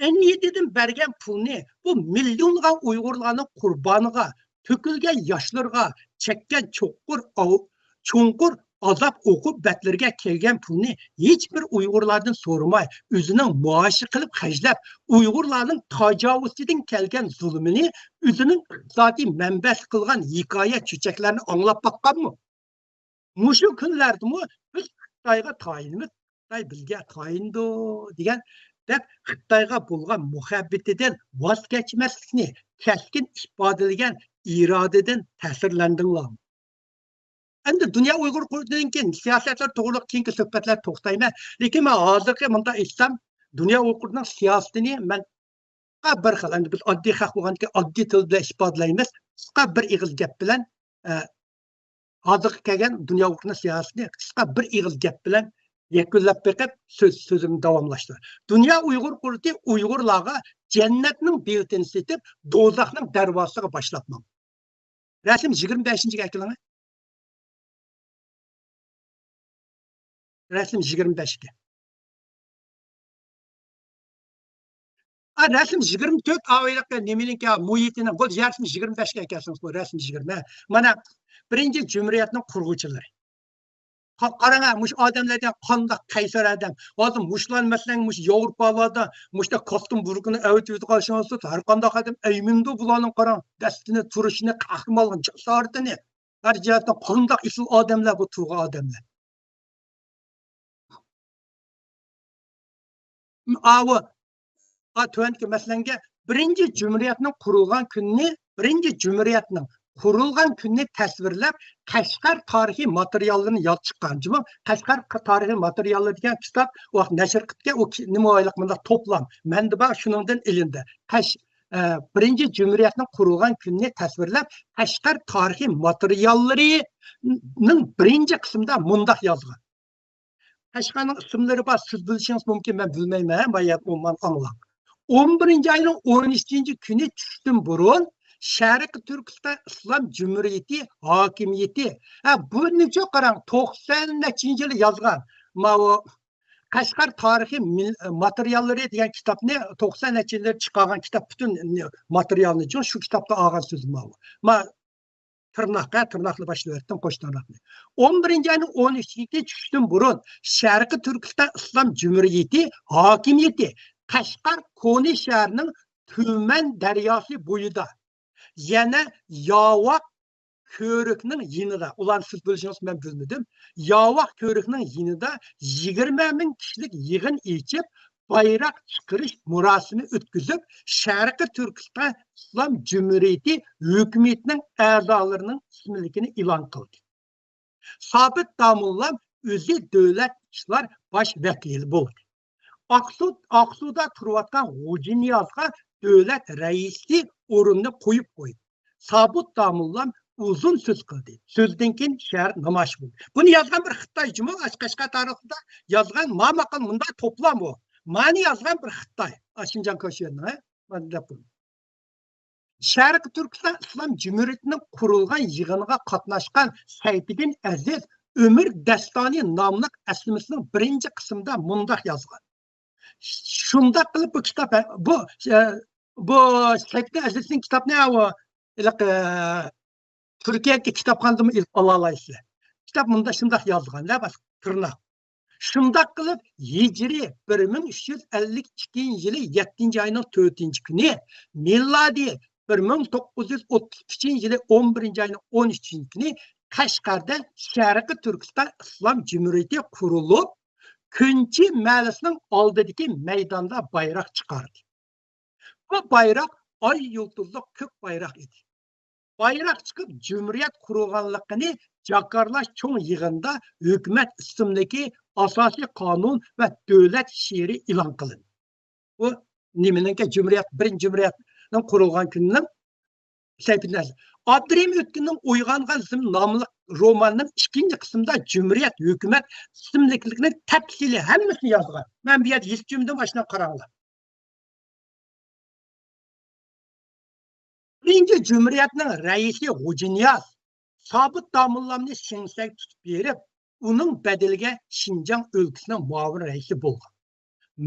ئەمەلىيىتىدىن بەرگەن پۇلنى بۇ مىليونلىغان ئۇيغۇرلارنىڭ قۇربانىغا، تۆكۈلگەن ياشلىرىغا، چەككەن چوققۇر ئاۋ-، چوڭقۇر ئازاب ئوقۇبەتلىرىگە كەلگەن پۇلنى ھېچبىر ئۇيغۇرلاردىن سورىماي، ئۆزىنىڭ مائاشى قىلىپ خەجلەپ، ئۇيغۇرلارنىڭ تاجاۋۇزچىدىن كەلگەن زۇلۇمىنى ئۆزىنىڭ ئىقتىسادىي مەنبەسى قىلغان ھېكايە چۆچەكلەرنى ئاڭلاپ باققانمۇ؟ مۇشۇ كۈنلەردىمۇ بىز خىتايغا تايىنىمىز، خىتاي بىزگە تايىنىدۇ دېگەن دەپ خىتايغا بولغان مۇھەببىتىدىن ۋاز كەچمەسلىكنى كەسكىن ئىپادىلىگەن ئىرادىدىن تەسىرلەندىڭلارمۇ؟ ئەمدى دۇنيا ئۇيغۇر قۇرۇلتىيىدىن كېيىن سىياسەتلەر توغرىلىق كېيىنكى سۆھبەتلەر توختايمەن. لېكىن مەن ھازىرقى مۇنداق ئېيتسام، دۇنيا ئۇيغۇرنىڭ سىياسىتىنى مەن قىسقا بىر خىل، ئەمدى بىز ئاددىي خەق بولغاندىكىن ئاددىي تىل بىلەن ئىپادىلەيمىز. قىسقا بىر ئېغىز گەپ بىلەن، ئە، ھازىرغا كەلگەن دۇنيا ئۇيغۇرنىڭ سىياسىتىنى قىسقا بىر ئېغىز گەپ بىلەن يەكۈنلەپ بېقىپ، سۆز، سۆزۈمنى داۋاملاشتۇرىمەن. دۇنيا ئۇيغۇر قۇرۇلتىيى ئۇيغۇرلارغا جەننەتنىڭ بېلىتىنى سېتىپ، دوزاخنىڭ دەرۋازىسىغا باشلاپ ماڭدى. رەسىم يىگىرمە بەشىنچىگە ئەكېلىڭە. رەسىم يىگىرمە بەشكە. ئا، رەسىم يىگىرمە تۆت ئاۋايلىق نېمىنىڭكى، مۇھىتىنىڭ. بولدى، رەسىم يىگىرمە بەشكە ئەكەلسىڭىز، بۇ رەسىم يىگىرمە. مانا، بىرىنچى جۇمھۇرىيەتنىڭ قۇرغۇچىلىرى. قا-، قاراڭ، مۇشۇ ئادەملەر دېگەن قانداق قەيسەر ئادەم. ھازىر مۇشۇلار، مەسىلەن، مۇشۇ ياۋروپالاردا مۇشۇنداق كاستۇم بۇرۇكىنى ئەۋېتىۋېتىدىغان ئىشىڭىز، ھەر قانداق ئادەم ئەيمىنىدۇ بۇلارنىڭ، قاراڭ، دەستىنى، تۇرۇشىنى، قەھرىمانلىق جاسارىتىنى، ھەر جەھەتتىن قانداق ئېسىل ئادەملەر بۇ تۇرغان ئادەملەر. ئاۋۇ، ئا، تۆۋەندىكى مەسىلەنگە، بىرىنچى جۇمھۇرىيەتنىڭ قۇرۇلغان كۈنىنى، بىرىنچى جۇمھۇرىيەتنىڭ قۇرۇلغان كۈنىنى تەسۋىرلەپ، قەشقەر تارىخىي ماتېرىياللىرىنى ياد چىققان. جۇمۇ، قەشقەر تارىخىي ماتېرىياللىرى دېگەن كىتاب، ئۇ نەشر قىپتىكەن، ئۇ كى-، نېمە ئايلىق مۇنداق توپلام. مەندە بار، شۇنىڭدىن ئېلىندى. قەش-، ئە، بىرىنچى جۇمھۇرىيەتنىڭ قۇرۇلغان كۈنىنى تەسۋىرلەپ، قەشقەر تارىخىي ماتېرىياللىرىنىڭ بىرىنچى قىسمىدا مۇنداق يازغان. قەشقەرنىڭ ئىسىملىرى بار، سىز بىلىشىڭىز مۇمكىن، مەن بىلمەيمەن، ھە، ما يەردە ئومان ئاڭلاڭ. ئون بىرىنچى ئاينىڭ ئون ئۈچىنچى كۈنى چۈشتىن بۇرۇن شەرقىي تۈركىستان ئىسلام جۇمھۇرىيىتى ھاكىمىيىتى. ھە، بۇنىچۇ قاراڭ، توقسان نەچچىنچى يىلى يازغان. ماۋۇ قەشقەر تارىخىي مىل-، ماتېرىياللىرى دېگەن كىتابنى، توقسان نەچچىنچى يىلى چىقارغان كىتاب، پۈتۈن ماتېرىيالنى، شۇ كىتابتا ئالغان سۆزۈم ماۋۇ. ما تىرناق، ھە، تىرناقنى باشلىۋەتتىم، قوش تىرناقنى. ئون بىرىنچى ئاينىڭ ئون ئۈچىنچى چۈشتىن بۇرۇن شەرقىي تۈركىستان ئىسلام جۇمھۇرىيىتى ھاكىمىيىتى قەشقەر كونا شەھىرىنىڭ تۈمەن دەرياسى بويىدا، يەنە ياۋاق كۆۋرۈكنىڭ يېنىدا، ئۇلارنى سىز بىلىشىڭىز مەن بىلمىدىم، ياۋاق كۆۋرۈكنىڭ يېنىدا يىگىرمە مىڭ كىشىلىك يىغىن ئېچىپ، بايراق چىقىرىش مۇراسىمى ئۆتكۈزۈپ، شەرقىي تۈركىستان ئىسلام جۇمھۇرىيىتى ھۆكۈمىتىنىڭ ئەزالىرىنىڭ ئىسىملىكىنى ئېلان قىلدى. سابىت داموللام ئۆزى دۆلەت ئىشلار باش ۋەكىلى بولدى. ئاقسۇ، ئاقسۇدا تۇرۇۋاتقان غوجىنىيازغا دۆلەت رەئىسى ئورنىنى قويۇپ قويدى. سابىت داموللام ئۇزۇن سۆز قىلدى. سۆزدىن كېيىن شەھەر نامايىش بولدى. بۇنى يازغان بىر خىتاي جۇمۇ، ئاش-، قەشقەر تارىخىدا يازغان ما ماقال مۇنداق توپلام بۇ. مانى يازغان بىر خىتاي. ئاشىنجاڭ كوشيەننىڭ، ھە؟ مانا دەپ قويدۇم. شەرقىي تۈركىستان ئىسلام جۇمھۇرىيىتىنىڭ قۇرۇلغان يىغىنىغا قاتناشقان سەيپىدىن ئەزىز ئۆمۈر داستانى ناملىق ئەسلىمىسىنىڭ بىرىنچى قىسمىدا مۇنداق يازغان. شۇنداق قىلىپ بۇ كىتاب، بۇ، بۇ سەيپىدىن ئەزىزنىڭ كىتابىنى ئۇ، ھېلىقى، تۈركىيەدىكى كىتابخانىدىمۇ ئېلىپ ئالالايسىلەر. كىتاب مۇنداق شۇنداق يازغان، لا باشقا تىرناق. شۇنداق قىلىپ، ھىجرىي بىر مىڭ ئۈچ يۈز ئەللىك ئىككىنچى يىلى يەتتىنچى ئاينىڭ تۆتىنچى كۈنى، مىلادىي بىر مىڭ توققۇز يۈز ئوتتۇز ئۈچىنچى يىلى ئون بىرىنچى ئاينىڭ ئون ئۈچىنچى كۈنى قەشقەردە شەرقىي تۈركىستان ئىسلام جۇمھۇرىيىتى قۇرۇلۇپ، كۈنچى مەھەللىسىنىڭ ئالدىدىكى مەيداندا بايراق چىقاردى. بۇ بايراق ئاي يۇلتۇزلۇق كۆك بايراق ئىدى. بايراق چىقىپ، جۇمھۇرىيەت قۇرۇلغانلىقىنى جاكارلاش چوڭ يىغىنىدا ھۆكۈمەت ئىسمىدىكى ئاساسىي قانۇن ۋە دۆلەت شېئىرى ئېلان قىلىندى. بۇ نېمىنىڭكى؟ جۇمھۇرىيەت، بىرىنچى جۇمھۇرىيەتنىڭ قۇرۇلغان كۈنىنىڭ سەھىپىدىن. ئابدۇرېھىم ئۆتكۈننىڭ ئويغانغان ئىسىم ناملىق روماننىڭ ئىككىنچى قىسمىدا جۇمھۇرىيەت ھۆكۈمەت ئىسىملىكلىكىنى تەپسىلىي ھەممىسىنى يازغان. مەن بۇ يەردە يېزىپ جۈمدىم، ئاشۇنداق قاراڭلار. بىرىنچى جۇمھۇرىيەتنىڭ رەئىسى غوجىنىياز سابىت داموللامنى شېڭسەيگە تۇتۇپ بېرىپ، ئۇنىڭ بەدىلىگە شىنجاڭ ئۆلكىسىنىڭ مۇئاۋىن رەئىسى بولغان.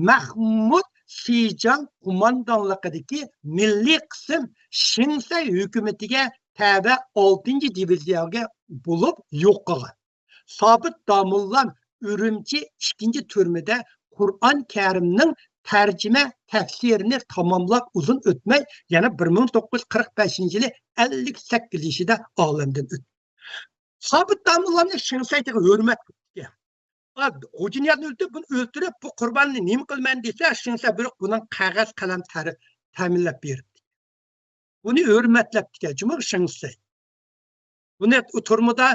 مەخمۇت سىجاڭ قوماندانلىقىدىكى مىللىي قىسىم شېڭسەي ھۆكۈمىتىگە تەۋە ئالتىنچى دىۋىزىيەگە بولۇپ يوق قىلغان. سابىت داموللام ئۈرۈمچى ئىككىنچى تۈرمىدە قۇرئان كەرىمنىڭ تەرجىمە تەپسىرىنى تاماملاپ ئۇزۇن ئۆتمەي، يەنە بىر مىڭ توققۇز يۈز قىرىق بەشىنچى يىلى ئەللىك سەككىز يېشىدا ئالەمدىن ئۆتتى. سابىت داموللامنى شېڭسەيدىكى ھۆرمەت قىپتىكەن. غوجىنىيازنى ئۆلتۈرۈپ، بۇنى ئۆلتۈرۈپ، بۇ قۇرباننى نېمە قىلىمەن دېسە، شېڭسەي بۇيرۇق، بۇنىڭ قەغەز قەلەم تەر-، تەمىنلەپ بېرىپتىكەن. بۇنى ھۆرمەتلەپتىكەن جۇمۇ شېڭسەي. بۇنى تۈرمىدە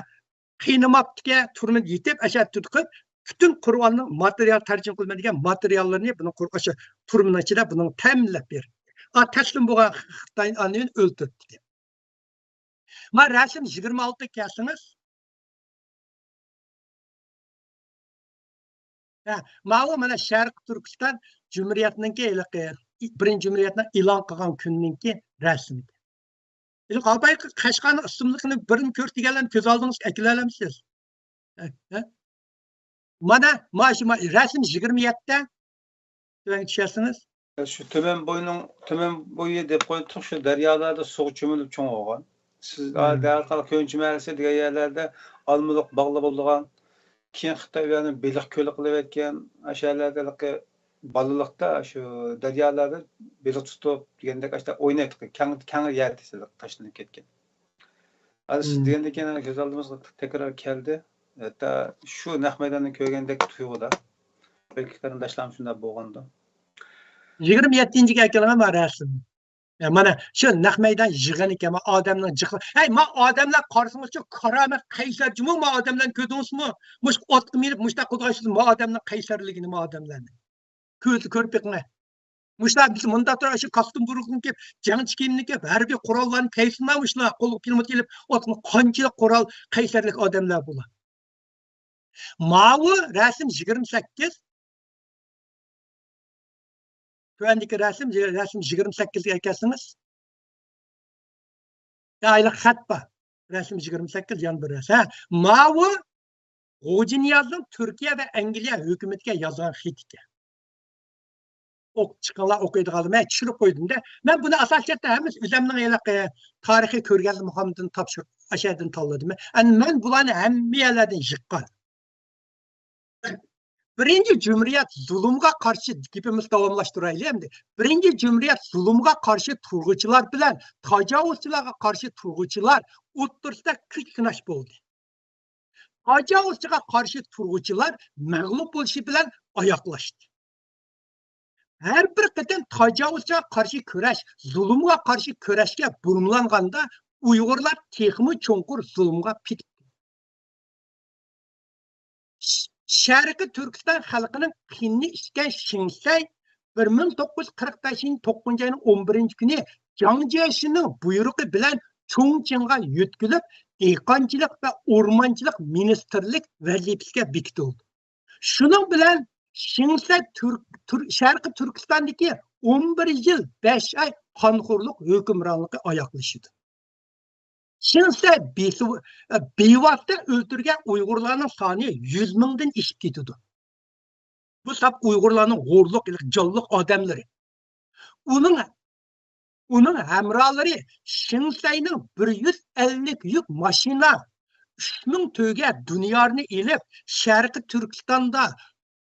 قىينىماپتىكەن، تۈرمىدە يېتىپ، ئەشەددىي تۇتقۇن، پۈتۈن قۇرئاننىڭ ماتېرىيال، تەرجىمە قىلىنمىدىغان ماتېرىياللىرىنى بۇنىڭ قۇر-، ئاشۇ تۈرمىنىڭ ئىچىدە بۇنىڭ تەمىنلەپ بېرىپتىكەن. ئا، تەسلىم بولغان خىتاي ئاندىن ئۆلتۈرۈپتىكەن. ما رەسىم يىگىرمە ئالتە كەلسىڭىز. ھە، ماۋۇ مانا شەرقىي تۈركىستان جۇمھۇرىيەتنىڭكى ھېلىقى بىرىنچى جۇمھۇرىيەتنىڭ ئېلان قىلغان كۈنىنىڭكى رەسىمى. ھېلىقى ئالپايقى قەشقەرنىڭ ئىسىملىكىنى بىرنى كۆرسىتىپ دېگەنلەرنى كۆز ئالدىڭىزغا ئەكېلەلەمسىز؟ ھە، ھە؟ مانا، ما شۇ، ما، رەسىم يىگىرمە يەتتە. تۆۋەنگە چۈشەرسىڭىز. شۇ تۆمەن بوينىڭ، تۆمەن بويى دەپ قويدۇق، شۇ دەريالاردا سۇغا چۆمۈلۈپ چوڭ بولغان. سىز مم. دەرھال كۆنچى مەھەللىسى دېگەن يەرلەردە ئالمىلىق باغلار بولىدىغان. كېيىن خىتاي ئۇ يەرنى بېلىق كۆلى قىلىۋەتكەن. ئاشۇ يەرلەردە ھېلىقى بالىلىقتا شۇ دەريالاردا بېلىق تۇتۇپ دېگەندەك، ئاشۇ ئوينايتتۇق. كەڭ، كەڭ يەر دېسە تاشلىنىپ كەتكەن. ھازىر سىز مم. دېگەندىن كېيىن كۆز ئالدىمىزغا تەكرار كەلدى. ھەتتا شۇ نەق مەيداننى كۆرگەندەك تۇيغۇدا. بەلكى قېرىنداشلارمۇ شۇنداق بولغاندۇ. يىگىرمە يەتتىنچىگە ئەكەلگەن ما رەسىم. يا، مانا شۇ نەق مەيدان يىغىنى ئىكەن، ما ئادەمنىڭ جىقلا-، ھەي، ما ئادەملەر قارىسىڭىزچۇ، كارامەت قەيسەر جۇمۇ، ما ئادەملەرنى كۆردىڭىزمۇ؟ مۇشۇ ئاتقا مىنىپ، مۇشۇنداق قىلغان، ما ئادەمنىڭ قەيسەرلىكىنى، ما ئادەملەرنى. كۆز-، كۆرۈپ بېقىڭە. مۇشۇلار بىز مۇنداق تۇرۇپ، شۇ كاستيۇم بۇرۇقنى كىيىپ، جەڭچى كىيىمنى كىيىپ، ھەربىي قوراللارنى كىيسىنلار، مۇشۇلار قولغا پىلىموت ئېلىپ، ئاتقا قانچىلىك قورال، قەيسەرلىك ئادەملەر بۇلار. ماۋۇ رەسىم يىگىرمە سەككىز. تۆۋەندىكى رەسىم، رەسىم يىگىرمە سەككىزگە كەلسىڭىز. يا، ھېلىقى خەت بار. رەسىم يىگىرمە سەككىز، يەنە بىر رەسىم. ھە، ماۋۇ غوجىنىيازنىڭ تۈركىيە ۋە ئەنگلىيە ھۆكۈمىتىگە يازغان خېتى ئىكەن. ئوقۇپ چىقىڭلار، ئوقۇيدىغانلار. مەن چۈشۈرۈپ قويدۇم-دە. مەن بۇنى ئاساسىي شەرتتە ھەممىسى ئۆزۈمنىڭ ھېلىقى تارىخىي كۆرگەزمىخانىمدىن تاپشۇرۇپ، ئاشۇ يەردىن تاللىدىم. ئەمدى مەن بۇلارنى ھەممە يەرلەردىن يىغقان. بىرىنچى جۇمھۇرىيەت زۇلۇمغا قارشى، گېپىمىزنى داۋاملاشتۇرايلى ئەمدى. بىرىنچى جۇمھۇرىيەت زۇلۇمغا قارشى تۇرغۇچىلار بىلەن تاجاۋۇزچىلارغا قارشى تۇرغۇچىلار ئوتتۇرىسىدا كۈچ سىناش بولدى. تاجاۋۇزچىغا قارشى تۇرغۇچىلار مەغلۇپ بولۇشى بىلەن ئاياغلاشتى. ھەر بىر قېتىم تاجاۋۇزچىغا قارشى كۈرەش، زۇلۇمغا قارشى كۈرەشكە بۇرمىلانغاندا، ئۇيغۇرلار تېخىمۇ چوڭقۇر زۇلۇمغا پېتىپتۇ. ش-، شەرقىي تۈركىستان خەلقىنىڭ قېنىنى ئىچكەن شېڭسەي بىر مىڭ توققۇز يۈز قىرىق بەشىنچى، توققۇزىنچى ئاينىڭ ئون بىرىنچى كۈنى جاڭ جيېشىنىڭ بۇيرۇقى بىلەن چۇڭچىڭغا يۆتكىلىپ، دېھقانچىلىق ۋە ئورمانچىلىق مىنىستىرلىك ۋەزىپىسىگە بېكىتىلدى. شۇنىڭ بىلەن شېڭسەي تۈرك-، تۈر-، شەرقىي تۈركىستاندىكى ئون بىر يىل بەش ئاي قانخورلۇق ھۆكۈمرانلىقى ئاياغلىشىدۇ. شېڭسەي بىسۇ-، بىۋاسىتە ئۆلتۈرگەن ئۇيغۇرلارنىڭ سانى يۈز مىڭدىن ئېشىپ كېتىدۇ. بۇ ساپ ئۇيغۇرلارنىڭ غورلۇق، جانلىق ئادەملىرى. ئۇنىڭ، ئۇنىڭ ھەمراھلىرى شېڭسەينىڭ بىر يۈز ئەللىك يۈك ماشىنا، ئۈچ مىڭ تۆگە دۇنيارنى ئېلىپ، شەرقىي تۈركىستاندا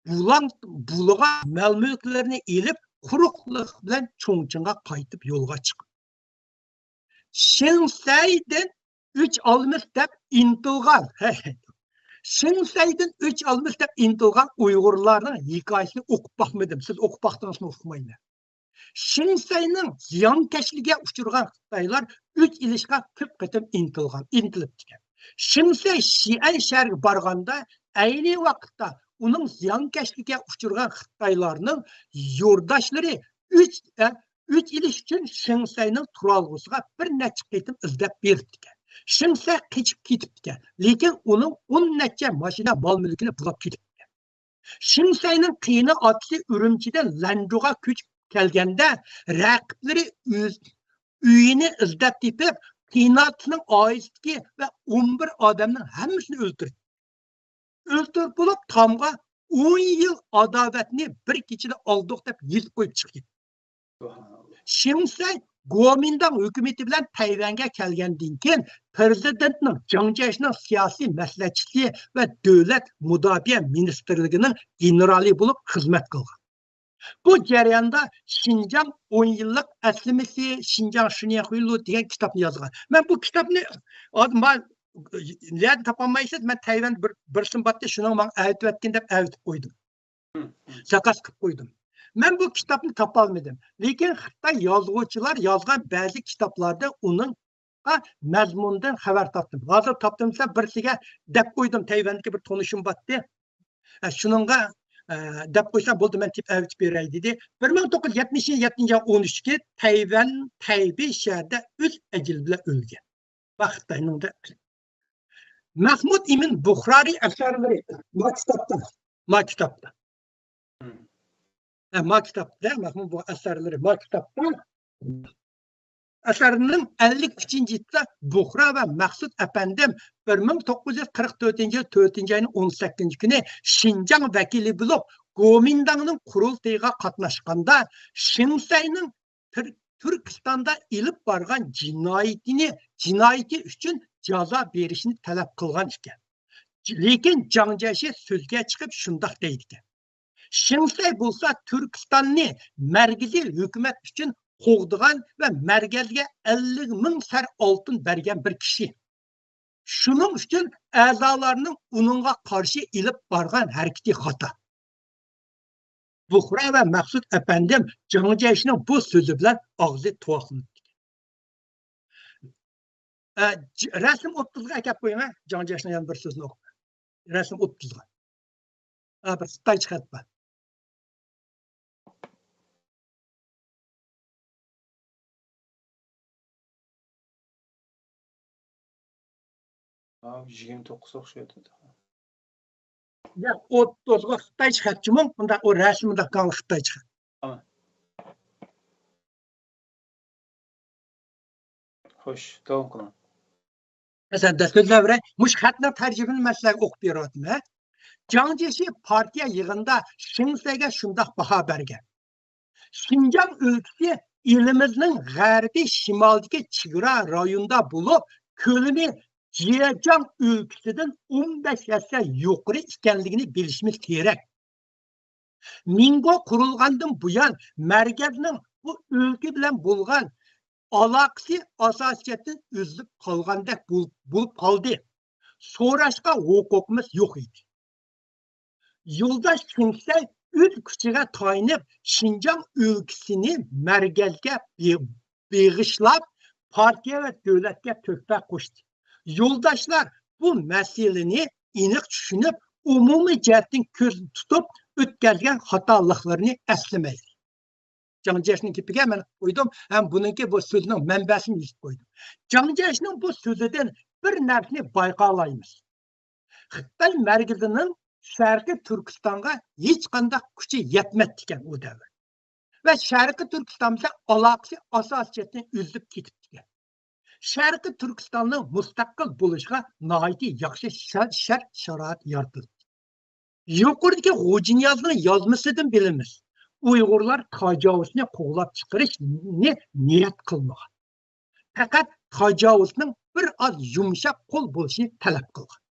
بۇلاڭ-، بۇلىغان مال-مۈلۈكلىرىنى ئېلىپ، قۇرۇقلۇق بىلەن چۇڭچىڭغا قايتىپ يولغا چىقىدۇ. شېڭسەيدىن ئۆچ ئالىمىز دەپ ئىنتىلغان، شېڭسەيدىن ئۆچ ئالىمىز دەپ ئىنتىلغان ئۇيغۇرلارنىڭ ھېكايىسىنى ئوقۇپ باقمىدىم. سىز ئوقۇپ باقتىڭىزمۇ ئۇقمايمەن. شېڭسەينىڭ زىيانكەشلىكىگە ئۇچرىغان خىتايلار ئۆچ ئېلىشقا كۆپ قېتىم ئىنتىلغان، ئىنتىلىپتىكەن. شېڭسەي شىئەن شەھىرىگە بارغاندا، ئەينى ۋاقىتتا ئۇنىڭ زىيانكەشلىكىگە ئۇچرىغان خىتايلارنىڭ يولداشلىرى ئۆچ، ئە، ئۆچ ئېلىش ئۈچۈن شېڭسەينىڭ تۇرالغۇسىغا بىر نەچچە قېتىم ئىزدەپ بېرىپتىكەن. شېڭسەي قېچىپ كېتىپتىكەن، لېكىن ئۇنىڭ ئون نەچچە ماشىنا مال-مۈلكىنى بۇلاپ كېتىپتىكەن. شېڭسەينىڭ قېيىنى ئاتىسى ئۈرۈمچىدىن لەنجۇغا كۆچۈپ كەلگەندە، رەقىبلىرى ئۆز ئۆيىنى ئىزدەپ تېپىپ، قېيىناتىسىنىڭ ئائىلىسىدىكى ۋە ئون بىر ئادەمنىڭ ھەممىسىنى ئۆلتۈردى. ئۆلتۈرۈپ بولۇپ، تامغا ئون يىل ئاداۋەتنى بىر كېچىدە ئالدۇق دەپ يېزىپ قويۇپ چىقىپ كېتىپتۇ. شېڭسەي گومىنداڭ ھۆكۈمىتى بىلەن تەيۋەنگە كەلگەندىن كېيىن، پىرېزىدېنتنىڭ، جاڭ جيېشىنىڭ سىياسىي مەسلىھەتچىسى ۋە دۆلەت مۇداپىئە مىنىستىرلىكىنىڭ گېنېرالى بولۇپ خىزمەت قىلغان. بۇ جەرياندا شىنجاڭ ئون يىللىق ئەسلىمىسى، شىنجاڭ شۈنيەنخۇيلۇ دېگەن كىتابنى يازغان. مەن بۇ كىتابنى، ھازىر ما-، نەدە تاپالمايسىز، مەن تەيۋەندە بىر، بىرسىنى باتتى، شۇنىڭ ماڭا ئەۋېتىۋەتكىن دەپ ئەۋېتىپ قويدۇم. زاكاز قىلىپ قويدۇم. مەن بۇ كىتابنى تاپالمىدىم. لېكىن خىتاي يازغۇچىلار يازغان بەزى كىتابلاردا ئۇنىڭغا مەزمۇندىن خەۋەر تاپتىم. ھازىر تاپتىم دېسەم، بىرسىگە دەپ قويدۇم، تەيۋەندىكى بىر تونۇشۇم باتتى. ئە، شۇنىڭغا، ئە، دەپ قويسام بولدى، مەن تېپىپ ئەۋېتىپ بېرەي دېدى. بىر مىڭ توققۇز يۈز يەتمىش يەتتىنچى ئاي ئون ئۈچ كۈنى تەيۋەن تەيبېي شەھىرىدە ئۆز ئەجىلى بىلەن ئۆلگەن. ۋاقىت تاينىڭدا. مەھمۇد ئىمىن بۇخارىي ئەسەرلىرى ما كىتابتا، ما كىتابتا. ھە، ما كىتابتا، مەھمۇد بۇ ئەسەرلىرى ما كىتابتا. ئەسەرنىڭ ئەللىك ئۈچىنچى يىلدا بۇخرا ۋە مەخسۇت ئەپەندىم بىر مىڭ توققۇز يۈز قىرىق تۆتىنچى يىل تۆتىنچى ئاينىڭ ئون سەككىزىنچى كۈنى شىنجاڭ ۋەكىلى بولۇپ، گومىنداڭنىڭ قۇرۇلتىيىغا قاتناشقاندا، شېڭسەينىڭ تۈر-، تۈركىستاندا ئېلىپ بارغان جىنايىتىنى، جىنايىتى ئۈچۈن جازا بېرىشنى تەلەپ قىلغان ئىكەن. لېكىن جاڭ جيېشى سۆزگە چىقىپ شۇنداق دەيدىكەن. شېڭسەي بولسا تۈركىستاننى مەركىزىي ھۆكۈمەت ئۈچۈن قوغدىغان ۋە مەركەزگە ئەللىك مىڭ سەر ئالتۇن بەرگەن بىر كىشى. شۇنىڭ ئۈچۈن ئەزالارنىڭ ئۇنىڭغا قارشى ئېلىپ بارغان ھەرىكىتى خاتا. بۇخرا ۋە مەخسۇت ئەپەندىم جاڭ جيېشىنىڭ بۇ سۆزى بىلەن ئاغزى تۇۋاقلىنىپتىكەن. ئە، ج-، رەسىم ئوتتۇزغا ئەكەپ قويۇڭ، ھە، جاڭ جيېشىنىڭ يەنە بىر سۆزىنى ئوقۇپ. رەسىم ئوتتۇزغا. ئە، بىر خىتايچە خەت بار. ھە، يىگىرمە توققۇز ئوخشايدۇ. يا، ئوتتۇزغا خىتايچە خەت جۇمۇ، مۇنداق ئۇ رەسىم مۇنداق گاڭ خىتايچە خەت. ھە. خوش، داۋام قىلىڭ. مەسىلەن، سۆزلەۋېرەي. مۇشۇ خەتنىڭ تەرجىمىنى مەن سىلەرگە ئوقۇپ بېرىۋاتىمەن. جاڭ جيېشى پارتىيە يىغىنىدا شېڭسەيگە شۇنداق باھا بەرگەن. شىنجاڭ ئۆلكىسى ئېلىمىزنىڭ غەربىي شىمالدىكى چېگرا رايونىدا بولۇپ، كۆلىمى جيېجياڭ ئۆلكىسىدىن ئون بەش ھەسسە يۇقىرى ئىكەنلىكىنى بىلىشىمىز كېرەك. مىڭگو قۇرۇلغاندىن بۇيان، مەركەزنىڭ بۇ ئۆلكە بىلەن بولغان ئالاقىسى ئاساسىي جەھەتتىن ئۈزۈلۈپ قالغاندەك بول-، بولۇپ قالدى. سوراشقا ھوقۇقىمىز يوق ئىدى. يولداش شېڭسەي ئۆز كۈچىگە تايىنىپ، شىنجاڭ ئۆلكىسىنى مەركەزگە بې-، بېغىشلاپ، پارتىيە ۋە دۆلەتكە تۆھپە قوشتى. يولداشلار بۇ مەسىلىنى ئېنىق چۈشىنىپ، ئومۇمىي جەھەتتىن كۆزدە تۇتۇپ ئۆتكەزگەن خاتالىقلىرىنى ئەسلىمەيلى. جاڭ جيەشنىڭ گېپىگە مەن قويدۇم ھەم بۇنىڭكى بۇ سۆزنىڭ مەنبەسىنى يېزىپ قويدۇم. جاڭ جيەشنىڭ بۇ سۆزىدىن بىر نەرسىنى بايقالايمىز. خىتاي مەركىزىنىڭ شەرقىي تۈركىستانغا ھېچقانداق كۈچى يەتمەيدىكەن ئۇ دەۋر. ۋە شەرقىي تۈركىستان بىلەن ئالاقىسى ئاساسىي جەھەتتىن ئۈزۈلۈپ كېتىپتىكەن. شەرقىي تۈركىستاننىڭ مۇستەقىل بولۇشىغا ناھايىتى ياخشى شەر-، شەرت-شارائىت يارىتىلدى. يۇقىرىدىكى غوجىنىيازنىڭ يازمىسىدىن بىلىمىز، ئۇيغۇرلار تاجاۋۇزنى قوغلاپ چىقىرىشنى نىيەت قىلمىغان. پەقەت تاجاۋۇزنىڭ بىر ئاز يۇمشاق قول بولۇشىنى تەلەپ قىلغان.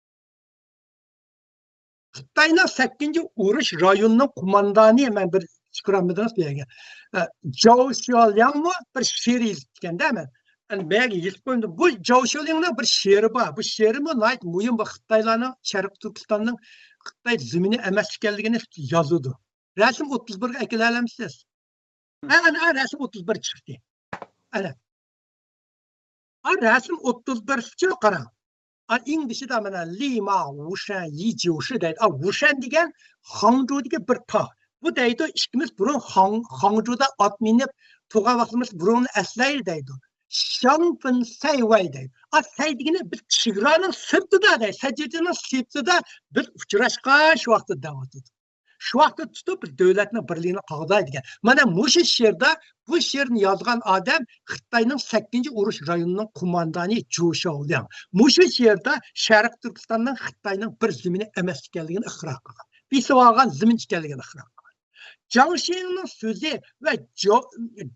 خىتاينىڭ سەككىنچى ئۇرۇش رايونىنىڭ قوماندانى، مەن بىر چىقىرالمىدىڭىز بۇ يەرگە. ئە، جاۋ شياۋلياڭمۇ بىر شېئىر يېزىپتىكەن-دە، مەن، مەن بۇ يەرگە يېزىپ قويمىدىم. بۇ جاۋ شياۋلياڭنىڭ بىر شېئىرى بار. بۇ شېئىرىمۇ ناھايىتى مۇھىم، بۇ خىتايلارنىڭ شەرقىي تۈركىستاننىڭ خىتاي زېمىنى ئەمەس ئىكەنلىكىنى يازىدۇ. رەسىم ئوتتۇز بىرگە ئەكېلەلەمسىز؟ ھە، ئەنە، ئەنە رەسىم ئوتتۇز بىر چىقتى. ئەنە. ئا، رەسىم ئوتتۇز بىرچۇ، قاراڭ. ئا، ئىڭ بېشىدا مانا لى ما ۋۇشەن يى جيۇشى دەيدۇ. ئا، ۋۇشەن دېگەن خاڭجۇدىكى بىر تاغ. بۇ دەيدۇ، ئىككىمىز بۇرۇن خاڭ-، خاڭجۇدا ئات مىنىپ تۇرغان ۋاقتىمىز بۇرۇننى ئەسلەيلى دەيدۇ. شاڭفېن سەيۋەي دەيدۇ. ئا، سەي دېگىنى بىز چېگرانىڭ سىرتىدا دەيدۇ. سەجىدىنىڭ سىرتىدا بىز ئۇچراشقان شۇ ۋاقىتتا دەۋاتىدۇ. شۇ ۋاقىتتا تۇتۇپ بىر دۆلەتنىڭ بىرلىكىنى قاغداي دېگەن. مانا مۇشۇ شېئىردا، بۇ شېئىرنى يازغان ئادەم خىتاينىڭ سەككىنچى ئۇرۇش رايونىنىڭ قوماندانى جۇ شاۋلياڭ. مۇشۇ شېئىردا شەرقىي تۈركىستاننىڭ خىتاينىڭ بىر زېمىنى ئەمەس ئىكەنلىكىنى ئىقرار قىلغان. بېسىۋالغان زېمىن ئىكەنلىكىنى ئىقرار قىلغان. جاڭ شيىڭنىڭ سۆزى ۋە جو-،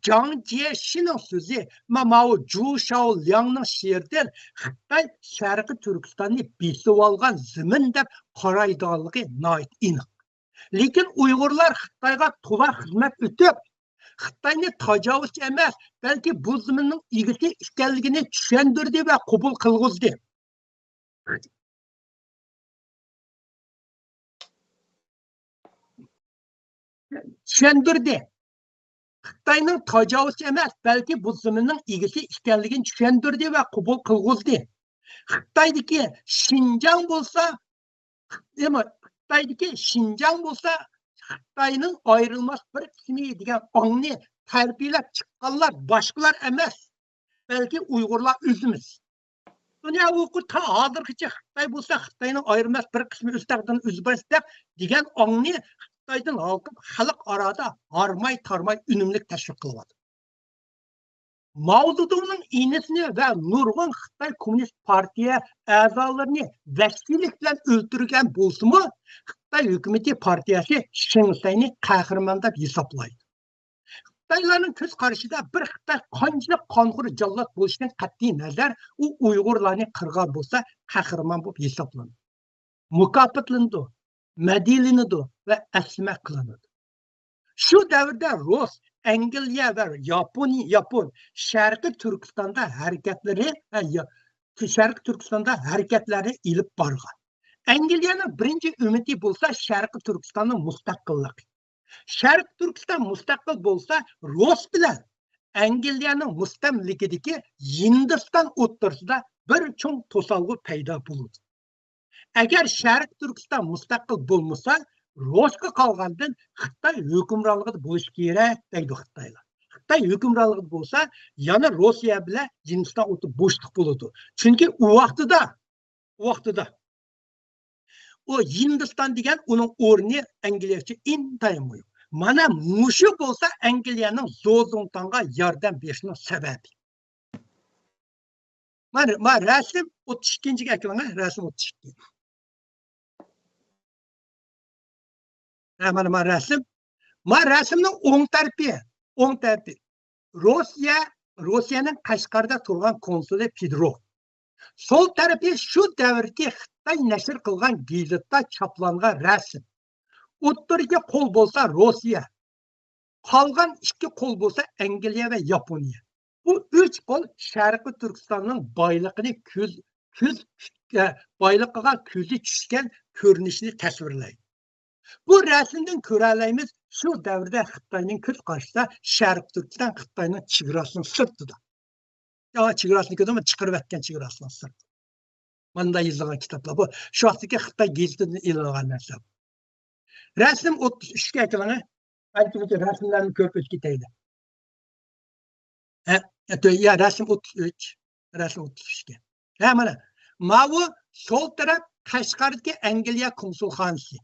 جاڭ جيەشىنىڭ سۆزى، ما-، ماۋۇ جۇ شاۋلياڭنىڭ شېئىرىدىن خىتاي شەرقىي تۈركىستاننى بېسىۋالغان زېمىن دەپ قارايدىغانلىقى ناھايىتى ئېنىق. لېكىن ئۇيغۇرلار خىتايغا تولا خىزمەت ئۆتۈپ، خىتاينى تاجاۋۇزچى ئەمەس، بەلكى بۇ زېمىننىڭ ئىگىسى ئىكەنلىكىنى چۈشەندۈردى ۋە قوبۇل قىلغۇزدى. چۈشەندۈردى. خىتاينىڭ تاجاۋۇزچى ئەمەس، بەلكى بۇ زېمىننىڭ ئىگىسى ئىكەنلىكىنى چۈشەندۈردى ۋە قوبۇل قىلغۇزدى. خىتايدىكى شىنجاڭ بولسا، خىتايدىكى شىنجاڭ بولسا خىتاينىڭ ئايرىلماس بىر قىسمى دېگەن ئاڭنى تەربىيەلەپ چىققانلار باشقىلار ئەمەس، بەلكى ئۇيغۇرلار ئۆزىمىز. دۇنيا ھوقۇقى تا ھازىرغىچە خىتاي بولسا خىتاينىڭ ئايرىلماس بىر قىسمى، ئۆز تەقدىرىنى ئۆزى باشلايدۇ دەپ دېگەن ئاڭنى خىتايدىن ھالقىپ، خەلق ئارادا ھارماي-تارماي ئۈنۈملۈك تەشۋىق قىلىۋاتىدۇ. ماۋزېدۇڭنىڭ ئىنىسىنى ۋە نۇرغۇن خىتاي كوممۇنىست پارتىيە ئەزالىرىنى ۋەھشىيلىك بىلەن ئۆلتۈرگەن بولسىمۇ، خىتاي ھۆكۈمىتى پارتىيەسى شېڭ سەينى قەھرىمان دەپ ھېسابلايدۇ. خىتايلارنىڭ كۆز قارىشىدا بىر خىتاي قانچىلىك قانخور جاللات بولۇشىدىن قەتئىي نەزەر، ئۇ ئۇيغۇرلارنى قىرغان بولسا قەھرىمان بولۇپ ھېسابلىنىدۇ. مۇكاپاتلىنىدۇ، مەدھىيەلىنىدۇ ۋە ئەسلىمە قىلىنىدۇ. شۇ دەۋردە رۇس، ئەنگلىيە ۋە ياپونىيە، ياپون شەرقىي تۈركىستاندا ھەرىكەتلىرى، ھە، يا-، شەرقىي تۈركىستاندا ھەرىكەتلەرنى ئېلىپ بارغان. ئەنگلىيەنىڭ بىرىنچى ئۈمىدى بولسا شەرقىي تۈركىستاننىڭ مۇستەقىللىقى. شەرقىي تۈركىستان مۇستەقىل بولسا، رۇس بىلەن ئەنگلىيەنىڭ مۇستەملىكىدىكى ھىندىستان ئوتتۇرىسىدا بىر چوڭ توسالغۇ پەيدا بولىدۇ. ئەگەر شەرقىي تۈركىستان مۇستەقىل بولمىسا، رۇسقا قالغاندىن خىتاي ھۆكۈمرانلىقىدا بولۇشى كېرەك دەيدۇ خىتايلار. خىتاي ھۆكۈمرانلىقىدا بولسا، يەنە روسىيە بىلەن ھىندىستان ئوتتۇرىدا بوشلۇق بولىدۇ. چۈنكى ئۇ ۋاقتىدا، ئۇ ۋاقتىدا ئۇ ھىندىستان دېگەن ئۇنىڭ ئورنى ئەنگلىيە ئۈچۈن ئىنتايىن مۇھىم. مانا مۇشۇ بولسا ئەنگلىيەنىڭ زوزۇڭتاڭغا ياردەم بېرىشىنىڭ سەۋەبى. مانا، مانا رەسىم ئوتتۇز ئىككىنچىگە ئەكېلىڭە، رەسىم ئوتتۇز ئىككى. ھە، مانا، مانا رەسىم. مانا رەسىمنىڭ ئوڭ تەرىپى، ئوڭ تەرىپى. روسىيە، روسىيەنىڭ قەشقەردە تۇرغان كونسۇلى پېدرو. سول تەرىپى شۇ دەۋردىكى خىتاي نەشر قىلغان گېزىتتا چاپلانغان رەسىم. ئوتتۇرىدىكى قول بولسا روسىيە. قالغان ئىككى قول بولسا ئەنگلىيە ۋە ياپونىيە. بۇ ئۈچ قول شەرقىي تۈركىستاننىڭ بايلىقىنى كۆز، كۆز، ئە، بايلىقىغا كۆزى چۈشكەن كۆرۈنۈشىنى تەسۋىرلەيدۇ. بۇ رەسىمدىن كۆرەلەيمىز، شۇ دەۋردە خىتاينىڭ كۆز قارىشىدا شەرقىي تۈركىستان خىتاينىڭ چېگراسىنىڭ سىرتىدا. يا چېگراسىنى كۆردۈڭمۇ؟ چىقىرىۋەتكەن چېگراسىنىڭ سىرتى. ماندا يېزىلغان كىتابلار بۇ. شۇ ۋاقىتتىكى خىتاي گېزىتىدىن ئېلىنغان نەرسە. رەسىم ئوتتۇز ئۈچكە ئەكېلىڭە. بەلكى بىر رەسىملەرنى كۆرۈپ ئۆتۈپ كېتەيلى. ھە، يا، رەسىم ئوتتۇز ئۈچ، رەسىم ئوتتۇز ئۈچكە. ھە، مانا، ماۋۇ سول تەرەپ قەشقەردىكى ئەنگلىيە كونسۇلخانىسى.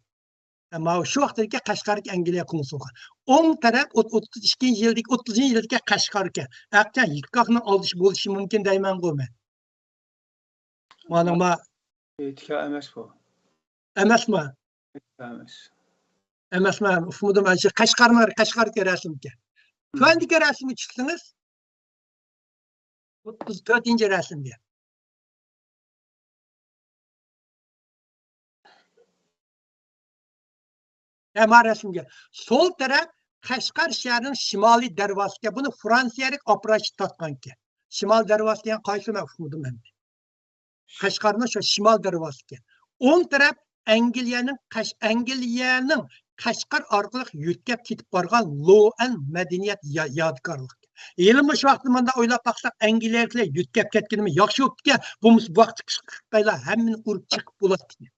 ھە، ماۋۇ شۇ ۋاقىتتىكى قەشقەردىكى ئەنگلىيە كونسۇلخانىسى. ئوڭ تەرەپ ئوت-، ئوتتۇز ئىككىنچى يىلدىكى، ئوتتۇزىنچى يىلدىكى قەشقەركەن. ئەقچان ھېچكاكنىڭ ئالدىشى بولۇشى مۇمكىن دەيمەنغۇ مەن. مانا ما. ئېتىكا ئەمەس بۇ. ئەمەسما؟ ئېتىكا ئەمەس. ئەمەسما؟ ئۇقمىدىم. ئاشۇ قەشقەرنىڭ، قەشقەردىكى رەسىمكەن. تۆۋەندىكى رەسىمگە چۈشسىڭىز، ئوتتۇز تۆتىنچى رەسىمگە. ھە، ما رەسىمگە. سول تەرەپ قەشقەر شەھىرىنىڭ شىمالىي دەرۋازىسىكەن. بۇنى فرانسىيەلىك ئاپپاراتچى تارتقانىكەن. شىمال دەرۋازىسى دېگەن قايسى، مەن ئۇقمىدىم ئەمدى. قەشقەرنىڭ شۇ شىمال دەرۋازىسىكەن. ئوڭ تەرەپ ئەنگلىيەنىڭ قەش-، ئەنگلىيەنىڭ قەشقەر ئارقىلىق يۆتكەپ كېتىپ بارغان لوئەن مەدەنىيەت يا-، يادىكارلىقى. ھېلىمۇ شۇ ۋاقىتتا مۇنداق ئويلاپ باقساق، ئەنگلىيەلىكلەر يۆتكەپ كەتكىنىمۇ ياخشى بوپتىكەن، بولمىسا بۇ ۋاقىتتا خىتايلار ھەممىنى ئۇرۇپ چېقىپ بولاتتىكەن.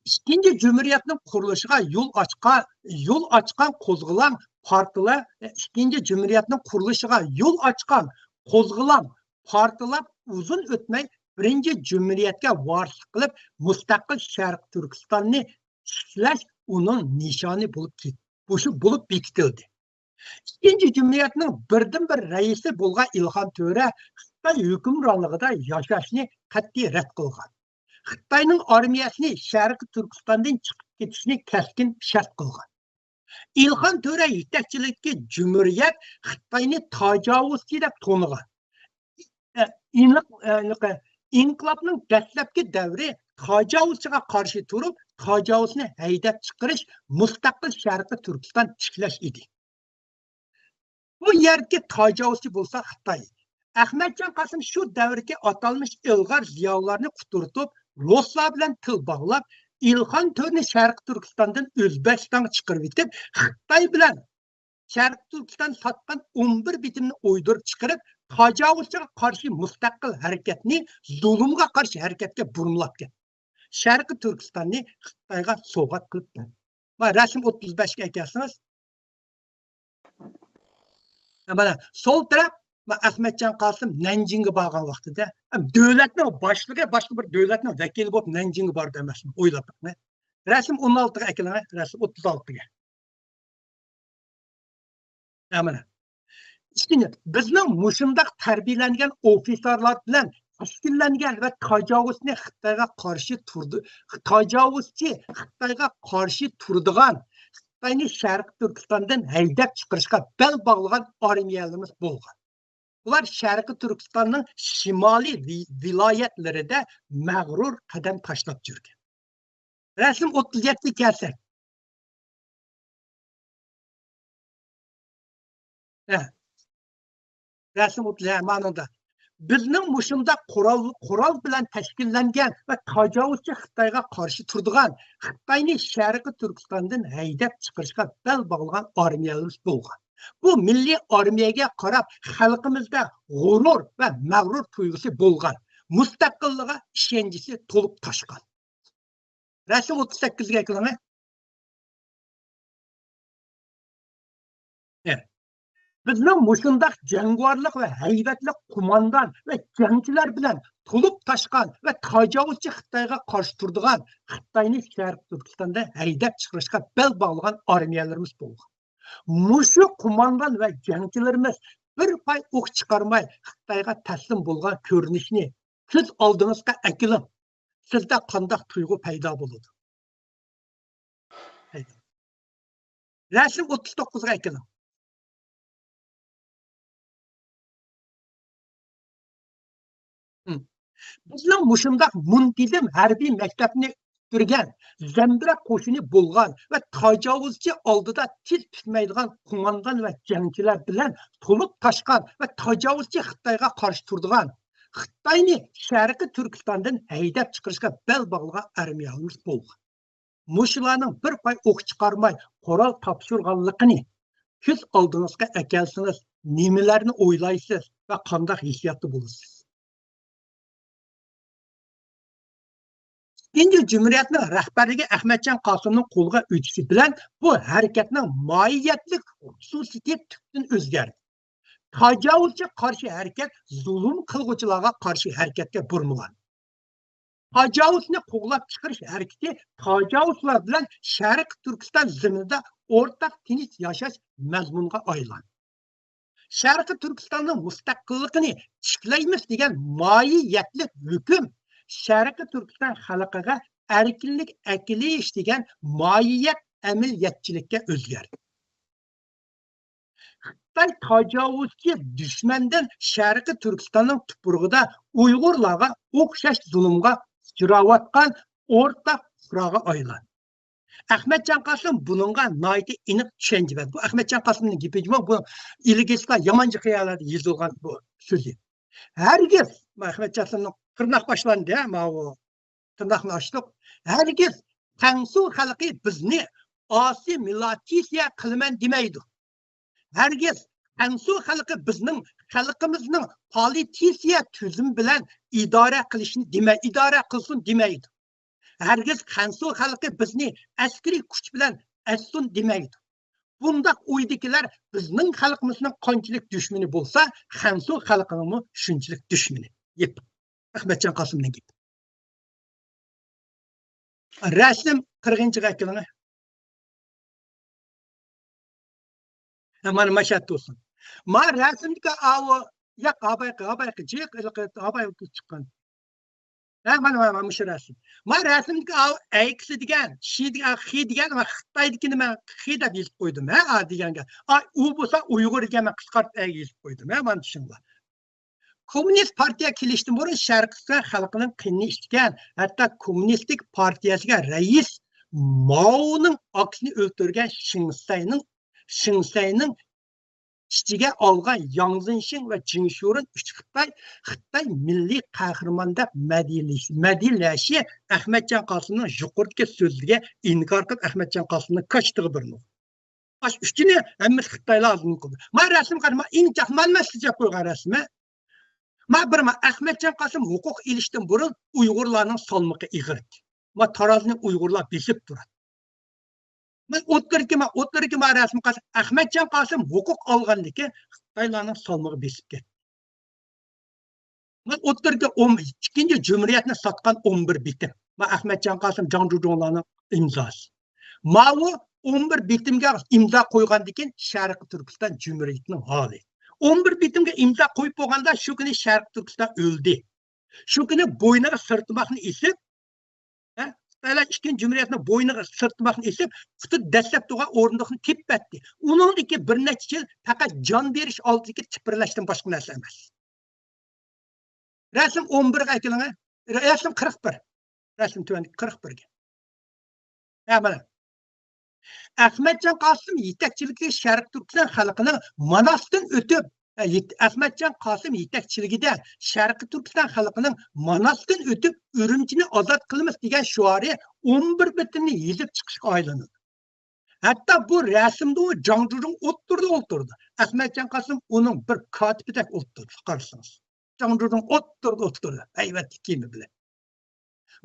ئىككىنچى جۇمھۇرىيەتنىڭ قۇرۇلۇشىغا يول ئاچقان، يول ئاچقان قوزغىلاڭ پارتلا-، ئىككىنچى جۇمھۇرىيەتنىڭ قۇرۇلۇشىغا يول ئاچقان قوزغىلاڭ پارتلاپ ئۇزۇن ئۆتمەي بىرىنچى جۇمھۇرىيەتكە ۋارىسلىق قىلىپ مۇستەقىل شەرقىي تۈركىستاننى تىكلەش ئۇنىڭ نىشانى بولۇپ كېت-، بولۇپ بېكىتىلدى. ئىككىنچى جۇمھۇرىيەتنىڭ بىردىنبىر رەئىسى بولغان ئىلھام تۆرە خىتاي ھۆكۈمرانلىقىدا ياشاشنى قەتئىي رەت قىلغان. خىتاينىڭ ئارمىيەسىنى شەرقىي تۈركىستاندىن چىقىپ كېتىشنى كەسكىن شەرت قىلغان. ئىلھام تۆرە يېتەكچىلىكتىكى جۇمھۇرىيەت خىتاينى تاجاۋۇزچى دەپ تونۇغان. ئە، ئىنق-، ئە، ئىنقىلابنىڭ دەسلەپكى دەۋرى تاجاۋۇزچىغا قارشى تۇرۇپ، تاجاۋۇزنى ھەيدەپ چىقىرىش، مۇستەقىل شەرقىي تۈركىستان تىكلەش ئىدى. بۇ يەردىكى تاجاۋۇزچى بولسا خىتاي. ئەخمەتجان قاسىم شۇ دەۋردىكى ئاتالمىش ئىلغار زىيالىيلارنى قۇترىتىپ، رۇسلار بىلەن تىل باغلاپ، ئىلھام تۆرىنى شەرقىي تۈركىستاندىن ئۆزبېكىستانغا چىقىرىۋېتىپ، خىتاي بىلەن شەرقىي تۈركىستان ساتقان ئون بىر بېتىمنى ئويدۇرۇپ چىقىرىپ، تاجاۋۇزچىغا قارشى مۇستەقىل ھەرىكەتنى زۇلۇمغا قارشى ھەرىكەتكە بۇرمىلاپ كەتتى. شەرقىي تۈركىستاننى خىتايغا سوۋغات قىلىپ بەردى. مانا رەسىم ئوتتۇز بەشكە ئەكەلسىڭىز. مانا سول تەرەپ، مانا ئەخمەتجان قاسىم نەنجىڭگە بارغان ۋاقتىدا، ھەم دۆلەتنىڭ باشلىقى، باشقا بىر دۆلەتنىڭ ۋەكىلى بولۇپ نەنجىڭگە باردى ئەمەسمۇ؟ ئويلاپ بېقىڭ. رەسىم ئون ئالتىغا ئەكېلىڭ، رەسىم ئوتتۇز ئالتىگە. ھە، مانا. ئىككىنچى، بىزنىڭ مۇشۇنداق تەربىيەلەنگەن ئوفىتسېرلار بىلەن تەشكىللەنگەن ۋە تاجاۋۇزنى خىتايغا قارشى تۇردى، تاجاۋۇزچى خىتايغا قارشى تۇرىدىغان، خىتاينى شەرقىي تۈركىستاندىن ھەيدەپ چىقىرىشقا بەل باغلىغان ئارمىيەلىرىمىز بولغان. ئۇلار شەرقىي تۈركىستاننىڭ شىمالىي ۋى-، ۋىلايەتلىرىدە مەغرۇر قەدەم تاشلاپ يۈرگەن. رەسىم ئوتتۇز يەتتىگە كەلسەك. ھە. رەسىم ئوتتۇز، ھە، مانىڭدا. بىزنىڭ مۇشۇنداق قورال، قورال بىلەن تەشكىللەنگەن ۋە تاجاۋۇزچى خىتايغا قارشى تۇرىدىغان، خىتاينى شەرقىي تۈركىستاندىن ھەيدەپ چىقىرىشقا بەل باغلىغان ئارمىيەلىرىمىز بولغان. بۇ مىللىي ئارمىيەگە قاراپ خەلقىمىزدە غۇرۇر ۋە مەغرۇر تۇيغۇسى بولغان، مۇستەقىللىقىغا ئىشەنچىسى تولۇپ تاشقان. رەسىم ئوتتۇز سەككىزگە ئەكىلىڭە. ئە، بىزنىڭ مۇشۇنداق جەڭگىۋارلىق ۋە ھەيۋەتلىك قوماندان ۋە جەڭچىلەر بىلەن تولۇپ تاشقان ۋە تاجاۋۇزچى خىتايغا قارشى تۇرىدىغان، خىتاينى شەرقىي تۈركىستاندا ھەيدەپ چىقىرىشقا بەل باغلىغان ئارمىيەلىرىمىز بولغان. مۇشۇ قوماندان ۋە جەڭچىلىرىمىز بىر پاي ئوق چىقارماي خىتايغا تەسلىم بولغان كۆرۈنۈشنى كۆز ئالدىڭىزغا ئەكېلىڭ. سىزدە قانداق تۇيغۇ پەيدا بولىدۇ؟ رەسىم ئوتتۇز توققۇزغا ئەكېلىڭ. ھىم. بىزنىڭ مۇشۇنداق مۇنتىزىم ھەربىي مەكتەپنى پۈتتۈرگەن، زەمبىرەك قوشۇنى بولغان ۋە تاجاۋۇزچى ئالدىدا تىز پۈكمەيدىغان قوماندان ۋە جەڭچىلەر بىلەن تولۇپ تاشقان ۋە تاجاۋۇزچى خىتايغا قارشى تۇرىدىغان، خىتاينى شەرقىي تۈركىستاندىن ھەيدەپ چىقىرىشقا بەل باغلىغان ئارمىيەمىز بولغان. مۇشۇلارنىڭ بىر پاي ئوق چىقارماي قورال تاپشۇرغانلىقىنى كۆز ئالدىڭىزغا ئەكەلسىڭىز، نېمىلەرنى ئويلايسىز ۋە قانداق ھېسسىياتتا بولىسىز؟ ئىككىنچى جۇمھۇرىيەتنىڭ رەھبەرلىكى ئەخمەتجان قاسىمنىڭ قولىغا ئۆتۈشى بىلەن بۇ ھەرىكەتنىڭ ماھىيەتلىك خۇسۇسىيىتى تۈپتىن ئۆزگەردى. تاجاۋۇزچى قارشى ھەرىكەت زۇلۇم قىلغۇچىلارغا قارشى ھەرىكەتكە بۇرمىغان. تاجاۋۇزنى قوغلاپ چىقىرىش ھەرىكىتى تاجاۋۇزلار بىلەن شەرقىي تۈركىستان زېمىنىدا ئورتاق تىنچ ياشاش مەزمۇنغا ئايلاندى. شەرقىي تۈركىستاننىڭ مۇستەقىللىقىنى تىكلەيمىز دېگەن ماھىيەتلىك ھۆكۈم شەرقىي تۈركىستان خەلقىگە ئەركىنلىك ئەكېلىش دېگەن ماھىيەت ئەمەلىيەتچىلىككە ئۆزگەردى. خىتاي تاجاۋۇزچى دۈشمەندىن شەرقىي تۈركىستاننىڭ تۇپرىقىدا ئۇيغۇرلارغا ئوخشاش زۇلۇمغا ئۇچراۋاتقان ئورتاق پۇقراغا ئايلاندى. ئەخمەتجان قاسىم بۇنىڭغا ناھايىتى ئېنىق چۈشەنچە بەردى. بۇ ئەخمەتجان قاسىمنىڭ گېپى جۇمۇ، بۇ ئىلگىرىكىلەر يامان خىياللاردا يېزىلغان بۇ سۆزى. ھەرگىز، ئەخمەتجان قاسىمنىڭ تىرناق باشلاندى، ھە، ماۋۇ تىرناقنى ئاچتۇق. ھەرگىز خەنزۇ خەلقى بىزنى ئاسسىمىلياتسىيە قىلىمەن دېمەيدۇ. ھەرگىز خەنزۇ خەلقى بىزنىڭ خەلقىمىزنىڭ پولىتىزىيە تۈزۈم بىلەن ئىدارە قىلىشنى دېمەي، ئىدارە قىلسۇن دېمەيدۇ. ھەرگىز خەنزۇ خەلقى بىزنى ئەسكىرىي كۈچ بىلەن ئەزسۇن دېمەيدۇ. بۇنداق ئويدىكىلەر بىزنىڭ خەلقىمىزنىڭ قانچىلىك دۈشمىنى بولسا، خەنزۇ خەلقىنىڭمۇ شۇنچىلىك دۈشمىنى. گېپى. ئەخمەتجان قاسىمنىڭ گېپى. رەسىم قىرىقىنچىغا ئەكېلىڭە. ھە، مانا ماشات تۇرسۇن. ما رەسىمدىكى ئاۋۇ، ياق، ھابايقى، ھابايقى، جىق، ھېلىقى ھابايقى چىققان. ھە، مانا، مانا، مانا مۇشۇ رەسىم. ما رەسىمدىكى ئاۋۇ ئەيكىسى دېگەن، شى دېگەن، خى دېگەن، ما خىتايدىكىنى مەن خى دەپ يېزىپ قويدۇم، ھە، ئا دېگەنگە. ئا، ئۇ بولسا ئۇيغۇر دېگەن، مەن قىسقارتىپ ئەيگە يېزىپ قويدۇم، ھە، مانا چۈشىنىڭلار. كوممۇنىست پارتىيە كېلىشتىن بۇرۇن شەرقىي تۈركىستان خەلقىنىڭ قېنىنى ئىچكەن، ھەتتا كوممۇنىستىك پارتىيەسىگە رەئىس ماۋنىڭ ئاكىسىنى ئۆلتۈرگەن شېڭ شىسەينىڭ، شېڭ شىسەينىڭ ئىچىگە ئالغان ياڭ زېنشىڭ ۋە جېڭ شيۇرېن ئۈچ خىتاي، خىتاي مىللىي قەھرىمان دەپ مەدھىيلىشى، مەدھىيلەشى ئەخمەتجان قاسىمنىڭ يۇقىرىدىكى سۆزلىرىگە ئىنكار قىلىپ، ئەخمەتجان قاسىمنىڭ كاشتىغا بىر نۇر. ئاشۇ ئۈچىنى ھەممىسى خىتايلار ئالدىن قىلدى. ما رەسىم قارا، ما ئىنچاق، ما مەن سىزىپ قويغان رەسىم، ھە؟ ما بىر، ما ئەخمەتجان قاسىم ھوقۇق ئېلىشتىن بۇرۇن ئۇيغۇرلارنىڭ سالمىقى ئېغىر ئىدى. ما تارازىنى ئۇيغۇرلار بېسىپ تۇراتتى. ما ئوتتۇرىدىكى، ما ئوتتۇرىدىكى ما رەسىم قارىسا، ئەخمەتجان قاسىم ھوقۇق ئالغاندىن كېيىن خىتايلارنىڭ سالمىقى بېسىپ كەتتى. مانا ئوتتۇرىدىكى ئون، ئىككىنچى جۇمھۇرىيەتنى ساتقان ئون بىر بېتىم. مانا ئەخمەتجان قاسىم، جاڭ جۇجۇڭلارنىڭ ئىمزاسى. ماۋۇ ئون بىر بېتىمگە ئىمزا قويغاندىن كېيىن شەرقىي تۈركىستان جۇمھۇرىيىتىنىڭ ھالى. ئون بىر بېتىمگە ئىمزا قويۇپ بولغاندا شۇ كۈنى شەرقىي تۈركىستان ئۆلدى. شۇ كۈنى بوينىغا سىرتىماقنى ئېسىپ، ھە، خىتايلار ئىككىنچى جۇمھۇرىيەتنىڭ بوينىغا سىرتىماقنى ئېسىپ، پۇتى دەسسەپ تۇرغان ئورۇندۇقنى تېپىۋەتتى. ئۇنىڭدىكى بىر نەچچە يىل پەقەت جان بېرىش ئالدىدىكى تىپىرلەشتىن باشقا نەرسە ئەمەس. رەسىم ئون بىرگە ئەكېلىڭە. رەسىم قىرىق بىر. رەسىم تۆۋەندىكى قىرىق بىرگە. ھە، مانا. ئەخمەتجان قاسىم يېتەكچىلىكىدىكى شەرقىي تۈركىستان خەلقىنىڭ ماناستىن ئۆتۈپ، ئە، يېت-، ئەخمەتجان قاسىم يېتەكچىلىكىدە شەرقىي تۈركىستان خەلقىنىڭ ماناستىن ئۆتۈپ، ئۈرۈمچىنى ئازاد قىلىمىز دېگەن شوئارى ئون بىر بېتىمنى يېزىپ چىقىشقا ئايلىنىدۇ. ھەتتا بۇ رەسىمدە ئۇ جاڭ جۇجۇڭ ئوتتۇرىدا ئولتۇرىدۇ. ئەخمەتجان قاسىم ئۇنىڭ بىر كاتىپىدەك ئولتۇرىدۇ، قارىسىڭىز. جاڭ جۇجۇڭ ئوتتۇرىدا ئولتۇرىدۇ، ھەيۋەتلىك كىيىمى بىلەن.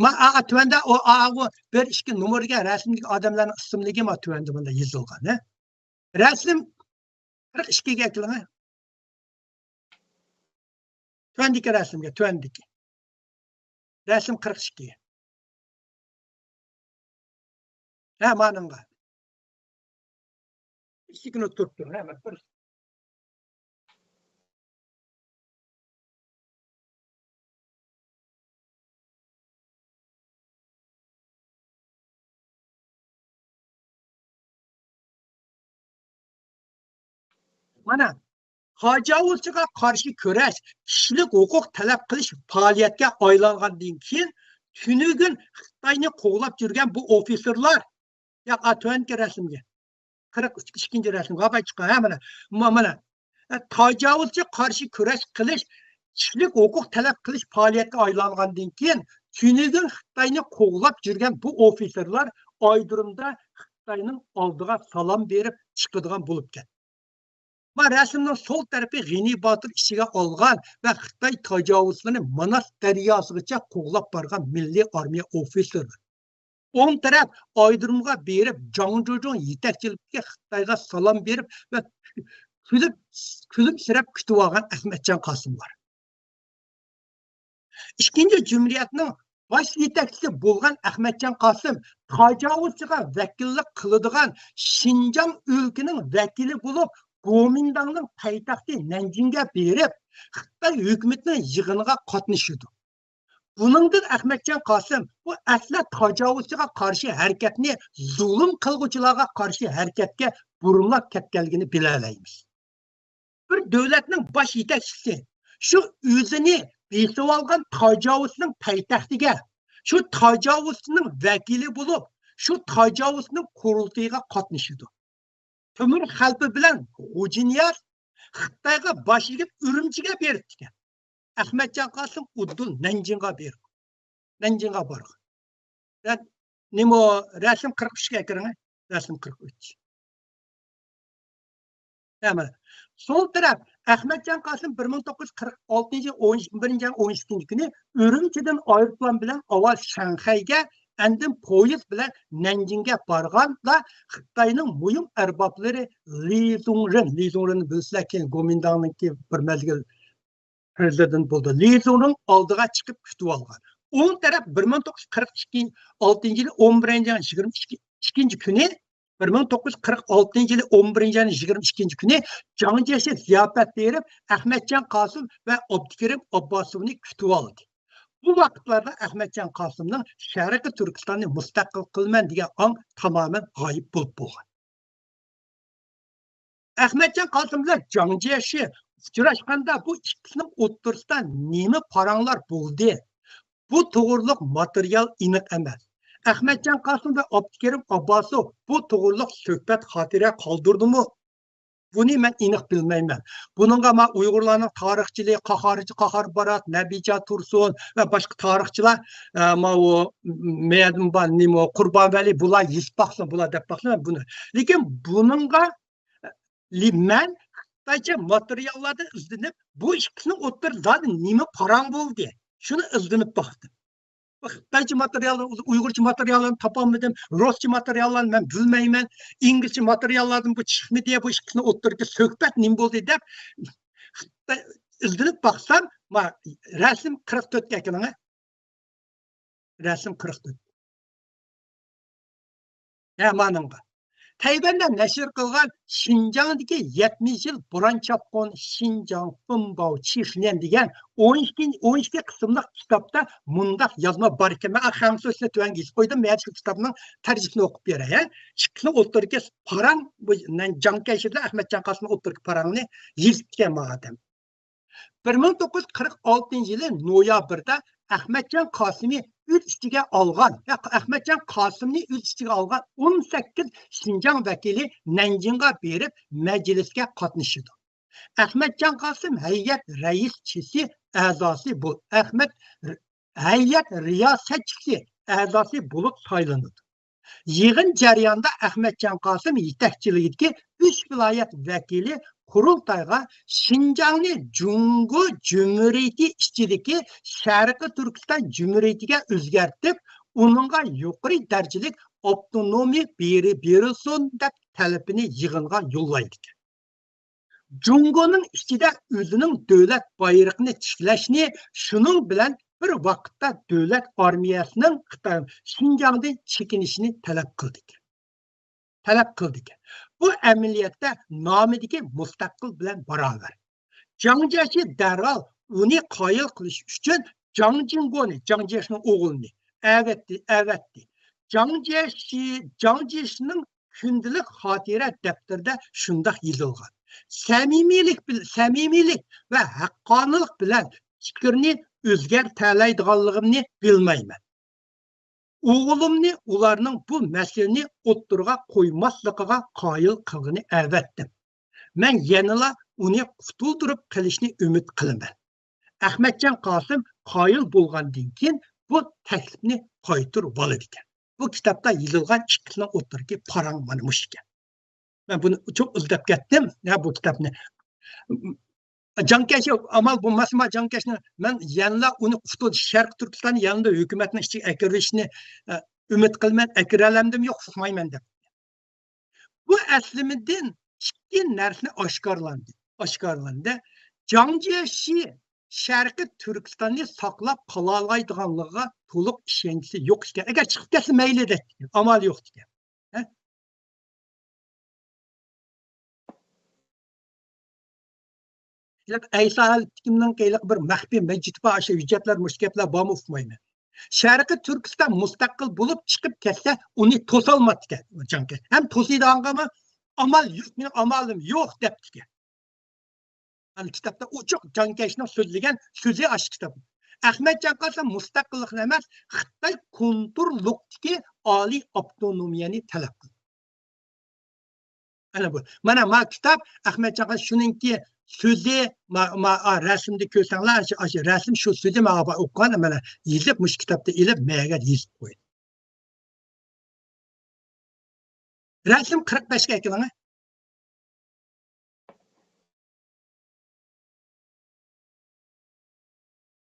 ما، ئا، ئا، تۆۋەندە ئۇ، ئا، ئۇ بىر ئىككى نومۇر دېگەن رەسىمدىكى ئادەملەرنىڭ ئىسىملىكى ما تۆۋەندە مۇندا يېزىلغان، ھە؟ رەسىم قىرىق ئىككىگە ئەكېلىڭ، ھە؟ تۆۋەندىكى رەسىمگە، تۆۋەندىكى. رەسىم قىرىق ئىككى. ھە، مانىڭغا. ئىككى كۈن ئولتۇرۇپتۇ. ھە، بىر. مانا، تاجاۋۇزچىغا قارشى كۈرەش، كىشىلىك ھوقۇق تەلەپ قىلىش پائالىيەتكە ئايلانغاندىن كېيىن، تۈنۈگۈن خىتاينى قوغلاپ يۈرگەن بۇ ئوفىتسېرلار، ياق، ئا، تۆۋەنكى رەسىمگە، قىرىق ئىككىنچى رەسىمگە، ھاۋاي چىققان، ھە، مانا، ما-، مانا. تاجاۋۇزچە قارشى كۈرەش قىلىش، كىشىلىك ھوقۇق تەلەپ قىلىش پائالىيەتكە ئايلانغاندىن كېيىن، تۈنۈگۈن خىتاينى قوغلاپ يۈرگەن بۇ ئوفىتسېرلار ئايرودرومدا خىتاينىڭ ئالدىغا سالام بېرىپ چىقىدىغان بولۇپ كەتتى. ما رەسىمنىڭ سول تەرىپى غېنى باتۇر ئىچىگە ئالغان ۋە خىتاي تاجاۋۇزچىلىرىنى ماناس دەرياسىغىچە قوغلاپ بارغان مىللىي ئارمىيە ئوفىتسېرلىرى. ئوڭ تەرەپ ئايرودرومغا بېرىپ، جاڭ جۇجۇڭ يېتەكچىلىكىدىكى خىتايغا سالام بېرىپ ۋە كۈلۈپ، كۈلۈمسىرەپ كۈتۈۋالغان ئەخمەتجان قاسىملار. ئىككىنچى جۇمھۇرىيەتنىڭ باش يېتەكچىسى بولغان ئەخمەتجان قاسىم تاجاۋۇزچىغا ۋەكىللىك قىلىدىغان شىنجاڭ ئۆلكىنىڭ ۋەكىلى بولۇپ، گومىنداڭنىڭ پايتەختى نەنجىڭگە بېرىپ، خىتاي ھۆكۈمىتىنىڭ يىغىنىغا قاتنىشىدۇ. بۇنىڭدىن ئەخمەتجان قاسىم بۇ ئەسلى تاجاۋۇزچىغا قارشى ھەرىكەتنى زۇلۇم قىلغۇچىلارغا قارشى ھەرىكەتكە بۇرمىلاپ كەتكەنلىكىنى بىلەلەيمىز. بىر دۆلەتنىڭ باش يېتەكچىسى شۇ ئۆزىنى بېسىۋالغان تاجاۋۇزنىڭ پايتەختىگە، شۇ تاجاۋۇزنىڭ ۋەكىلى بولۇپ، شۇ تاجاۋۇزنىڭ قۇرۇلتىيىغا قاتنىشىدۇ. تۆمۈر خەلپە بىلەن غۇجىنىياز خىتايغا باش ئېگىپ ئۈرۈمچىگە بېرىپتىكەن. ئەخمەتجان قاسىم ئۇدۇل نەنجىڭغا بېرىپ، نەنجىڭغا بارغان. رە-، نېمە، رەسىم قىرىق ئۈچكە كىرىڭ. رەسىم قىرىق ئۈچ. ھەمە. سول تەرەپ، ئەخمەتجان قاسىم بىر مىڭ توققۇز يۈز قىرىق ئالتىنچى يىل ئون بىرىنچى ئاينىڭ ئون ئىككىنچى كۈنى ئۈرۈمچىدىن ئايروپىلان بىلەن ئاۋۋال شاڭخەيگە، ئاندىن پويىز بىلەن نەنجىڭگە بارغاندا، خىتاينىڭ مۇھىم ئەربابلىرى لى زۇڭرېن، لى زۇڭرېننى بىلىسىلەر، كېيىن گومىنداڭنىڭكى بىر مەزگىل پرېزىدېنت بولدى. لى زۇڭرېن ئالدىغا چىقىپ كۈتۈۋالغان. ئوڭ تەرەپ بىر مىڭ توققۇز يۈز قىرىق ئىككى، ئالتىنچى يىلى ئون بىرىنچى ئاينىڭ يىگىرمە ئىككىنچى كۈنى، بىر مىڭ توققۇز يۈز قىرىق ئالتىنچى يىلى ئون بىرىنچى ئاينىڭ يىگىرمە ئىككىنچى كۈنى جاڭ جيېشى زىياپەت بېرىپ، ئەخمەتجان قاسىم ۋە ئابدۇكېرىم ئابباسوۋنى كۈتۈۋالدى. بۇ ۋاقىتلاردا ئەخمەتجان قاسىمنىڭ شەرقىي تۈركىستاننى مۇستەقىل قىلىمەن دېگەن ئاڭ تامامەن غايىب بولۇپ بولغان. ئەخمەتجان قاسىم بىلەن جاڭ جيېشى ئۇچراشقاندا بۇ ئىككىسىنىڭ ئوتتۇرىسىدا نېمە پاراڭلار بولدى؟ بۇ توغرۇلۇق ماتېرىيال ئېنىق ئەمەس. ئەخمەتجان قاسىم ۋە ئابدۇكېرىم ئابباسوف بۇ توغرۇلۇق سۆھبەت خاتىرە قالدۇردىمۇ؟ بۇنى مەن ئېنىق بىلمەيمەن. بۇنىڭغا ما ئۇيغۇرلارنىڭ تارىخچىلىرى قاھارچى قاھار بارات، نەبىجا تۇرسۇن ۋە باشقا تارىخچىلار، ئە، ماۋۇ مەيەدىن بار نېمە، قۇربان ۋەلى، بۇلار يېزىپ باقسۇن، بۇلار دەپ باقسۇن، مەن بۇنى. لېكىن بۇنىڭغا، لى-، مەن خىتايچە ماتېرىياللاردىن ئىزدىنىپ، بۇ ئىككىسىنىڭ ئوتتۇرىدا نېمە پاراڭ بولدى؟ شۇنى ئىزدىنىپ باقتىم. خىتايچە ماتېرىيال، ئۇيغۇرچە ماتېرىياللارنى تاپالمىدىم، رۇسچە ماتېرىياللارنى مەن بىلمەيمەن، ئىنگلىزچە ماتېرىياللاردىن بۇ چىقمىدى، بۇ ئىككىسىنىڭ ئوتتۇرىدىكى سۆھبەت نېمە بولدى دەپ، خىتاي-، ئىزدىنىپ باقسام، ما-، رەسىم قىرىق تۆتكە ئەكىلىڭە. رەسىم قىرىق تۆت. ھە، مانىڭغا. تەيۋەندە نەشر قىلغان شىنجاڭدىكى يەتمىش يىل بوران چاپقۇن شىنجاڭ فېنباۋ چىخليەن دېگەن ئون ئىككى، ئون ئىككى قىسىملىق كىتابتا مۇنداق يازما بار ئىكەن. مەن خەنزۇسىنى تۆۋەنگە يېزىپ قويدۇم. مەن شۇ كىتابنىڭ تەرجىمىسىنى ئوقۇپ بېرەي، ھە. ئىككىسىنىڭ ئوتتۇرىدىكى پاراڭ، بۇ نەن-، جاڭ جيېشى بىلەن ئەخمەتجان قاسىمنىڭ ئوتتۇرىدىكى پاراڭنى يېزىپتىكەن ماڭا ئادەم. بىر مىڭ توققۇز يۈز قىرىق ئالتىنچى يىلى نويابىردا ئەخمەتجان قاسىمى ئۆز ئىچىگە ئالغان، يا، ئەخمەتجان قاسىمنى ئۆز ئىچىگە ئالغان ئون سەككىز شىنجاڭ ۋەكىلى نەنجىڭغا بېرىپ مەجلىسكە قاتنىشىدۇ. ئەخمەتجان قاسىم ھەيئەت رەئىسچىسى ئەزاسى بول-، ئەخمەت ر-، ھەيئەت رىياسەتچىسى ئەزاسى بولۇپ سايلىنىدۇ. يىغىن جەريانىدا ئەخمەتجان قاسىم يېتەكچىلىكىدىكى ئۈچ ۋىلايەت ۋەكىلى قۇرۇلتايغا شىنجاڭنى جۇڭگو جۇمھۇرىيىتى ئىچىدىكى شەرقىي تۈركىستان جۇمھۇرىيىتىگە ئۆزگەرتىپ، ئۇنىڭغا يۇقىرى دەرىجىلىك ئاپتونومىيە بېرى-، بېرىلسۇن دەپ تەلىپىنى يىغىنغا يوللايدىكەن. جۇڭگونىڭ ئىچىدە ئۆزىنىڭ دۆلەت بايرىقىنى تىكلەشنى، شۇنىڭ بىلەن بىر ۋاقىتتا دۆلەت ئارمىيەسىنىڭ خىتاي شىنجاڭدىن چېكىنىشىنى تەلەپ قىلدىكەن. تەلەپ قىلدىكەن. بۇ ئەمەلىيەتتە نامىدىكى مۇستەقىل بىلەن باراۋەر. جاڭ جيېشى دەرھال ئۇنى قايىل قىلىش ئۈچۈن جاڭ جىڭگونى، جاڭ جيېشىنىڭ ئوغلىنى ئەۋەتتى، ئەۋەتتى. جاڭ جيېشى، جاڭ جيېشىنىڭ كۈندىلىك خاتىرە دەپتىرىدە شۇنداق يېزىلغان. سەمىمىيلىك بىل-، سەمىمىيلىك ۋە ھەققانىيلىق بىلەن پىكىرنى ئۆزگەرتەلەيدىغانلىقىمنى بىلمەيمەن. ئوغلۇمنى ئۇلارنىڭ بۇ مەسىلىنى ئوتتۇرىغا قويماسلىقىغا قايىل قىلغىنى ئەۋەتتىم. مەن يەنىلا ئۇنى قۇتۇلدۇرۇپ قېلىشنى ئۈمىد قىلىمەن. ئەخمەتجان قاسىم قايىل بولغاندىن كېيىن بۇ تەكلىپنى قايتۇرۇۋالىدىكەن. بۇ كىتابتا يېزىلغان ئىككىسىنىڭ ئوتتۇرىدىكى پاراڭ مانا مۇشۇ ئىكەن. مەن بۇنى چوڭ ئىزدەپ كەتتىم، يا، بۇ كىتابنى. جاڭكەشنى ئامال بولماسمۇ، جاڭكەشنى مەن يەنىلا ئۇنى قۇتۇلدۇرۇش، شەرقىي تۈركىستاننى يەنىلا ھۆكۈمەتنىڭ ئىچىگە ئەكىرىشنى، ئە، ئۈمىد قىلىمەن، ئەكىرەلەمدىم، يوق، ئۇقمايمەن دەپ. بۇ ئەسلىمىدىن ئىككى نەرسىنى ئاشكارىلاندى. ئاشكارىلاندى. جاڭ جيەشى شەرقىي تۈركىستاننى ساقلاپ قالالايدىغانلىقىغا تولۇق ئىشەنچىسى يوق ئىكەن. ئەگەر چىقىپ كەتسە مەيلى دەيدىكەن. ئامال يوق دېگەن. ھە؟ ھېلىقى ئەيسا ھەلىپتىكىمنىڭ ھېلىقى بىر مەخپىي مەجىتى بار، ئاشۇ ھۆججەتلەر، مۇشۇ گەپلەر بارمۇ ئۇقمايمەن. شەرقىي تۈركىستان مۇستەقىل بولۇپ چىقىپ كەتسە، ئۇنى توسالماپتىكەن جاڭكەش. ھەم توسىدىغانغىمۇ ئامال يوق، مېنىڭ ئامالىم يوق دەپتىكەن. ئەنە كىتابتا ئوچۇق جاڭكەشنىڭ سۆزلىگەن سۆزى ئاشۇ كىتاب. ئەخمەتجان قاسىم مۇستەقىللىقنى ئەمەس، خىتاي كونتروللۇقتىكى ئالىي ئاپتونومىيەنى تەلەپ قىلدى. ئەنە بۇ. مانا ما كىتاب ئەخمەتجان قاسىم شۇنىڭكى سۆزى، ما، ما، ئا، رەسىمدە كۆرسەڭلار، ئاشۇ، ئاشۇ رەسىم شۇ سۆزى ما، ما ئوقۇغان، مانا يېزىپ، مۇشۇ كىتابتا ئېلىپ، مەگە يېزىپ قويدى. رەسىم قىرىق بەشكە ئەكېلىڭە.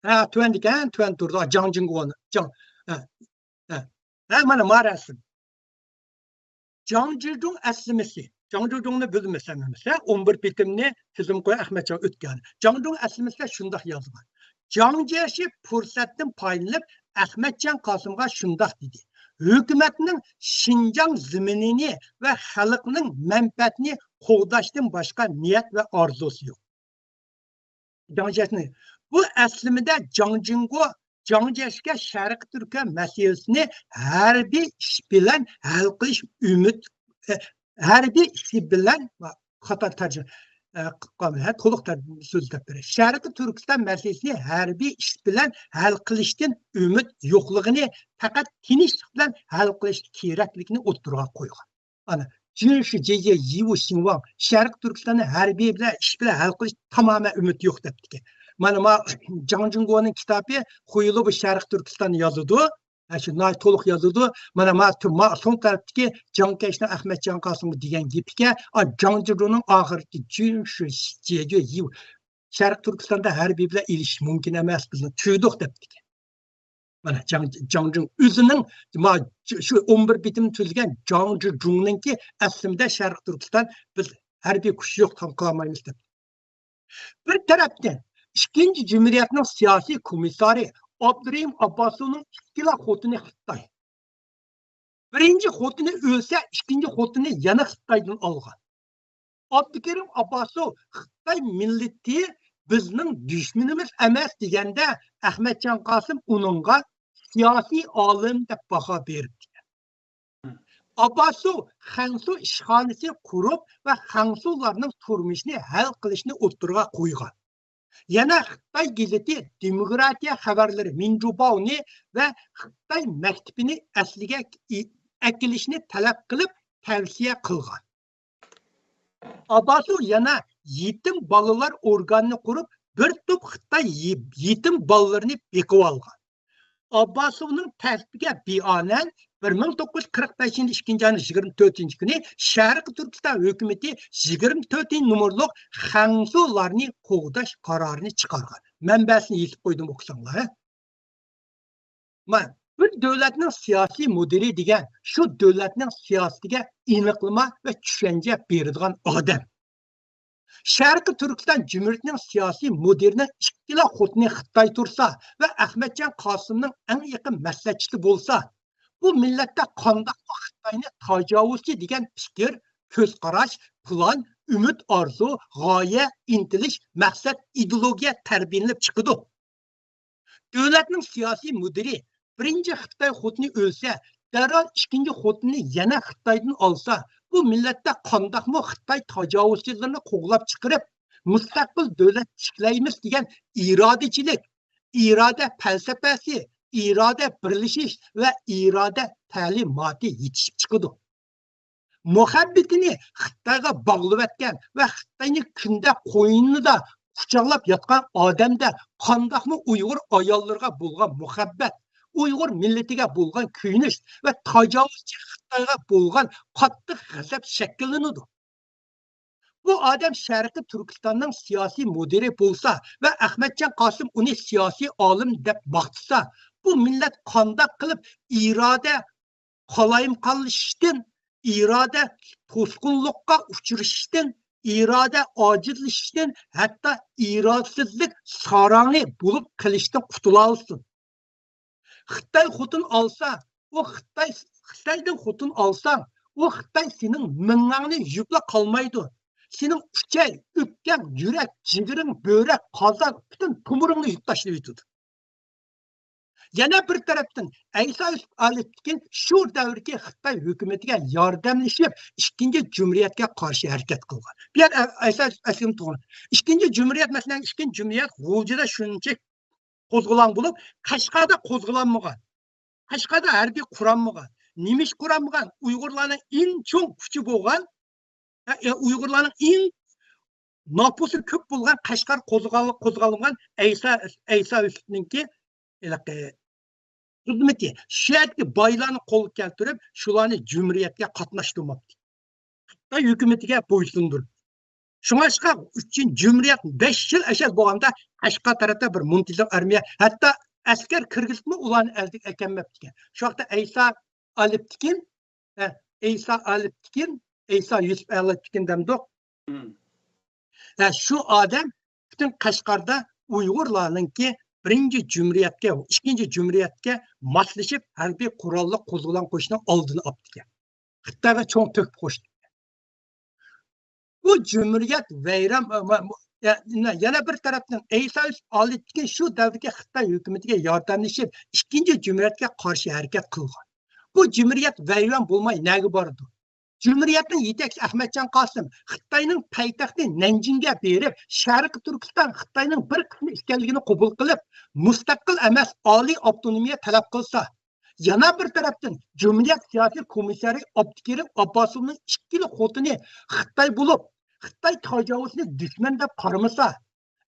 ھە، تۆۋەندىكەن، تۆۋەن تۇرىدۇ. جاڭ جىڭگونى، جاڭ، ھە، ھە. ھە، مانا، ما رەسىم. جاڭ جىجۇڭ ئەسلىمىسى. جاڭ جىجۇڭنى بىلمىسەم ئەمىسە، ئون بىر بېتىمنى تىزىم قويۇپ ئەخمەتجان ئۆتكەن. جاڭ جىجۇڭ ئەسلىمىسىدە شۇنداق يازغان. جاڭ جيەشى پۇرسەتتىن پايدىلىنىپ، ئەخمەتجان قاسىمغا شۇنداق دېدى: «ھۆكۈمەتنىڭ شىنجاڭ زېمىنىنى ۋە خەلقنىڭ مەنپەئەتىنى قوغداشتىن باشقا نىيەت ۋە ئارزۇسى يوق.» جاڭ جيەشنى. بۇ ئەسلىمىدە جاڭ جىڭگو، جاڭ جيەشكە شەرقىي تۈركىيە مەسىلىسىنى ھەربىي ئىش بىلەن ھەل قىلىش ئۈمىد، ئە، ھەربىي ئىش بىلەن، خاتا تەرجىمە، ئە، قىلىپ قالمىدى. ھە، تولۇق تەرجىمە سۆزلەپ بېرەي. شەرقىي تۈركىستان مەسىلىسىنى ھەربىي ئىش بىلەن ھەل قىلىشتىن ئۈمىد يوقلۇقىنى، پەقەت تىنچلىق بىلەن ھەل قىلىش كېرەكلىكىنى ئوتتۇرىغا قويغان. ئانا، جۈنشۈ جېجې يىۋۇ شىڭۋاڭ شەرقىي تۈركىستاننى ھەربىي بىلەن، ئىش بىلەن ھەل قىلىش تامامەن ئۈمىد يوق دەپتىكەن. مانا ما جاڭ جىڭگونىڭ كىتابى خۇيلۇ بۇ شەرقىي تۈركىستاننى يازىدۇ. ھە، شۇ ناھايىتى تولۇق يازىدۇ. مانا ما تۈ-، ما سول تەرەپتىكى جاڭ كەشنىڭ ئەخمەتجان قاسىمغا دېگەن گېپىكەن. ئا، جاڭ جىڭگونىڭ ئاخىرىدىكى جۈنشۈ جېجې يىۋۇ شەرقىي تۈركىستاندا ھەربىي بىلەن ئېلىشىش مۇمكىن ئەمەس، بىزنىڭ چۈشىدۇق دەپتىكەن. مانا جاڭ، جاڭ جىڭ ئۆزىنىڭ، ما، شۇ ئون بىر بېتىم تۈزگەن جاڭ جىجۇڭنىڭكى ئەسلىمىدە شەرقىي تۈركىستان بىز ھەربىي كۈچ يوق، تام قىلالمايمىز دەپ. بىر تەرەپتىن ئىككىنچى جۇمھۇرىيەتنىڭ سىياسىي كومىسسارى ئابدۇرېھىم ئابباسوۋنىڭ ئىككىلا خوتۇنى خىتاي. بىرىنچى خوتۇنى ئۆلسە، ئىككىنچى خوتۇنى يەنە خىتايدىن ئالغان. ئابدۇكېرىم ئابباسوف خىتاي مىللىتى بىزنىڭ دۈشمىنىمىز ئەمەس دېگەندە، ئەخمەتجان قاسىم ئۇنىڭغا سىياسىي ئالىم دەپ باھا بېرىپتىكەن. ئابباسوف خەنسۇ ئىشخانىسى قۇرۇپ ۋە خەنسۇلارنىڭ تۇرمۇشىنى ھەل قىلىشنى ئوتتۇرىغا قويغان. يەنە خىتاي گېزىتى دېموكراتىيە خەۋەرلىرى مىنجۇباۋنى ۋە خىتاي مەكتىپىنى ئەسلىگە ئەكېلىشنى تەلەپ قىلىپ تەۋسىيە قىلغان. ئابباسوف يەنە يېتىم بالىلار ئورگانىنى قۇرۇپ، بىر توپ خىتاي يې-، يېتىم بالىلىرىنى بېقىۋالغان. ئابباسوفنىڭ تەلىپىگە بىئانەن، بىر مىڭ توققۇز يۈز قىرىق بەشىنچى يىل ئىككىنچى ئاينىڭ يىگىرمە تۆتىنچى كۈنى شەرقىي تۈركىستان ھۆكۈمىتى يىگىرمە تۆتىنچى نومۇرلۇق خەنزۇلارنى قوغداش قارارىنى چىقارغان. مەنبەسىنى يېزىپ قويدۇم، ئوقۇساڭلار، ھە؟ مانا، بىر دۆلەتنىڭ سىياسىي مۇدىرى دېگەن شۇ دۆلەتنىڭ سىياسىتىگە ئېنىقلىما ۋە چۈشەنچە بېرىدىغان ئادەم. شەرقىي تۈركىستان جۇمھۇرىيىتىنىڭ سىياسىي مۇدىرىنىڭ ئىككىلا خوتۇنى خىتاي تۇرسا ۋە ئەخمەتجان قاسىمنىڭ ئەڭ يېقىن مەسلىھەتچىسى بولسا، بۇ مىللەتتە قانداقمۇ خىتاينى تاجاۋۇزچى دېگەن پىكىر، كۆز قاراش، پىلان، ئۈمىد، ئارزۇ، غايە، ئىنتىلىش، مەقسەت، ئىدېئولوگىيە تەربىيەلىنىپ چىقىدۇ؟ دۆلەتنىڭ سىياسىي مۇدىرى بىرىنچى خىتاي خوتۇنى ئۆلسە، دەرھال ئىككىنچى خوتۇنىنى يەنە خىتايدىن ئالسا، بۇ مىللەتتە قانداقمۇ خىتاي تاجاۋۇزچىلىرىنى قوغلاپ چىقىرىپ، مۇستەقىل دۆلەت تىكلەيمىز دېگەن ئىرادىچىلىك، ئىرادە پەلسەپەسى، ئىرادە بىرلىشىش ۋە ئىرادە تەلىماتى يېتىشىپ چىقىدۇ؟ مۇھەببىتىنى خىتايغا باغلىۋەتكەن ۋە خىتاينى كۈندە قوينىدا قۇچاقلاپ ياتقان ئادەمدە قانداقمۇ ئۇيغۇر ئاياللىرىغا بولغان مۇھەببەت، ئۇيغۇر مىللىتىگە بولغان كۆيۈنۈش ۋە تاجاۋۇزچى خىتايغا بولغان قاتتىق غەزەپ شەكىللىنىدۇ؟ بۇ ئادەم شەرقىي تۈركىستاننىڭ سىياسىي مۇدىرى بولسا ۋە ئەخمەتجان قاسىم ئۇنى سىياسىي ئالىم دەپ ماختىسا، بۇ مىللەت قانداق قىلىپ ئىرادە، قالايمىقانلىشىشتىن، ئىرادە توسقۇنلۇققا ئۇچرىشىشتىن، ئىرادە ئاجىزلىشىشتىن، ھەتتا ئىرادىسىزلىك ساراڭى بولۇپ قېلىشتىن قۇتۇلالىسۇن. خىتاي خوتۇن ئالسا، ئۇ خىتاي، خىتايدىن خوتۇن ئالساڭ، ئۇ خىتاي سېنىڭ مېڭەڭنى يۇيۇپلا قالمايدۇ. سېنىڭ ئۈچەي، ئۆپكەڭ، يۈرەك، جىگىرىڭ، بۆرەك، قازان، پۈتۈن تومۇرۇڭنى يۇيۇپ تاشلىۋېتىدۇ. يەنە بىر تەرەپتىن، ئەيسا يۈسۈپ ئالىپتىكىن شۇ دەۋردىكى خىتاي ھۆكۈمىتىگە ياردەملىشىپ، ئىككىنچى جۇمھۇرىيەتكە قارشى ھەرىكەت قىلغان. بۇ يەر ئە-، ئەيسا يۈسۈپ ئەسلىم توغرا. ئىككىنچى جۇمھۇرىيەت، مەسىلەن، ئىككىنچى جۇمھۇرىيەت غۇلجىدا شۇنچە قوزغىلاڭ بولۇپ، قەشقەردە قوزغىلالمىغان. قەشقەردە ھەربىي قۇرالمىغان. نېمە ئىش قۇرالمىغان؟ ئۇيغۇرلارنىڭ ئەڭ چوڭ كۈچى بولغان، ئە، ئە، ئۇيغۇرلارنىڭ ئەڭ نوپۇسى كۆپ بولغان قەشقەر قوزغال-، قوزغالغان ئەيسا، ئەيسا يۈسۈپنىڭكى ھېلىقى خىزمىتى. شۇ يەردىكى بايلارنى قولغا كەلتۈرۈپ، شۇلارنى جۇمھۇرىيەتكە قاتناشتۇرماپتۇ. خىتاي ھۆكۈمىتىگە بويسۇندۇرۇپ. شۇڭلاشقا ئۈچىنچى جۇمھۇرىيەت بەش يىل ئەشەد بولغاندا، قەشقەر تەرەپتە بىر مۇنتىزىم ئارمىيە، ھەتتا ئەسكەر كىرگۈزۈپمۇ ئۇلارنى ئەلدىگە ئەكەلمەپتىكەن. شۇ ۋاقىتتا ئەيسا ئالىپتىكىن، ئە، ئەيسا ئالىپتىكىن، ئەيسا يۈسۈپ ئالىپتىكىن دەمدۇق. ھە، شۇ ئادەم پۈتۈن قەشقەردە ئۇيغۇرلارنىڭكى بىرىنچى جۇمھۇرىيەتكە، ئىككىنچى جۇمھۇرىيەتكە ماسلىشىپ، ھەربىي قوراللىق قوزغىلاڭ قوشۇنىنىڭ ئالدىنى ئاپتىكەن. خىتايغا چوڭ تۆھپە قوشتى. بۇ جۇمھۇرىيەت ۋەيران، يەنە بىر تەرەپتىن ئەيسا ئالىپتىكى شۇ دەۋردىكى خىتاي ھۆكۈمىتىگە ياردەملىشىپ، ئىككىنچى جۇمھۇرىيەتكە قارشى ھەرىكەت قىلغان. بۇ جۇمھۇرىيەت ۋەيران بولماي نەگە بارىدۇ؟ جۇمھۇرىيەتنىڭ يېتەكچىسى ئەخمەتجان قاسىم خىتاينىڭ پايتەختى نەنجىڭگە بېرىپ، شەرقىي تۈركىستان خىتاينىڭ بىر قىسمى ئىكەنلىكىنى قوبۇل قىلىپ، مۇستەقىل ئەمەس، ئالىي ئاپتونومىيە تەلەپ قىلسا، يەنە بىر تەرەپتىن، جۇمھۇرىيەت سىياسىي كومىسسارى ئابدۇكېرىم ئابباسوۋنىڭ ئىككىلا خوتۇنى خىتاي بولۇپ، خىتاي تاجاۋۇزچىنى دۈشمەن دەپ قارىمىسا،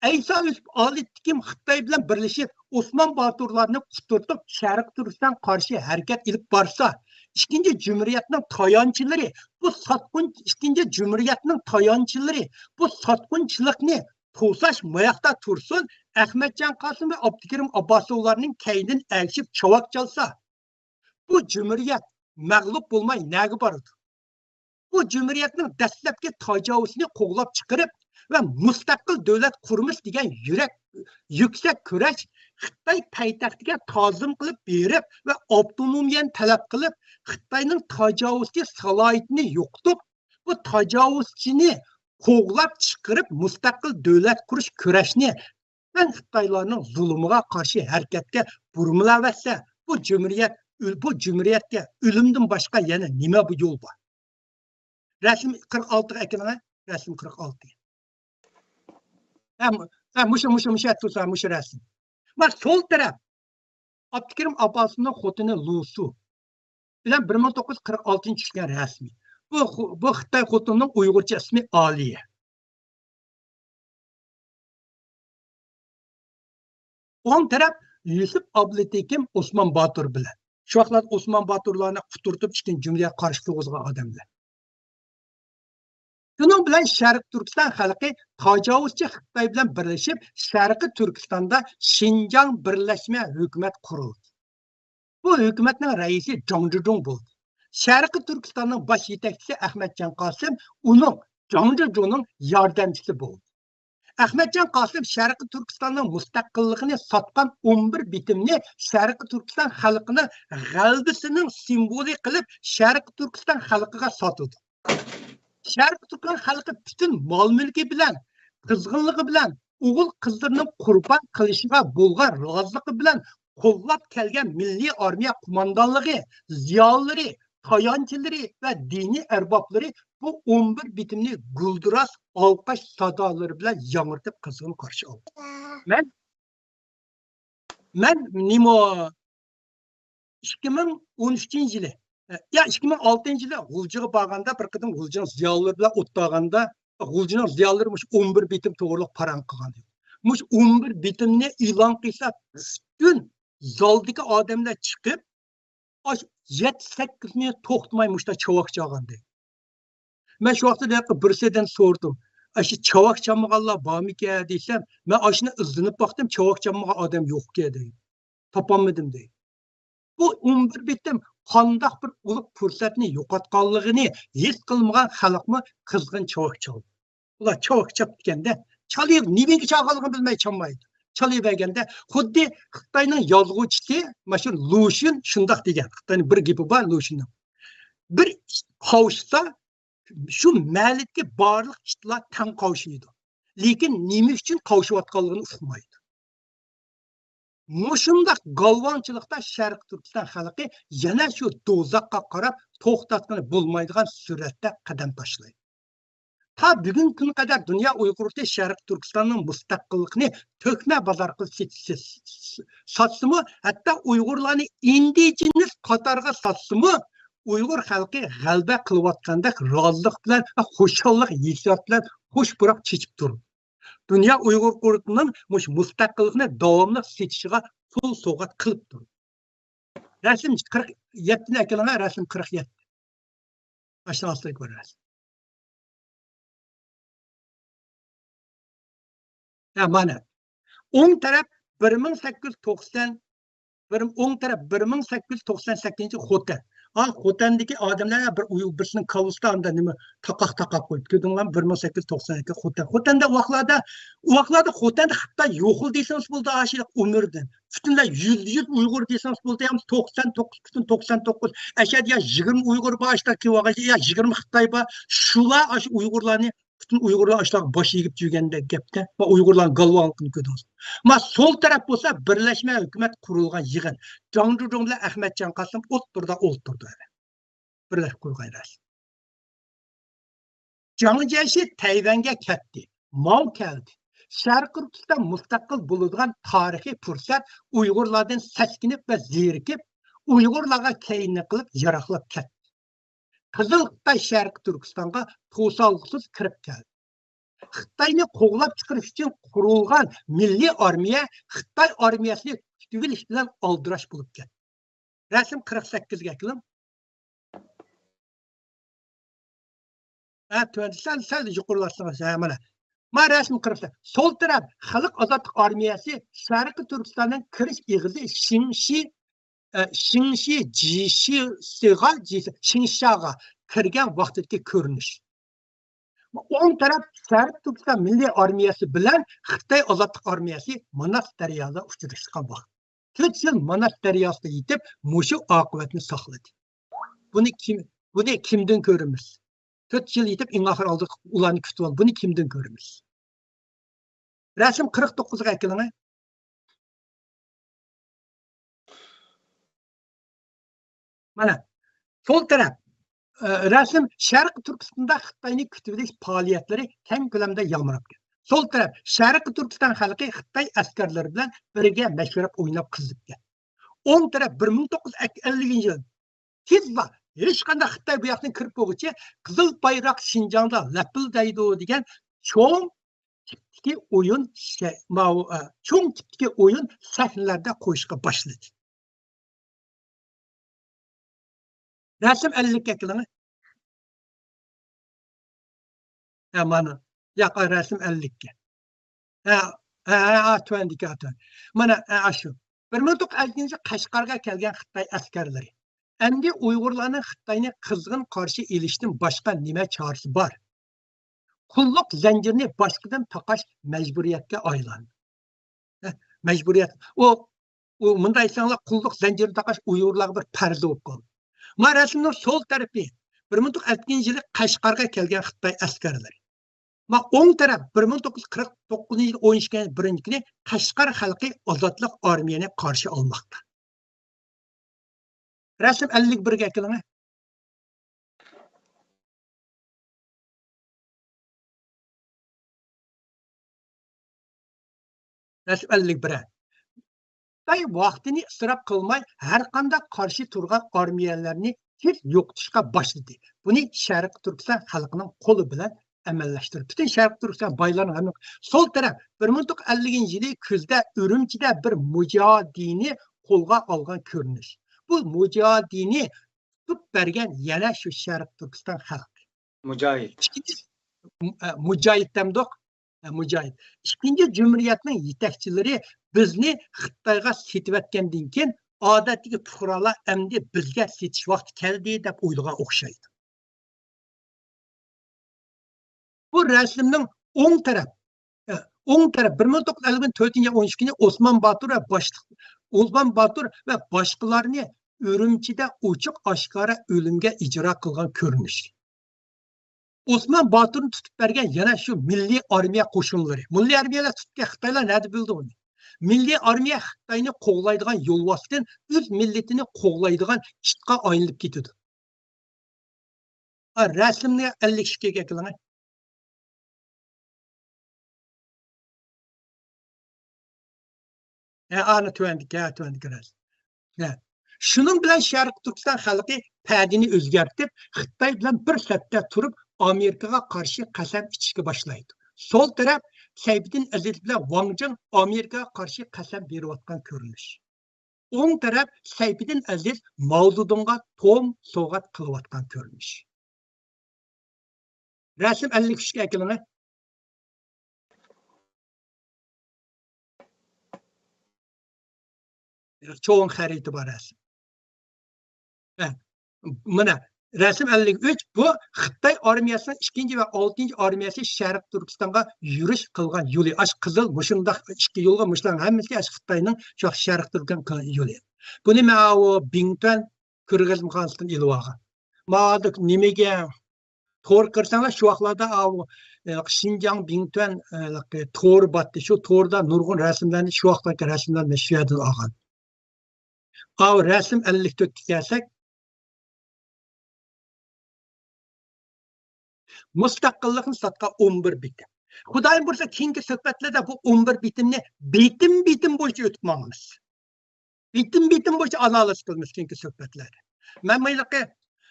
ئەيسا يۈسۈپ ئالىتىكىم خىتاي بىلەن بىرلىشىپ، ئوسمان باتۇرلارنى قۇترىتىپ، شەرقىي تۈركىستان قارشى ھەرىكەت ئېلىپ بارسا، ئىككىنچى جۇمھۇرىيەتنىڭ تايانچلىرى، بۇ ساتقۇن، ئىككىنچى جۇمھۇرىيەتنىڭ تايانچلىرى، بۇ ساتقۇنچىلىقنى توساش ماياقتا تۇرسۇن، ئەخمەتجان قاسىم ۋە ئابدۇكېرىم ئابباسوۋلارنىڭ كەينىدىن ئەگىشىپ چاۋاك چالسا، بۇ جۇمھۇرىيەت مەغلۇپ بولماي نەگە بارىدۇ؟ بۇ جۇمھۇرىيەتنىڭ دەسلەپكى تاجاۋۇزىنى قوغلاپ چىقىرىپ ۋە مۇستەقىل دۆلەت قۇرىمىز دېگەن يۈرەك، يۈكسەك كۈرەش خىتاي پايتەختىگە تازىم قىلىپ بېرىپ ۋە ئاپتونومىيەنى تەلەپ قىلىپ، خىتاينىڭ تاجاۋۇزچى سالاھىيىتىنى يوقىتىپ، بۇ تاجاۋۇزچىنى قوغلاپ چىقىرىپ، مۇستەقىل دۆلەت قۇرۇش كۈرەشنى مەن خىتايلارنىڭ زۇلۇمىغا قارشى ھەرىكەتكە بۇرمىلاۋەتسە، بۇ جۇمھۇرىيەت، بۇ جۇمھۇرىيەتكە ئۆلۈمدىن باشقا يەنە نېمە بۇ يول بار؟ رەسىم قىرىق ئالتىغا ئەكېلىڭە، رەسىم قىرىق ئالتە. ھە، مۇ-، ھە، مۇشۇ، مۇشۇ، مۇشۇ يەردە تۇرسا، مۇشۇ رەسىم. مانا سول تەرەپ، ئابدۇكېرىم ئابباسوۋنىڭ خوتۇنى لۇسۇ بىلەن بىر مىڭ توققۇز يۈز قىرىق ئالتىنچى چۈشكەن رەسىمى. بۇ خو-، بۇ خىتاي خوتۇنىنىڭ ئۇيغۇرچە ئىسمى ئالىيە. ئوڭ تەرەپ يۈسۈپ ئابلىتېكىم ئوسمان باتۇر بىلەن. شۇ ۋاقىتلاردا ئوسمان باتۇرلارنى قۇترىتىپ، ئىككىنچى جۇمھۇرىيەت قارشى تۇرغۇزغان ئادەملەر. شۇنىڭ بىلەن شەرقىي تۈركىستان خەلقى تاجاۋۇزچى خىتاي بىلەن بىرلىشىپ، شەرقىي تۈركىستاندا شىنجاڭ بىرلەشمە ھۆكۈمەت قۇرۇلدى. بۇ ھۆكۈمەتنىڭ رەئىسى جاڭ جىجۇڭ بولدى. شەرقىي تۈركىستاننىڭ باش يېتەكچىسى ئەخمەتجان قاسىم ئۇنىڭ، جاڭ جىجۇڭنىڭ ياردەمچىسى بولدى. ئەخمەتجان قاسىم شەرقىي تۈركىستاننىڭ مۇستەقىللىقىنى ساتقان ئون بىر بېتىمنى شەرقىي تۈركىستان خەلقىنىڭ غەلىبىسىنىڭ سىمۋولى قىلىپ، شەرقىي تۈركىستان خەلقىگە ساتىدۇ. شەرقىي تۈركىستان خەلقى پۈتۈن مال-مۈلكى بىلەن، قىزغىنلىقى بىلەن ئوغۇل-قىزلىرىنى قۇربان قىلىشىغا بولغان رازىلىقى بىلەن قوللاپ كەلگەن مىللىي ئارمىيە قوماندانلىقى، زىيالىيلىرى، تايانچلىرى ۋە دىنىي ئەربابلىرى بۇ ئون بىر بېتىمنى گۈلدۈراس ئالقىش سادالىرى بىلەن ياڭرىتىپ قىزغىن قارشى ئالدى. مەن، مەن نېمە، ئىككى مىڭ ئون ئۈچىنچى يىلى، يا ئىككى مىڭ ئالتىنچى يىلى غۇلجىغا بارغاندا، بىر قېتىم غۇلجىنىڭ زىيالىيلىرى بىلەن ئولتۇرغاندا، غۇلجىنىڭ زىيالىيلىرى مۇشۇ ئون بىر بېتىم توغرۇلۇق پاراڭ قىلغان. مۇشۇ ئون بىر بېتىمنى ئېلان قىلسا، پۈتۈن زالدىكى ئادەملەر چىقىپ، ئاشۇ يەتتە، سەككىز مىنۇت توختىماي مۇشۇنداق چاۋاك چالغانىدى. مەن شۇ ۋاقىتتا ھېلىقى بىرسىدىن سورىدىم، ئاشۇ چاۋاك چالمىغانلار بارمىكەن دېسەم، مەن ئاشۇنى ئىزدىنىپ باقتىم، چاۋاك چالمىغان ئادەم يوقكەن دەيدۇ. تاپالمىدىم دەيدۇ. بۇ ئون بىر بېتىم قانداق بىر ئۇلۇغ پۇرسەتنى يوقاتقانلىقىنى ھېس قىلمىغان خەلقمۇ قىزغىن چاۋاك چالدى. ئۇلار چاۋاك چاپتىكەندە، چالىيىپ نېمىگە چالغانلىقىنى بىلمەي چالمايدۇ. چالىيىۋەرگەندە خۇددى خىتاينىڭ يازغۇچىسى، مانا شۇ لۇشۈن شۇنداق دېگەن. خىتاينىڭ بىر گېپى بار لۇشۈننىڭ. بىر ئىت قاۋشىسا، شۇ مەھەللىدىكى بارلىق ئىتلار تەڭ قاۋشىيدۇ. لېكىن نېمە ئۈچۈن قاۋشىۋاتقانلىقىنى ئۇقمايدۇ. مۇشۇنداق گالۋاڭچىلىقتا شەرقىي تۈركىستان خەلقى يەنە شۇ دوزاخقا قاراپ توختاتقىلى بولمايدىغان سۈرئەتتە قەدەم تاشلايدۇ. تا بۈگۈنكى كۈنگە قەدەر دۇنيا ئۇيغۇرى شەرقىي تۈركىستاننىڭ مۇستەقىللىقىنى تۆكمە بازار قىلىپ سېت-، سېت-، ساتسىمۇ، ھەتتا ئۇيغۇرلارنى ئىندىجېنىس قاتارغا ساتسىمۇ، ئۇيغۇر خەلقى غەلىبە قىلىۋاتقاندەك رازىلىق بىلەن ۋە خۇشاللىق ھېسسىياتى بىلەن خۇش پۇراق چېچىپ تۇرىدۇ. دۇنيا ئۇيغۇر قۇرۇلتىيىنىڭ مۇشۇ مۇستەقىللىقنى داۋاملىق سېتىشىغا پۇل سوۋغات قىلىپ تۇرىدۇ. رەسىم قىرىق يەتتىنى ئەكېلىڭە، رەسىم قىرىق يەتتە. ئاشۇنىڭ ئاستىدىكى بىر رەسىم. ھە، مانا. ئوڭ تەرەپ بىر مىڭ سەككىز يۈز توقسان، بىر، ئوڭ تەرەپ بىر مىڭ سەككىز يۈز توقسان سەككىزىنچى خوتەن. ھا، خوتەندىكى ئادەملەر بىر ئۇيغۇر، بىرسىنىڭ كاللىسىدا ئاندا نېمە تاقاق تاقاپ قويۇپتۇ، كۆردۈڭلارمۇ؟ بىر مىڭ سەككىز يۈز توقسان سەككىز خوتەن. خوتەندە ئۇ ۋاقلاردا، ئۇ ۋاقلاردا خوتەندە خىتاي يوقلا دېسىڭىز بولدى، ئاشۇ ئۆمۈردىن. پۈتۈنلەي يۈزدە يۈز ئۇيغۇر دېسىڭىز بولدى، يا توقسان توققۇز پۈتۈن توقسان توققۇز، ئەشەدە يا يىگىرمە ئۇيغۇر بار، ئاشۇنداق كېلىۋالغان، يا يىگىرمە خىتاي بار. شۇلار ئاشۇ ئۇيغۇرلارنى، پۈتۈن ئۇيغۇرلار ئاشۇلارغا باش ئېگىپ يۈرگەندەك گەپتە. ۋە ئۇيغۇرلارنىڭ گالۋاڭلىقىنى كۆردىڭىز. ما سول تەرەپ بولسا بىرلەشمە ھۆكۈمەت قۇرۇلغان يىغىن. جاڭ جۇجۇڭ بىلەن ئەخمەتجان قاسىم ئوتتۇرىدا ئولتۇرىدۇ. بىرلەشمە قۇرغان رەسىم. جاڭ جيەنشى تەيۋەنگە كەتتى. ماۋ كەلدى. شەرقىي تۈركىستان مۇستەقىل بولىدىغان تارىخىي پۇرسەت ئۇيغۇرلاردىن سەسكىنىپ ۋە زېرىكىپ، ئۇيغۇرلارغا كەينىنى قىلىپ يىراقلاپ كەتتى. قىزىل خىتاي شەرقىي تۈركىستانغا توسالغۇسىز كىرىپ كەلدى. خىتاينى قوغلاپ چىقىرىش ئۈچۈن قۇرۇلغان مىللىي ئارمىيە خىتاي ئارمىيەسىنى كۈتۈۋېلىش بىلەن ئالدىراش بولۇپ كەتتى. رەسىم قىرىق سەككىزگە ئەكېلىڭ. ھە، تۆۋەندە سەل، سەل يۇقىرىلاتسىڭىز، ھە، مانا. مانا رەسىم قىرىق سەككىز. سول تەرەپ خەلق ئازادلىق ئارمىيەسى شەرقىي تۈركىستاننىڭ كىرىش ئېغىزى شىڭشى، ئە، شىڭشى جىشىسىغا، جىسى-، شىڭشاغا كىرگەن ۋاقتىدىكى كۆرۈنۈش. ئوڭ تەرەپ شەرقىي تۈركىستان مىللىي ئارمىيەسى بىلەن خىتاي ئازادلىق ئارمىيەسى ماناس دەرياسىدا ئۇچرىشىدىغان ۋاقىت. تۆت يىل ماناس دەرياسىدا يېتىپ، مۇشۇ ئاقىۋەتنى ساقلىدى. بۇنى كىم، بۇنى كىمدىن كۆرىمىز؟ تۆت يىل يېتىپ، ئەڭ ئاخىر ئالدى ئۇلارنى كۈتۈۋالدى. بۇنى كىمدىن كۆرىمىز؟ رەسىم قىرىق توققۇزغا ئەكېلىڭە. مانا، سول تەرەپ، ئە، رەسىم شەرقىي تۈركىستاندا خىتاينى كۈتۈۋېلىش پائالىيەتلىرى كەڭ كۆلەمدە يامراپ كەتتى. سول تەرەپ، شەرقىي تۈركىستان خەلقى خىتاي ئەسكەرلىرى بىلەن بىرگە مەشرەپ ئويناپ قىزىپ كەتتى. ئوڭ تەرەپ بىر مىڭ توققۇز يۈز ئەللىكىنچى يىل تېزلا ھېچقانداق خىتاي بۇ ياقتىن كىرىپ بولغۇچە قىزىل بايراق شىنجاڭدا لەپىلدەيدۇ دېگەن چوڭ تىپتىكى ئويۇن شە-، ماۋۇ، ئە، چوڭ تىپتىكى ئويۇن سەھنىلەردە قويۇشقا باشلىدى. رەسىم ئەللىككە ئەكېلىڭە. ھە، مانا. ياق، رەسىم ئەللىككە. ھە، ھە، ھە، ھە، تۆۋەندىكى، ھە، تۆۋەن. مانا، ھە، ئاشۇ. بىر مىڭ توققۇز يۈز ئەللىكىنچى يىل قەشقەرگە كەلگەن خىتاي ئەسكەرلىرى. ئەمدى ئۇيغۇرلارنىڭ خىتاينى قىزغىن قارشى ئېلىشتىن باشقا نېمە چارىسى بار؟ قۇللۇق زەنجىرىنى باشقىدىن تاقاش مەجبۇرىيەتكە ئايلاندى. ھە، مەجبۇرىيەت. ئۇ، ئۇ مۇنداق ئېيتساڭلار، قۇللۇق زەنجىرىنى تاقاش ئۇيغۇرلارغا بىر پەرز بولۇپ قالدى. ما رەسىمنىڭ سول تەرىپى، بىر مىڭ توققۇز يۈز ئەللىكىنچى يىلى قەشقەرگە كەلگەن خىتاي ئەسكەرلىرى. ما ئوڭ تەرەپ، بىر مىڭ توققۇز يۈز قىرىق توققۇزىنچى يىل ئون ئىككىنچى ئاينىڭ بىرىنچى كۈنى قەشقەر خەلقى ئازادلىق ئارمىيەنى قارشى ئالماقتا. رەسىم ئەللىك بىرگە ئەكېلىڭە. رەسىم ئەللىك بىر. خىتاي ۋاقتىنى ئىسراپ قىلماي، ھەرقانداق قارشى تۇرغان ئارمىيەلەرنى تېز يوقىتىشقا باشلىدى. بۇنى شەرقىي تۈركىستان خەلقىنىڭ قولى بىلەن ئەمەللەشتۈردى. پۈتۈن شەرقىي تۈركىستان بايلارنىڭ ھەممە، سول تەرەپ، بىر مىڭ توققۇز يۈز ئەللىكىنچى يىلى كۈزدە ئۈرۈمچىدە بىر مۇجاھىدىنى قولغا ئالغان كۆرۈنۈش. بۇ مۇجاھىدىنى تۇتۇپ بەرگەن يەنە شۇ شەرقىي تۈركىستان خەلقى. مۇجاھىد. ئىككىنچى، مۇ-، ئە، مۇجاھىد دەمدۇق؟ ئە، مۇجاھىد. ئىككىنچى جۇمھۇرىيەتنىڭ يېتەكچىلىرى بىزنى خىتايغا سېتىۋەتكەندىن كېيىن، ئادەتتىكى پۇقرالار ئەمدى بىزگە سېتىش ۋاقتى كەلدى دەپ ئويلىغان ئوخشايدۇ. بۇ رەسىمنىڭ ئوڭ تەرەپ، ئە، ئوڭ تەرەپ بىر مىڭ توققۇز يۈز ئەللىك تۆتىنچى يىل ئون ئىككىنچى ئوسمان باتۇر ۋە باشلىق، ئوسمان باتۇر ۋە باشقىلارنى ئۈرۈمچىدە ئوچۇق ئاشكارا ئۆلۈمگە ئىجرا قىلغان كۆرۈنۈش. ئوسمان باتۇرنى تۇتۇپ بەرگەن يەنە شۇ مىللىي ئارمىيە قوشۇنلىرى. مىللىي ئارمىيەلەر تۇتۇپ كەل-، خىتايلار نەدە بىلدى ئۇنى؟ مىللىي ئارمىيە خىتاينى قوغلايدىغان يولۋاستىن ئۆز مىللىتىنى قوغلايدىغان ئىتقا ئايلىنىپ كېتىدۇ. ھە، رەسىمنى ئەللىك ئىككىگە ئەكېلىڭە. ھە، ئانا تۆۋەندىكى، ھە، تۆۋەندىكى رەسىم. ھە. شۇنىڭ بىلەن شەرقىي تۈركىستان خەلقى پەدىنى ئۆزگەرتىپ، خىتاي بىلەن بىر سەپتە تۇرۇپ، ئامېرىكىغا قارشى قەسەم ئىچىشكە باشلايدۇ. سول تەرەپ سەيپىدىن ئەزىز بىلەن ۋاڭ جىڭ ئامېرىكىغا قارشى قەسەم بېرىۋاتقان كۆرۈنۈش. ئوڭ تەرەپ سەيپىدىن ئەزىز ماۋزېدۇڭغا توم سوۋغات قىلىۋاتقان كۆرۈنۈش. رەسىم ئەللىك ئۈچكە ئەكېلىڭە. چوڭ خەرىتە بار رەسىم. ھە، مانا، رەسىم ئەللىك ئۈچ، بۇ خىتاي ئارمىيەسىنىڭ ئىككىنچى ۋە ئالتىنچى ئارمىيەسى شەرقىي تۈركىستانغا يۈرۈش قىلغان يولى. ئاشۇ قىزىل مۇشۇنداق ئىككى يولغا، مۇشۇلارنىڭ ھەممىسى ئاشۇ خىتاينىڭ شۇ شەرقىي تۈركىستان قىلغان يولى. بۇنى ماۋۇ بىڭتۈەن كۆرگەزمىخانىسىدىن ئېلىۋالغان. ماۋۇ نېمىگە تور كىرسەڭلار، شۇ ۋاقىتلاردا ئاۋۇ، ئە، شىنجاڭ بىڭتۈەن، ئە، تورى باتتى. شۇ توردا نۇرغۇن رەسىملەرنى، شۇ ۋاقىتتىكى رەسىملەرنى شۇ يەردىن ئالغان. ئاۋۇ رەسىم ئەللىك تۆتكە كەلسەك، مۇستەقىللىقنى ساتقان ئون بىر بېتىم. خۇدايىم بۇيرۇسا، كېيىنكى سۆھبەتلەردە بۇ ئون بىر بېتىمنى بېتىم-بېتىم بويىچە ئۆتۈپ ماڭىمىز. بېتىم-بېتىم بويىچە ئانالىز قىلىمىز كېيىنكى سۆھبەتلەردە. مەن مايلىقى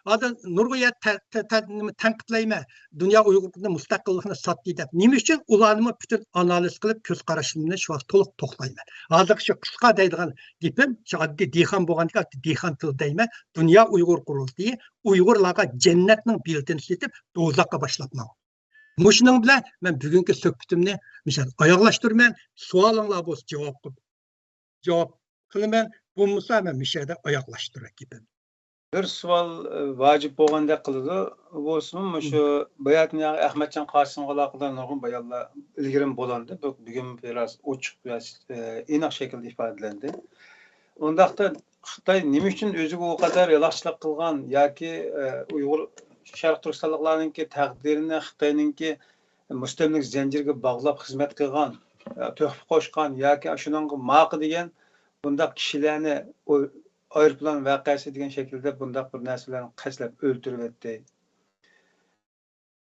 ھازىر نۇرغۇن يەر تە-، تە-، تە-، نېمە، تەنقىدلەيمەن. دۇنيا ئۇيغۇر ھوقۇقىنى مۇستەقىللىقنى ساتتى دەپ. نېمە ئۈچۈن؟ ئۇلارنىمۇ پۈتۈن ئانالىز قىلىپ، كۆز قاراشىمنى شۇ ۋاقىت تولۇق توقلايمەن. ھازىرقى شۇ قىسقا دەيدىغان گېپىم، شۇ ئاددىي دېھقان بولغاندىكىن، ئاددىي دېھقان تىلىدا دەيمەن. دۇنيا ئۇيغۇر قۇرۇلتىيى ئۇيغۇرلارغا جەننەتنىڭ بېلىتىنى سېتىپ، دوزاخقا باشلاپ ماڭىدۇ. مۇشۇنىڭ بىلەن مەن بۈگۈنكى سۆھبىتىمنى مۇشۇ يەردە ئاياغلاشتۇرىمەن. سوئالىڭلار بولسا جاۋاب قىل-، جاۋاب قىلىمەن. بولمىسا مەن مۇشۇ يەردە ئاياغلاشتۇرىمەن گېپىمنى. بىر سوئال، ئە، ۋاجىپ بولغاندەك قىلىدۇ. بولسىمۇ مۇشۇ باياتىن ياغى ئەخمەتجان قاسىمغا ئالاقىدار نۇرغۇن بايانلار ئىلگىرىمۇ بولۇندى. بۇ، بۈگۈن بىراز ئوچۇق ۋە، ئە، ئېنىق شەكىلدە ئىپادىلەندى. ئۇنداقتا خىتاي نېمە ئۈچۈن ئۆزىگە ئۇ قەدەر يالاقچىلىق قىلغان ياكى، ئە، ئۇيغۇر شەرقىي تۈركىستانلىقلارنىڭكى تەقدىرىنى خىتاينىڭكى مۇستەملىكە زەنجىرىگە باغلاپ خىزمەت قىلغان، ئە، تۆھپە قوشقان ياكى شۇنىڭغا ماقا دېگەن بۇنداق كىشىلەرنى ئۇ-، ئايروپىلان ۋەقەسى دېگەن شەكىلدە بۇنداق بىر نەرسىلەرنى قەستلەپ ئۆلتۈرۈۋەتتى؟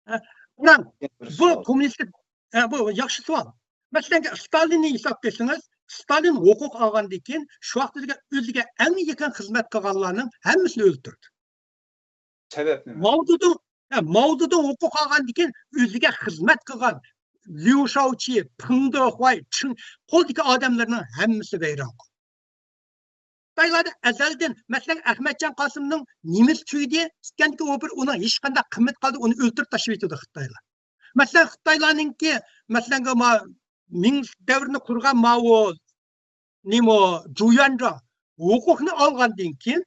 ھە، قاراڭ، بۇ كوممۇنىستىك، ھە، بۇ ياخشى سوئال. مەسىلەن، ستالىننى ھېساب قىلسىڭىز، ستالىن ھوقۇق ئالغاندىن كېيىن، شۇ ۋاقىتتىكى ئۆزىگە ئەڭ يېقىن خىزمەت قىلغانلارنىڭ ھەممىسىنى ئۆلتۈردى. سەۋەب نېمە؟ ماۋزېدۇڭ، ھە، ماۋزېدۇڭ ھوقۇق ئالغاندىن كېيىن، ئۆزىگە خىزمەت قىلغان ليۇ شاۋچى، پېڭ دېخۇەي، چىڭ، قولدىكى ئادەملەرنىڭ ھەممىسى ۋەيران قىلدى. خىتايلاردا ئەزەلدىن، مەسىلەن، ئەخمەتجان قاسىمنىڭ نېمىسى تۈگىدى؟ ئىكەنكى، ئۇ بىر، ئۇنىڭ ھېچقانداق قىممىتى قالدى، ئۇنى ئۆلتۈرۈپ تاشلىۋېتىدۇ خىتايلار. مەسىلەن، خىتايلارنىڭكى، مەسىلەن، ما-، مىڭ دەۋرىنى قۇرغان ماۋۇ نېمە، جۇيۈەنجاڭ ھوقۇقنى ئالغاندىن كېيىن،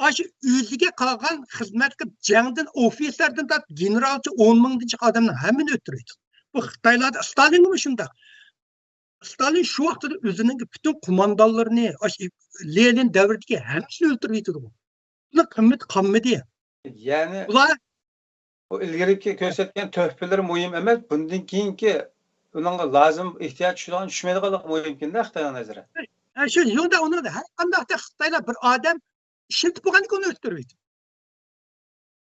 ئاشۇ ئۆزىگە قالغان خىزمەت قىلىپ، جەڭدىن، ئوفىتسېردىن تارتىپ، گېنېرالچە ئون مىڭدىن جىق ئادەمنىڭ ھەممىنى ئۆلتۈرۈۋېتىدۇ. بۇ خىتايلاردا، ستالىنغىمۇ شۇنداق. ستالىن شۇ ۋاقتىدا ئۆزىنىڭ پۈتۈن قوماندانلىرىنى، ئاشۇ لېنىن دەۋرىدىكى ھەممىسىنى ئۆلتۈرۈۋېتىدىغۇ. بۇنىڭ قىممىتى قالمىدى. يەنى ئۇلار بۇ ئىلگىرىكى كۆرسەتكەن تۆھپىلىرى مۇھىم ئەمەس، بۇندىن كېيىنكى ئۇنىڭغا لازىم، ئېھتىياج چۈشىدىغان، چۈشمەيدىغانلىقى مۇھىمكىن-دە خىتاينىڭ نەزىرى. ھە، شۇ يولدا ئۇنىڭدا ھەر قانداق خىتايلار بىر ئادەم ئىشلىتىپ بولغاندىن كېيىن ئۆلتۈرۈۋېتىدۇ.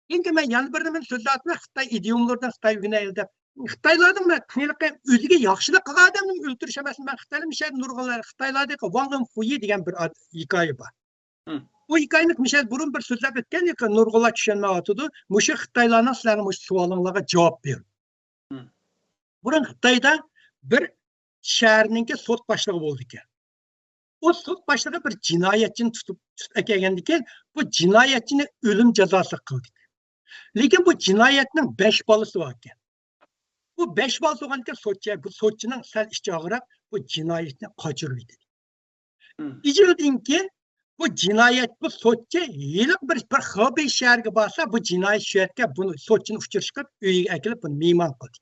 كېيىنكى مەن يەنە بىر نېمىنى سۆزلەۋاتىمەن، خىتاي ئىدىيوملىرىدىن، خىتاي ئۆگىنەيلى دەپ. خىتايلارنىڭ مەن ھېلىقى ئۆزىگە ياخشىلىق قىلغان ئادەمنى ئۆلتۈرۈش ئەمەس، مەن خىتايلار مىشەدە نۇرغۇنلار، خىتايلاردىكى ۋاڭ لېنخۇيى دېگەن بىر ئاد-، ھېكايە بار. مم. بۇ ھېكايىنى مىشەل بۇرۇن بىر سۆزلەپ ئۆتكەن، لېكىن نۇرغۇنلار چۈشەنمەيۋاتىدۇ. مۇشۇ خىتايلارنىڭ سىلەرنىڭ مۇشۇ سوئالىڭلارغا جاۋاب بېرىدۇ. مم. بۇرۇن خىتايدا بىر شەھەرنىڭكى سوت باشلىقى بولىدىكەن. ئۇ سوت باشلىقى بىر جىنايەتچىنى تۇتۇپ، تۇتۇپ ئەكەلگەندىن كېيىن، بۇ جىنايەتچىنى ئۆلۈم جازاسى قىلدى. لېكىن بۇ جىنايەتنىڭ بەش بالىسى بار ئىكەن. بۇ بەش بالىسى بولغاندىكىن سوتچى، بۇ سوتچىنىڭ سەل ئىچى ئاغرىپ، بۇ جىنايەتنى قاچۇرۇۋېتىدۇ. ئىجىلدىن كېيىن بۇ جىنايەت، بۇ سوتچى ھېلىقى بىر، بىر خېبېي شەھەرگە بارسا، بۇ جىنايەت شۇ يەرگە بۇنى، سوتچىنى ئۇچرىتىپ، ئۆيىگە ئەكېلىپ، بۇنى مېھمان قىلدى.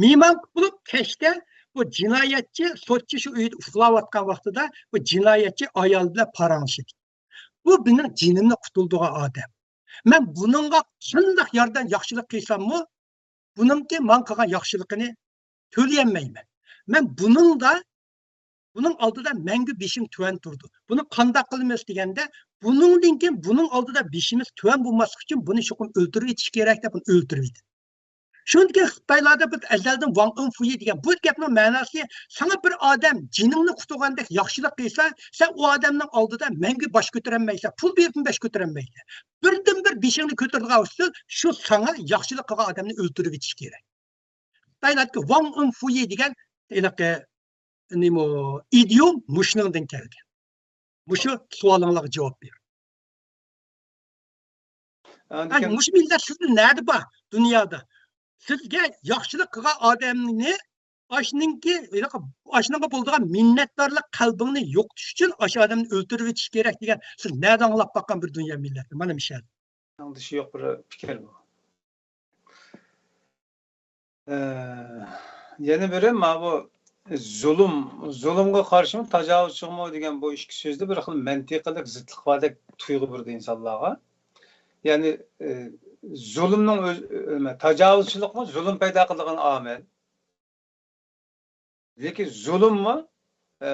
مېھمان بولۇپ كەچتە بۇ جىنايەتچى، سوتچى شۇ ئۆيدە ئۇخلاۋاتقان ۋاقتىدا بۇ جىنايەتچى ئايال بىلەن پاراڭلىشىدۇ. بۇ مېنىڭ جېنىمنى قۇتۇلدۇرغان ئادەم. مەن بۇنىڭغا قانداق ياردەم، ياخشىلىق قىلساممۇ، بۇنىڭكى ماڭا قىلغان ياخشىلىقىنى تۆلىيەلمەيمەن. مەن بۇنىڭدا، بۇنىڭ ئالدىدا مەڭگۈ بېشىم تۆۋەن تۇرىدۇ. بۇنى قانداق قىلىمىز دېگەندە، بۇنىڭدىن كېيىن بۇنىڭ ئالدىدا بېشىمىز تۆۋەن بولماسلىق ئۈچۈن بۇنى چوقۇم ئۆلتۈرۈۋېتىش كېرەك دەپ بۇنى ئۆلتۈرۈۋېتىدۇ. شۇندىن كېيىن خىتايلاردا بىز ئەزەلدىن ۋاڭ ئېنفۇيى دېگەن، بۇ گەپنىڭ مەناسى، ساڭا بىر ئادەم جېنىڭنى قۇتۇرغاندەك ياخشىلىق قىلسا، سەن ئۇ ئادەمنىڭ ئالدىدا مەڭگۈ باش كۆتۈرەلمەيسەن، پۇل بېرىپمۇ باش كۆتۈرەلمەيسەن. بىردىنبىر بېشىڭنى كۆتۈرىدىغان ئۇسۇل شۇ، ساڭا ياخشىلىق قىلغان ئادەمنى ئۆلتۈرۈۋېتىش كېرەك. خىتايلاردىكى ۋاڭ ئېنفۇيى دېگەن ھېلىقى نېمە، ئىدىيوم مۇشۇنىڭدىن كەلگەن. مۇشۇ سوئالىڭلارغا جاۋاب بېرىڭ. ئاندىن مۇشۇ مىللەت سىزدە نەدە بار دۇنيادا؟ سىزگە ياخشىلىق قىلغان ئادەمنى ئاشنىڭكى، ئاشنىڭغا بولىدىغان مىننەتدارلىق قەلبىڭنى يوقىتىش ئۈچۈن ئاشۇ ئادەمنى ئۆلتۈرۈۋېتىش كېرەك دېگەن، سىز نەدە ئاڭلاپ باققان بىر دۇنيا مىللەتنى؟ مانا مىشەل. ئاڭلىشى يوق بىر پىكىر بۇ. ئە، يەنە بىرى، ماۋۇ زۇلۇم، زۇلۇمغا قارشىمۇ، تاجاۋۇزچىغىمۇ دېگەن بۇ ئىككى سۆزدە بىر خىل مەنتىقىلىق زىتلىق باردەك تۇيغۇ بېرىدۇ ئىنسانلارغا. يەنى، ئە، زۇلۇمنىڭ ئۆز-، ئە، تاجاۋۇزچىلىقمۇ زۇلۇم پەيدا قىلىدىغان ئامىل. لېكىن زۇلۇممۇ، ئە،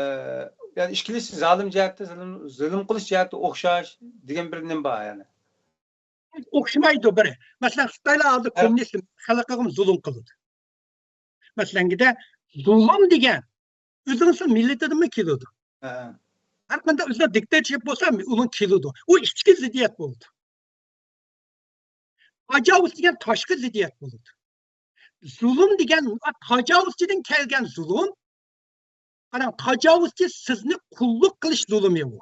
يەنى ئىككىلىسى زالىم جەھەتتە، زۇلۇم، زۇلۇم قىلىش جەھەتتە ئوخشاش دېگەن بىر نېمە بار يەنى. ئوخشىمايدۇ بىرى. مەسىلەن، خىتايلار ھازىر ھە. كوممۇنىست خەلقىگە زۇلۇم قىلىدۇ. مەسىلەن، زۇلۇم دېگەن ئۆزىڭىزنىڭ مىللىتىدىنمۇ كېلىدۇ. ھە. ھەر قانداق ئۆزىنىڭ دىكتاتورشىپ بولسا، ئۇنىڭ كېلىدۇ. ئۇ ئىچكى زىددىيەت بولىدۇ. تاجاۋۇز دېگەن تاشقى زىددىيەت بولىدۇ. زۇلۇم دېگەن، تاجاۋۇزچىدىن كەلگەن زۇلۇم. قاراڭ، تاجاۋۇزچى سىزنى قۇللۇق قىلىش زۇلۇمى ئۇ.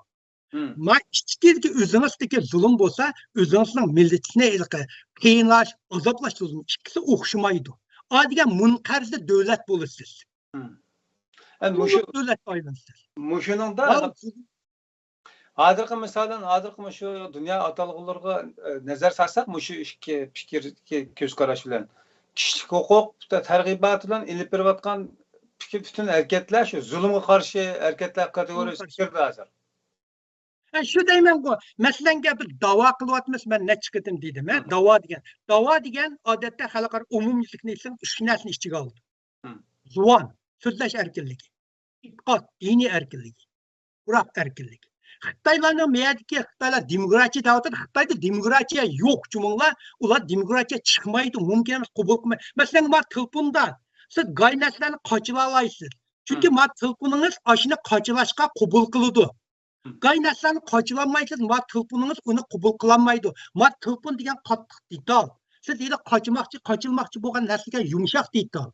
مم. ما ئىچكىدىكى ئۆزىڭىزدىكى زۇلۇم بولسا، ئۆزىڭىزنىڭ مىللىتىنى ھېلىقى قىيناش، ئازابلاش زۇلۇمى. ئىككىسى ئوخشىمايدۇ. ئا دېگەن مۇنقەرزە دۆلەت بولىسىز. مم. ئەمدى مۇشۇ قۇللۇق دۆلەتكە ئايلىنىسىز. مۇشۇنىڭدا ۋاڭ ھازىرقى مىسالەن، ھازىرقى مۇشۇ دۇنيا ئاتالغۇلىرىغا، ئە، نەزەر سالساق، مۇشۇ ئىككى پىكىر، ئىككى كۆز قاراش بىلەن، كىشىلىك ھوقۇق تەرغىباتى بىلەن ئېلىپ بېرىۋاتقان پۈتۈن، پۈتۈن ھەرىكەتلەر شۇ زۇلۇمغا قارشى ھەرىكەتلەر كاتېگورىيەسىگە كىردى ھازىر. ھە، شۇ دەيمەنغۇ، مەسىلەن، بىز داۋا قىلىۋاتىمىز، مەن نەچچە قېتىم دېدىم، ھە، مم. داۋا دېگەن. داۋا دېگەن ئادەتتە خەلقئارا ئومۇميۈزلۈكنى ئېيتساق، ئۈچ نەرسىنى ئىچىگە ئالىدۇ. مم. زۇۋان، سۆزلەش ئەركىنلىكى، ئېتىقاد، دىنىي ئەركىنلىكى، پۇراق ئەركىنلىكى. خىتايلارنىڭ مەيەردىكى، خىتايلار دېموكراتىيە دەۋاتىدۇ. خىتايدا دېموكراتىيە يوق، جۇمۇڭلار. ئۇلار دېموكراتىيە چىقمايدۇ، مۇمكىن ئەمەس، قوبۇل قىلمايدۇ. مەسىلەن، مانا تېلېفوندا سىز گاي نەرسىلەرنى قاچىلالايسىز. چۈنكى مم. مانا تېلېفونىڭىز ئاشۇنى قاچىلاشقا قوبۇل قىلىدۇ. مم. گاي نەرسىلەرنى قاچىلالمايسىز، مانا تېلېفونىڭىز ئۇنى قوبۇل قىلالمايدۇ. مانا تېلېفون دېگەن قاتتىق دېتال. سىز ھېلى قاچماقچى، قاچىلماقچى بولغان نەرسىگە يۇمشاق دېتال.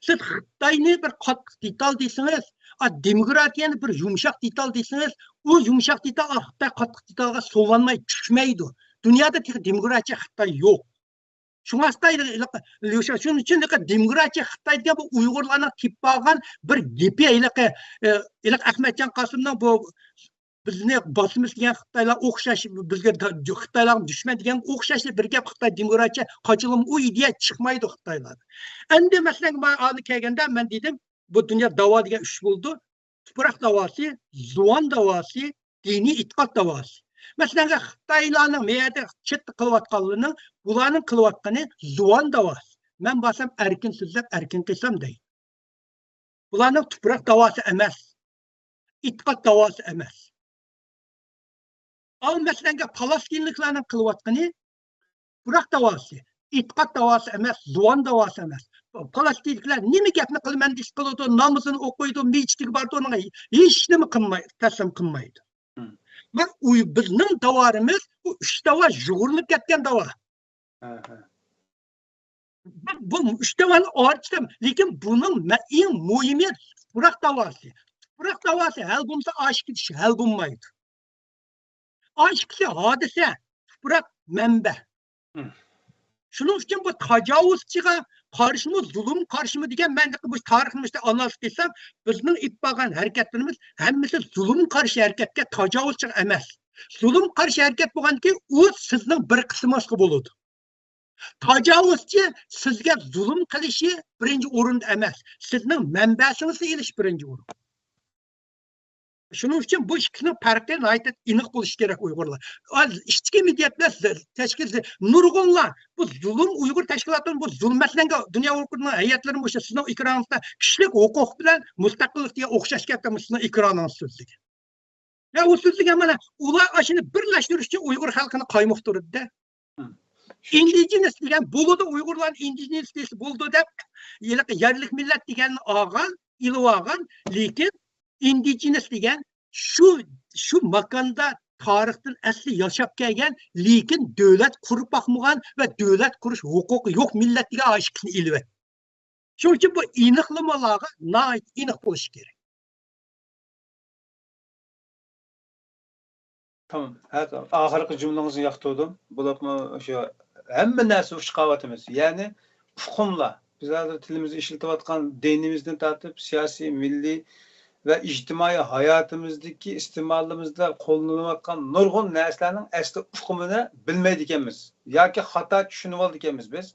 سىز خىتاينى بىر قاتتىق دېتال دېسىڭىز، ئا، دېموكراتىيەنى بىر يۇمشاق دېتال دېسىڭىز، ئۇ يۇمشاق دېتال، ئا، خىتاي قاتتىق دېتالغا سولانماي چۈشمەيدۇ. دۇنيادا تېخى دېموكراتىيە خىتاي يوق. شۇڭا خىتاي، شۇنىڭ ئۈچۈن دېموكراتىيە خىتاي دېگەن بۇ ئۇيغۇرلارنىڭ تېپىپ ئالغان بىر گېپى، ھېلىقى، ئە، ھېلىقى ئەخمەتجان قاسىمنىڭ بۇ بىزنى باسىمىز دېگەن خىتايلار ئوخشاش، بىزگە دا-، خىتايلارغا دۈشمەن دېگەن ئوخشاش بىر گەپ. خىتاي دېموكراتىيە قاچىلىمۇ ئۇ ئىدىيە چىقمايدۇ خىتايلاردا. ئەمدى مەسىلەن، مانا ئالدى كەلگەندە مەن دېدىم، بۇ دۇنيا داۋا دېگەن ئۈچ بولىدۇ. تۇپراق داۋاسى، زۇۋان داۋاسى، دىنىي ئېتىقاد داۋاسى. مەسىلەن، خىتايلارنىڭ مەيەردە چەتتە قىلىۋاتقانلىرىنىڭ، بۇلارنىڭ قىلىۋاتقىنى زۇۋان داۋاسى. مەن بارسام ئەركىن سۆزلەپ، ئەركىن قىلسام دەيدۇ. بۇلارنىڭ تۇپراق داۋاسى ئەمەس، ئېتىقاد داۋاسى ئەمەس. ئەمما مەسىلەن، پالەستىنلىكلارنىڭ قىلىۋاتقىنى تۇپراق داۋاسى، ئېتىقاد داۋاسى ئەمەس، زۇۋان داۋاسى ئەمەس. پالەستىنلىكلەر نېمە گەپنى قىلىمەن دېسە قىلىدۇ، نامىزىنى ئوقۇيدۇ، مېچىتىگە بارىدۇ، ئۇنىڭغا ھېچنېمە قىلماي، تەسلىم قىلمايدۇ. مم. بىر ئۇي-، بىزنىڭ داۋالىرىمىز بۇ ئۈچ داۋا يۇغۇرۇلۇپ كەتكەن داۋا. ھە، ھە. بۇ، بۇ ئۈچ داۋانى ئايرىپ چىقىپ، لېكىن بۇنىڭ مە-، ئەڭ مۇھىمى تۇپراق داۋاسى. تۇپراق داۋاسى ھەل بولمىسا، ئاشۇ ئىككىسى ھەل بولمايدۇ. ئاشۇ ئىككىسى ھادىسە، تۇپراق مەنبە. مم. شۇنىڭ ئۈچۈن بۇ تاجاۋۇزچىغا قارشىمۇ، زۇلۇم قارشىمۇ دېگەن مەنىدىكى بۇ تارىخنى مۇشۇنداق ئانالىز قىلسام، بىزنىڭ ئېلىپ بارغان ھەرىكەتلىرىمىز ھەممىسى زۇلۇم قارشى ھەرىكەتكە، تاجاۋۇزچىغا ئەمەس. زۇلۇم قارشى ھەرىكەت بولغاندىكىن ئۇ سىزنىڭ بىر قىسمىڭىزغا بولىدۇ. تاجاۋۇزچى سىزگە زۇلۇم قىلىشى بىرىنچى ئورۇندا ئەمەس، سىزنىڭ مەنبەسىڭىزنى ئېلىش بىرىنچى ئورۇن. شۇنىڭ ئۈچۈن بۇ ئىككىسىنىڭ پەرقى ناھايىتى ئېنىق بولۇشى كېرەك ئۇيغۇرلار. ئا، ئىچكى مىددىيەت بىلەن تەشكىل، نۇرغۇنلار بۇ زۇلۇم، ئۇيغۇر تەشكىلاتىنىڭ بۇ زۇلمەتلەنگەن دۇنيا ئۇيغۇرلىرىنىڭ ھەيئەتلىرى مۇشۇ سىزنىڭ ئېكرانىڭىزدا كىشىلىك ھوقۇق بىلەن مۇستەقىللىق دېگەن ئوخشاش گەپلەر سىزنىڭ ئېكرانىڭىزدا سۆزلىگەن. يا ئۇ سۆزلىگەن مانا، ئۇلار ئاشۇنى بىرلەشتۈرۈش ئۈچۈن ئۇيغۇر خەلقىنى قايمۇقتۇرىدۇ-دە. ئىندىجېنىس دېگەن بولىدۇ، ئۇيغۇرلارنى ئىندىجېنىس دېسە بولىدۇ دەپ، ھېلىقى يەرلىك مىللەت دېگەننى ئالغان، ئېلىۋالغان، لېكىن ئىندىجېنىس دېگەن شۇ، شۇ ماكاندا تارىختىن ئەسلى ياشاپ كەلگەن، لېكىن دۆلەت قۇرۇپ باقمىغان ۋە دۆلەت قۇرۇش ھوقۇقى يوق مىللەت دېگەن ئىككىسىنى ئېلىۋەتتى. شۇنىڭ ئۈچۈن بۇ ئېنىقلىمىلارغا ناھايىتى ئېنىق بولۇشى كېرەك. تامام. ھە، ئاخىرقى جۈملىڭىزنى ياقتۇردۇم. بولۇپمۇ شۇ ھەممە نەرسە ئۇچقاۋاتىمىز. يەنى ئۇقۇملار. بىز ھازىر تىلىمىزدا ئىشلىتىۋاتقان دىنىمىزدىن تارتىپ سىياسىي، مىللىي ۋە ئىجتىمائىي ھاياتىمىزدىكى ئىستېمالىمىزدا قوللىنىلىۋاتقان نۇرغۇن نەرسىلەرنىڭ ئەسلى ئۇقۇمىنى بىلمەيدىكەنمىز. ياكى خاتا چۈشىنىۋالىدىكەنمىز بىز.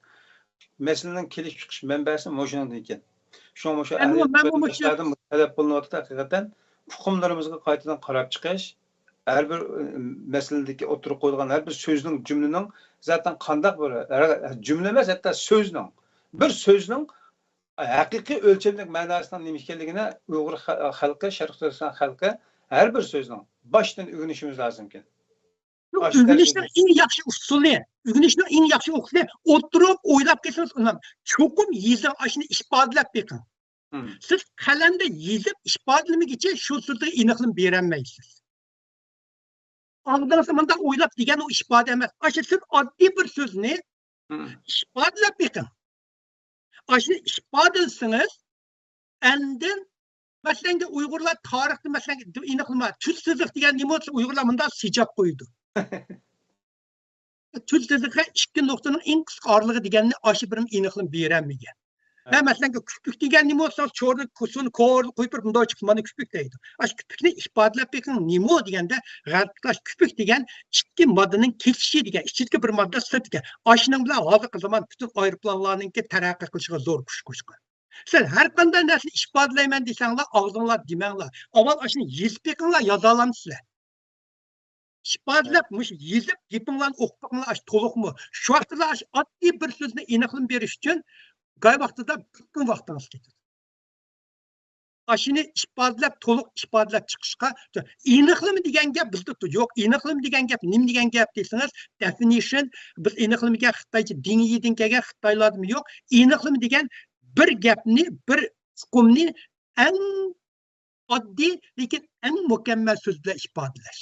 مەسىلىنىڭ كېلىپ چىقىش مەنبەسى مۇشۇنىڭدىن ئىكەن. شۇڭا مۇشۇ مەنمۇ، مەنمۇ مۇشۇ ياشلاردىن تەلەپ قىلىنىۋاتىدۇ ھەقىقەتەن ئۇقۇملىرىمىزغا قايتىدىن قاراپ چىقىش، ھەر بىر، ئى، مەسىلىدىكى ئوتتۇرىغا قويۇلغان ھەر بىر سۆزنىڭ، جۈملىنىڭ زاتەن قانداق بىر، ھەر، جۈملە ئەمەس، ھەتتا سۆزنىڭ، بىر سۆزنىڭ ھەقىقىي ئۆلچەملىك مەناسىنىڭ نېمە ئىكەنلىكىنى ئۇيغۇر خە-، خەلقى، شەرقىي تۈركىستان خەلقى ھەر بىر سۆزنىڭ باشتىن ئۆگىنىشىمىز لازىمكەن. شۇ ئاشۇ ئۆگىنىشنىڭ دەرىجىدە. ئەڭ ياخشى ئۇسۇلى، ئۆگىنىشنىڭ ئەڭ ياخشى ئۇسۇلى، ئولتۇرۇپ ئويلاپ كەتسىڭىز، ئۇنام، چوقۇم يېزىڭ، ئاشۇنى ئىپادىلەپ بېقىڭ. مم. سىز قەلەمدە يېزىپ ئىپادىلىمىگىچە شۇ سۆزگە ئېنىقلىما بېرەلمەيسىز. ئالدىڭىزدا مۇنداق ئويلاپ دېگەن ئۇ ئىپادە ئەمەس. ئاشۇ سىز ئاددىي بىر سۆزنى مم. ئىپادىلەپ بېقىڭ. ئاشۇنى ئىپادىلىسىڭىز، ئاندىن، مەسىلەنگە، ئۇيغۇرلار تارىختا، مەسىلەنگە، ئېنىقلىما، تۈز سىزىق دېگەن نېمە بولسا، ئۇيغۇرلار مۇنداق سىجاپ قويىدۇ. تۈز سىزىقى ئىككى نۇقتىنىڭ ئەڭ قىسقا ئارىلىقى دېگەننى ئاشۇ بىرىمۇ ئېنىقلىما بېرەلمىگەن. ھە، ھە. مەسىلەنگە، كۈپۈك دېگەن نېمە بولسا، چورنى، سۇنى كورىدىن قۇيۇپ بېرىپ، مۇنداق چىقىپ، مانا كۈپۈك دەيدۇ. ئاشۇ كۈپۈكنى ئىپادىلەپ بېقىڭ، نېمە دېگەندە، غەربلىك كۈپۈك دېگەن ئىككى ماددىنىڭ كېلىشىشى دېگەن، ئىچىدىكى بىر ماددا سىرتىكى. ئاشۇنىڭ بىلەن ھازىرقى زامان پۈتۈن ئايروپىلانلارنىڭكى تەرەققىي قىلىشىغا زور كۈچ قوشقان. سىز ھەر قانداق نەرسىنى ئىپادىلەيمەن دېسەڭلار، ئاغزىڭلار دېمەڭلار. ئاۋۋال ئاشۇنى يېزىپ بېقىڭلار، يازالامسىلەر؟ ئىپادىلەپ، مۇشۇ يېزىپ، گېپىڭلارنى ئوقۇپ بېقىڭلار، ئاشۇ تولۇقمۇ؟ شۇ ۋاقىتتا ئاشۇ ئاددىي بىر سۆزنى ئېنىقلىما بېرىش ئۈچۈن گاي ۋاقتىدا بىر كۈن ۋاقتىڭىز كېتىدۇ. ئاشۇنى ئىپادىلەپ، تولۇق ئىپادىلەپ چىقىشقا، ئېنىقلىما دېگەن گەپ بىزدە تۇ-، يوق. ئېنىقلىما دېگەن گەپ نېمە دېگەن گەپ دېسىڭىز، دېفىنىشن، بىز ئېنىقلىما دېگەن خىتايچە، دېڭيىدىن كەلگەن خىتايلاردىمۇ يوق. ئېنىقلىما دېگەن بىر گەپنى، بىر ئۇقۇمنى ئەڭ ئاددىي، لېكىن ئەڭ مۇكەممەل سۆز بىلەن ئىپادىلەش.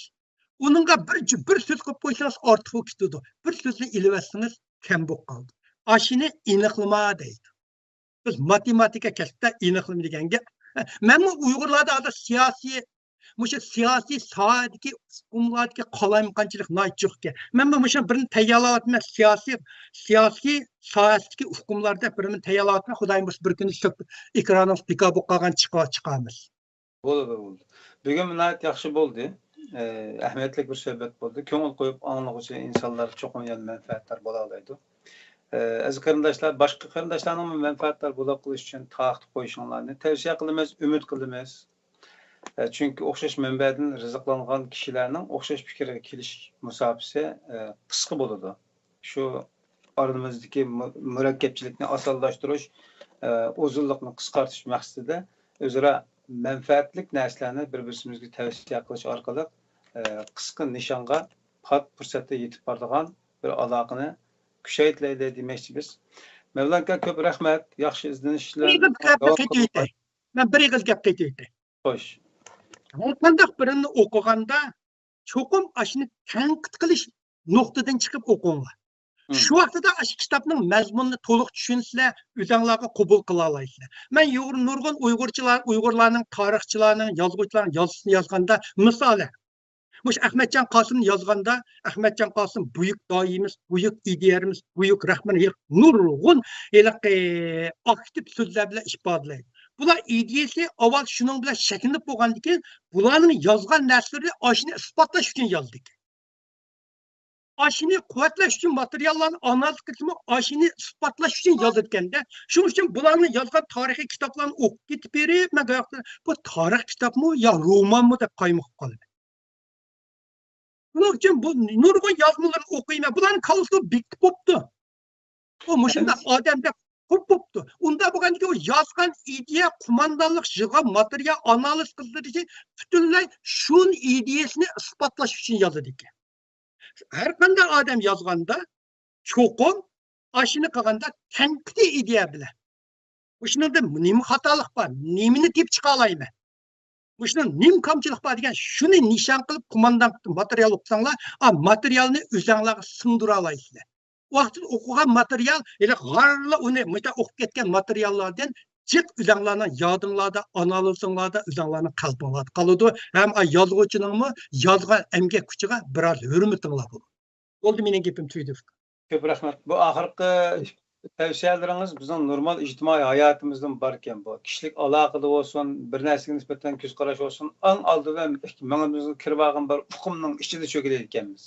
ئۇنىڭغا بىر جۈ-، بىر سۆز قىلىپ قويسىڭىز، ئارتۇق بولۇپ كېتىدۇ. بىر سۆزنى ئېلىۋەتسىڭىز، كەم بولۇپ قالىدۇ. ئاشۇنى ئېنىقلىما دەيدۇ. بىز ماتېماتىكا كەسىپتە ئېنىقلىما دېگەن گەپ. مەنمۇ ئۇيغۇرلاردا ھازىر سىياسىي، مۇشۇ سىياسىي ساھەدىكى ئۇقۇملاردىكى قالايمىقانچىلىق ناھايىتى جىق ئىكەن. مەنمۇ مۇشۇ بىرنى تەييارلاۋاتىمەن، سىياسىي، سىياسىي ساھەسىدىكى ئۇقۇملار دەپ بىرنى تەييارلاۋاتىمەن. خۇدايىم بۇيرۇسا بىر كۈنى سۆپ-، ئېكرانىڭىز بىكار بولۇپ قالغان چىقا-، چىقارمىز. بولىدۇ، بولىدۇ. بۈگۈن ناھايىتى ياخشى بولدى. ئە، ئەھمىيەتلىك بىر سۆھبەت بولدى. كۆڭۈل قويۇپ ئاڭلىغۇچى ئىنسانلار چوقۇم يەنە مەنپەئەتدار بولالايدۇ. ئە، ئەزىز قېرىنداشلار، باشقا قېرىنداشلارنىڭمۇ مەنپەئەتدار بولاپ قېلىشى ئۈچۈن تارىختا قويۇشۇڭلارنى تەۋسىيە قىلىمىز، ئۈمىد قىلىمىز. ئە، چۈنكى ئوخشاش مەنبەدىن رىزىقلانغان كىشىلەرنىڭ ئوخشاش پىكىرگە كېلىش مۇساپىسى، ئە، قىسقا بولىدۇ. شۇ ئارىمىزدىكى مۇ-، مۇرەككەپچىلىكنى ئاسانلاشتۇرۇش، ئە، ئۇزۇنلۇقنى قىسقارتىش مەقسىتىدە ئۆزئارا مەنپەئەتلىك نەرسىلەرنى بىر-بىرسىمىزگە تەۋسىيە قىلىش ئارقىلىق، ئە، قىسقا نىشانغا پات پۇرسەتتە يېتىپ بارىدىغان بىر ئالاقىنى كۈچەيتەيلى دېمەكچى بىز. مەۋلان ئاكا، كۆپ رەھمەت. ياخشى ئىزدىنىشلەر بىر ئېغىز گەپ داۋام قېتىۋېتەي. قىلىڭلار. مەن بىر ئېغىز گەپ قېتىۋېتەي. خوش. ھەر قانداق بىرىنى ئوقۇغاندا چوقۇم ئاشۇنى تەنقىد قىلىش نۇقتىدىن چىقىپ ئوقۇڭلار. مم. شۇ ۋاقتىدا ئاشۇ كىتابنىڭ مەزمۇنىنى تولۇق چۈشىنىسىلەر، ئۆزەڭلارغا قوبۇل قىلالايسىلەر. مەن يۇغۇر-، نۇرغۇن ئۇيغۇرچىلار، ئۇيغۇرلارنىڭ، تارىخچىلارنىڭ، يازغۇچىلارنىڭ يازغۇسىنى يازغاندا، مىسالەن، مۇشۇ ئەخمەتجان قاسىمنى يازغاندا، ئەخمەتجان قاسىم بۈيۈك داھىيىمىز، بۈيۈك ئىدىيەمىز، بۈيۈك رەھبىرىمىز، نۇرغۇن ھېلىقى ئاكتىپ سۆزلەر بىلەن ئىپادىلەيدۇ. بۇلار ئىدىيەسى ئاۋۋال شۇنىڭ بىلەن شەكىللىنىپ بولغاندىن كېيىن، بۇلارنىڭ يازغان نەرسىلىرى ئاشۇنى ئىسپاتلاش ئۈچۈن يازىدىكەن. ئاشۇنى قۇۋۋەتلەش ئۈچۈن ماتېرىياللارنى ئانالىز قىلسىمۇ، ئاشۇنى ئىسپاتلاش ئۈچۈن يازىدىكەندە. شۇنىڭ ئۈچۈن بۇلارنىڭ يازغان تارىخىي كىتابلارنى ئوقۇپ كېتىپ بېرىپ، مەن بۇ تارىخ كىتابمۇ يا رومانمۇ دەپ قايمۇقۇپ قالىمەن. شۇنىڭ ئۈچۈن بۇ نۇرغۇن يازمىلىرىنى ئوقۇيمەن. بۇلارنىڭ كاللىسى بېكىتىپ بوپتۇ. ئۇ مۇشۇنداق ئادەم دەپ قويۇپ بوپتۇ. ئۇنداق بولغاندىكىن ئۇ يازغان ئىدىيە، قوماندانلىق يىغغان ماتېرىيال، ئانالىز قىلدۇرۇشى پۈتۈنلەي شۇن ئىدىيەسىنى ئىسپاتلاش ئۈچۈن يازىدىكەن. ھەر قانداق ئادەم يازغاندا چوقۇم ئاشۇنى قىلغاندا تەنقىدىي ئىدىيە بىلەن، مۇشۇنىڭدا نېمە خاتالىق بار، نېمىنى تېپىپ چىقالايمەن، مۇشۇنىڭ نېمە كامچىلىق بار دېگەن شۇنى نىشان قىلىپ قوماندان ماتېرىيال ئوقۇساڭلار، ئا، ماتېرىيالنى ئۆزەڭلارغا سىڭدۈرەلەيسىلەر. ۋاقتىدا ئوقۇغان ماتېرىيال، ھېلى غارلا ئۇنى مۇشۇنداق ئوقۇپ كەتكەن ماتېرىياللاردىن جىق ئۆزەڭلارنىڭ يادىڭلاردا، ئانالىزىڭلاردا، ئۆزەڭلارنىڭ قەلبىڭلاردا قالىدۇ. ھەم ئا يازغۇچىنىڭمۇ يازغان ئەمگەك كۈچىگە بىرئاز ھۆرمىتىڭلار بولىدۇ. بولدى، مېنىڭ گېپىم تۈگىدى. كۆپ رەھمەت. بۇ ئاخىرقى تەۋسىيەلىرىڭىز بىزنىڭ نورمال ئىجتىمائىي ھاياتىمىزدىمۇ باركەن. بۇ كىشىلىك ئالاقىدە بولسۇن، بىر نەرسىگە نىسبەتەن كۆز قاراش بولسۇن، ئەڭ ئالدى بىلەن مېڭىمىزگە كىرىۋالغان بىر ئۇقۇمنىڭ ئىچىدە چۆكۈلىدىكەنمىز.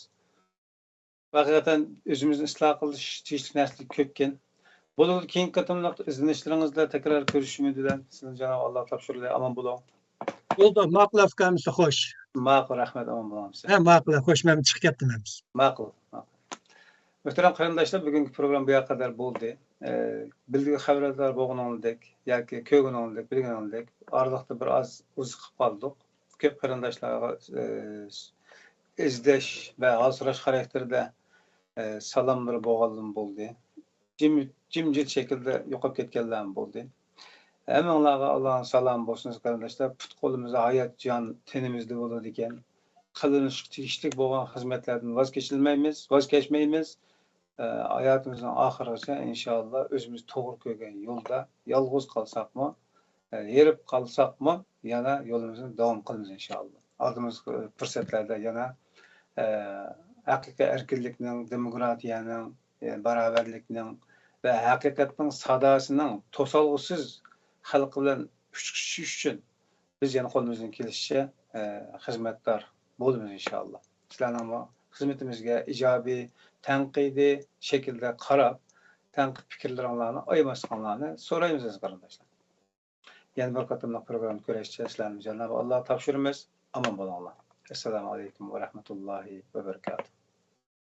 ھەقىقەتەن ئۆزىمىزنى ئىسلاھ قىلىش تېگىشلىك نەرسىلەر كۆپكەن. بولىدۇ، كېيىنكى قېتىملىق ئىزدىنىشلىرىڭىزدە تەكرار كۆرۈشۈش ئۈمىدى بىلەن سىلىنى جانابى ئاللا تاپشۇرىلى، ئامان بولۇڭ. بولدى، ماقۇل ئەمىسە، خوش. ماقۇل، رەھمەت، ئامان بولۇڭ ئەمىسە. ھە، ماقۇل، خوش، مەن چىقىپ كەتتىم ئەمىسە. ماقۇل، ماقۇل. مۆھتەرەم قېرىنداشلار، بۈگۈنكى پروگرامما بۇ يەرگە قەدەر بولدى. ئە، بىلگە خەۋەردار بولغىنىڭدەك ياكى كۆرگىنىڭدەك، بىلگىنىڭدەك، ئارىلىقتا بىر ئاز ئۇزىقىپ قالدۇق. كۆپ قېرىنداشلارغا، ئە، ئىزدەش ۋە ھال سوراش خاراكتېرىدە، ئە، سالاملىرى بولغانلىرىمۇ بولدى. جىم-، جىمجىت شەكىلدە يوقاپ كەتكەنلەرمۇ بولدى. ھەممىڭلارغا ئاللانىڭ سالامى بولسۇن، قېرىنداشلار. پۇت-قولىمىزدا ھايات، جان تېنىمىزدە بولىدىكەن. قىلىنىشقا تېگىشلىك بولغان خىزمەتلەردىن ۋاز كېچىلمەيمىز، ۋاز كەچمەيمىز. ئە، ھاياتىمىزنىڭ ئاخىرىغىچە ئىنشاللا ئۆزىمىز توغرا كۆرگەن يولدا يالغۇز قالساقمۇ، ئە، ھېرىپ قالساقمۇ، يەنە يولىمىزنى داۋام قىلىمىز ئىنشاللا. ئالدىمىزقى پۇرسەتلەردە يەنە، ئە، ھەقىقىي ئەركىنلىكنىڭ، دېموكراتىيەنىڭ، ئە، باراۋەرلىكنىڭ ۋە ھەقىقەتنىڭ ساداسىنىڭ توسالغۇسىز خەلق بىلەن ئۇچرىشىش ئۈچۈن بىز يەنە قولىمىزدىن كېلىشىچە، ئە، خىزمەتدار بولىمىز ئىنشاللا. سىلەرنىڭمۇ خىزمىتىمىزگە ئىجابىي، تەنقىدىي شەكىلدە قاراپ، تەنقىد پىكىرلىرىڭلارنى ئايىماسلىقىڭلارنى سورايمىز، ئەزىز قېرىنداشلار. يەنە بىر قېتىملىق پروگرامما كۆرۈشكىچە سىلەرنى جانابى ئاللاغا تاپشۇرىمىز. ئامان بولۇڭلار. ئەسسالامۇ ئەلەيكۇم ۋە رەھمەتۇللاھى ۋە بەرىكاتۇھ.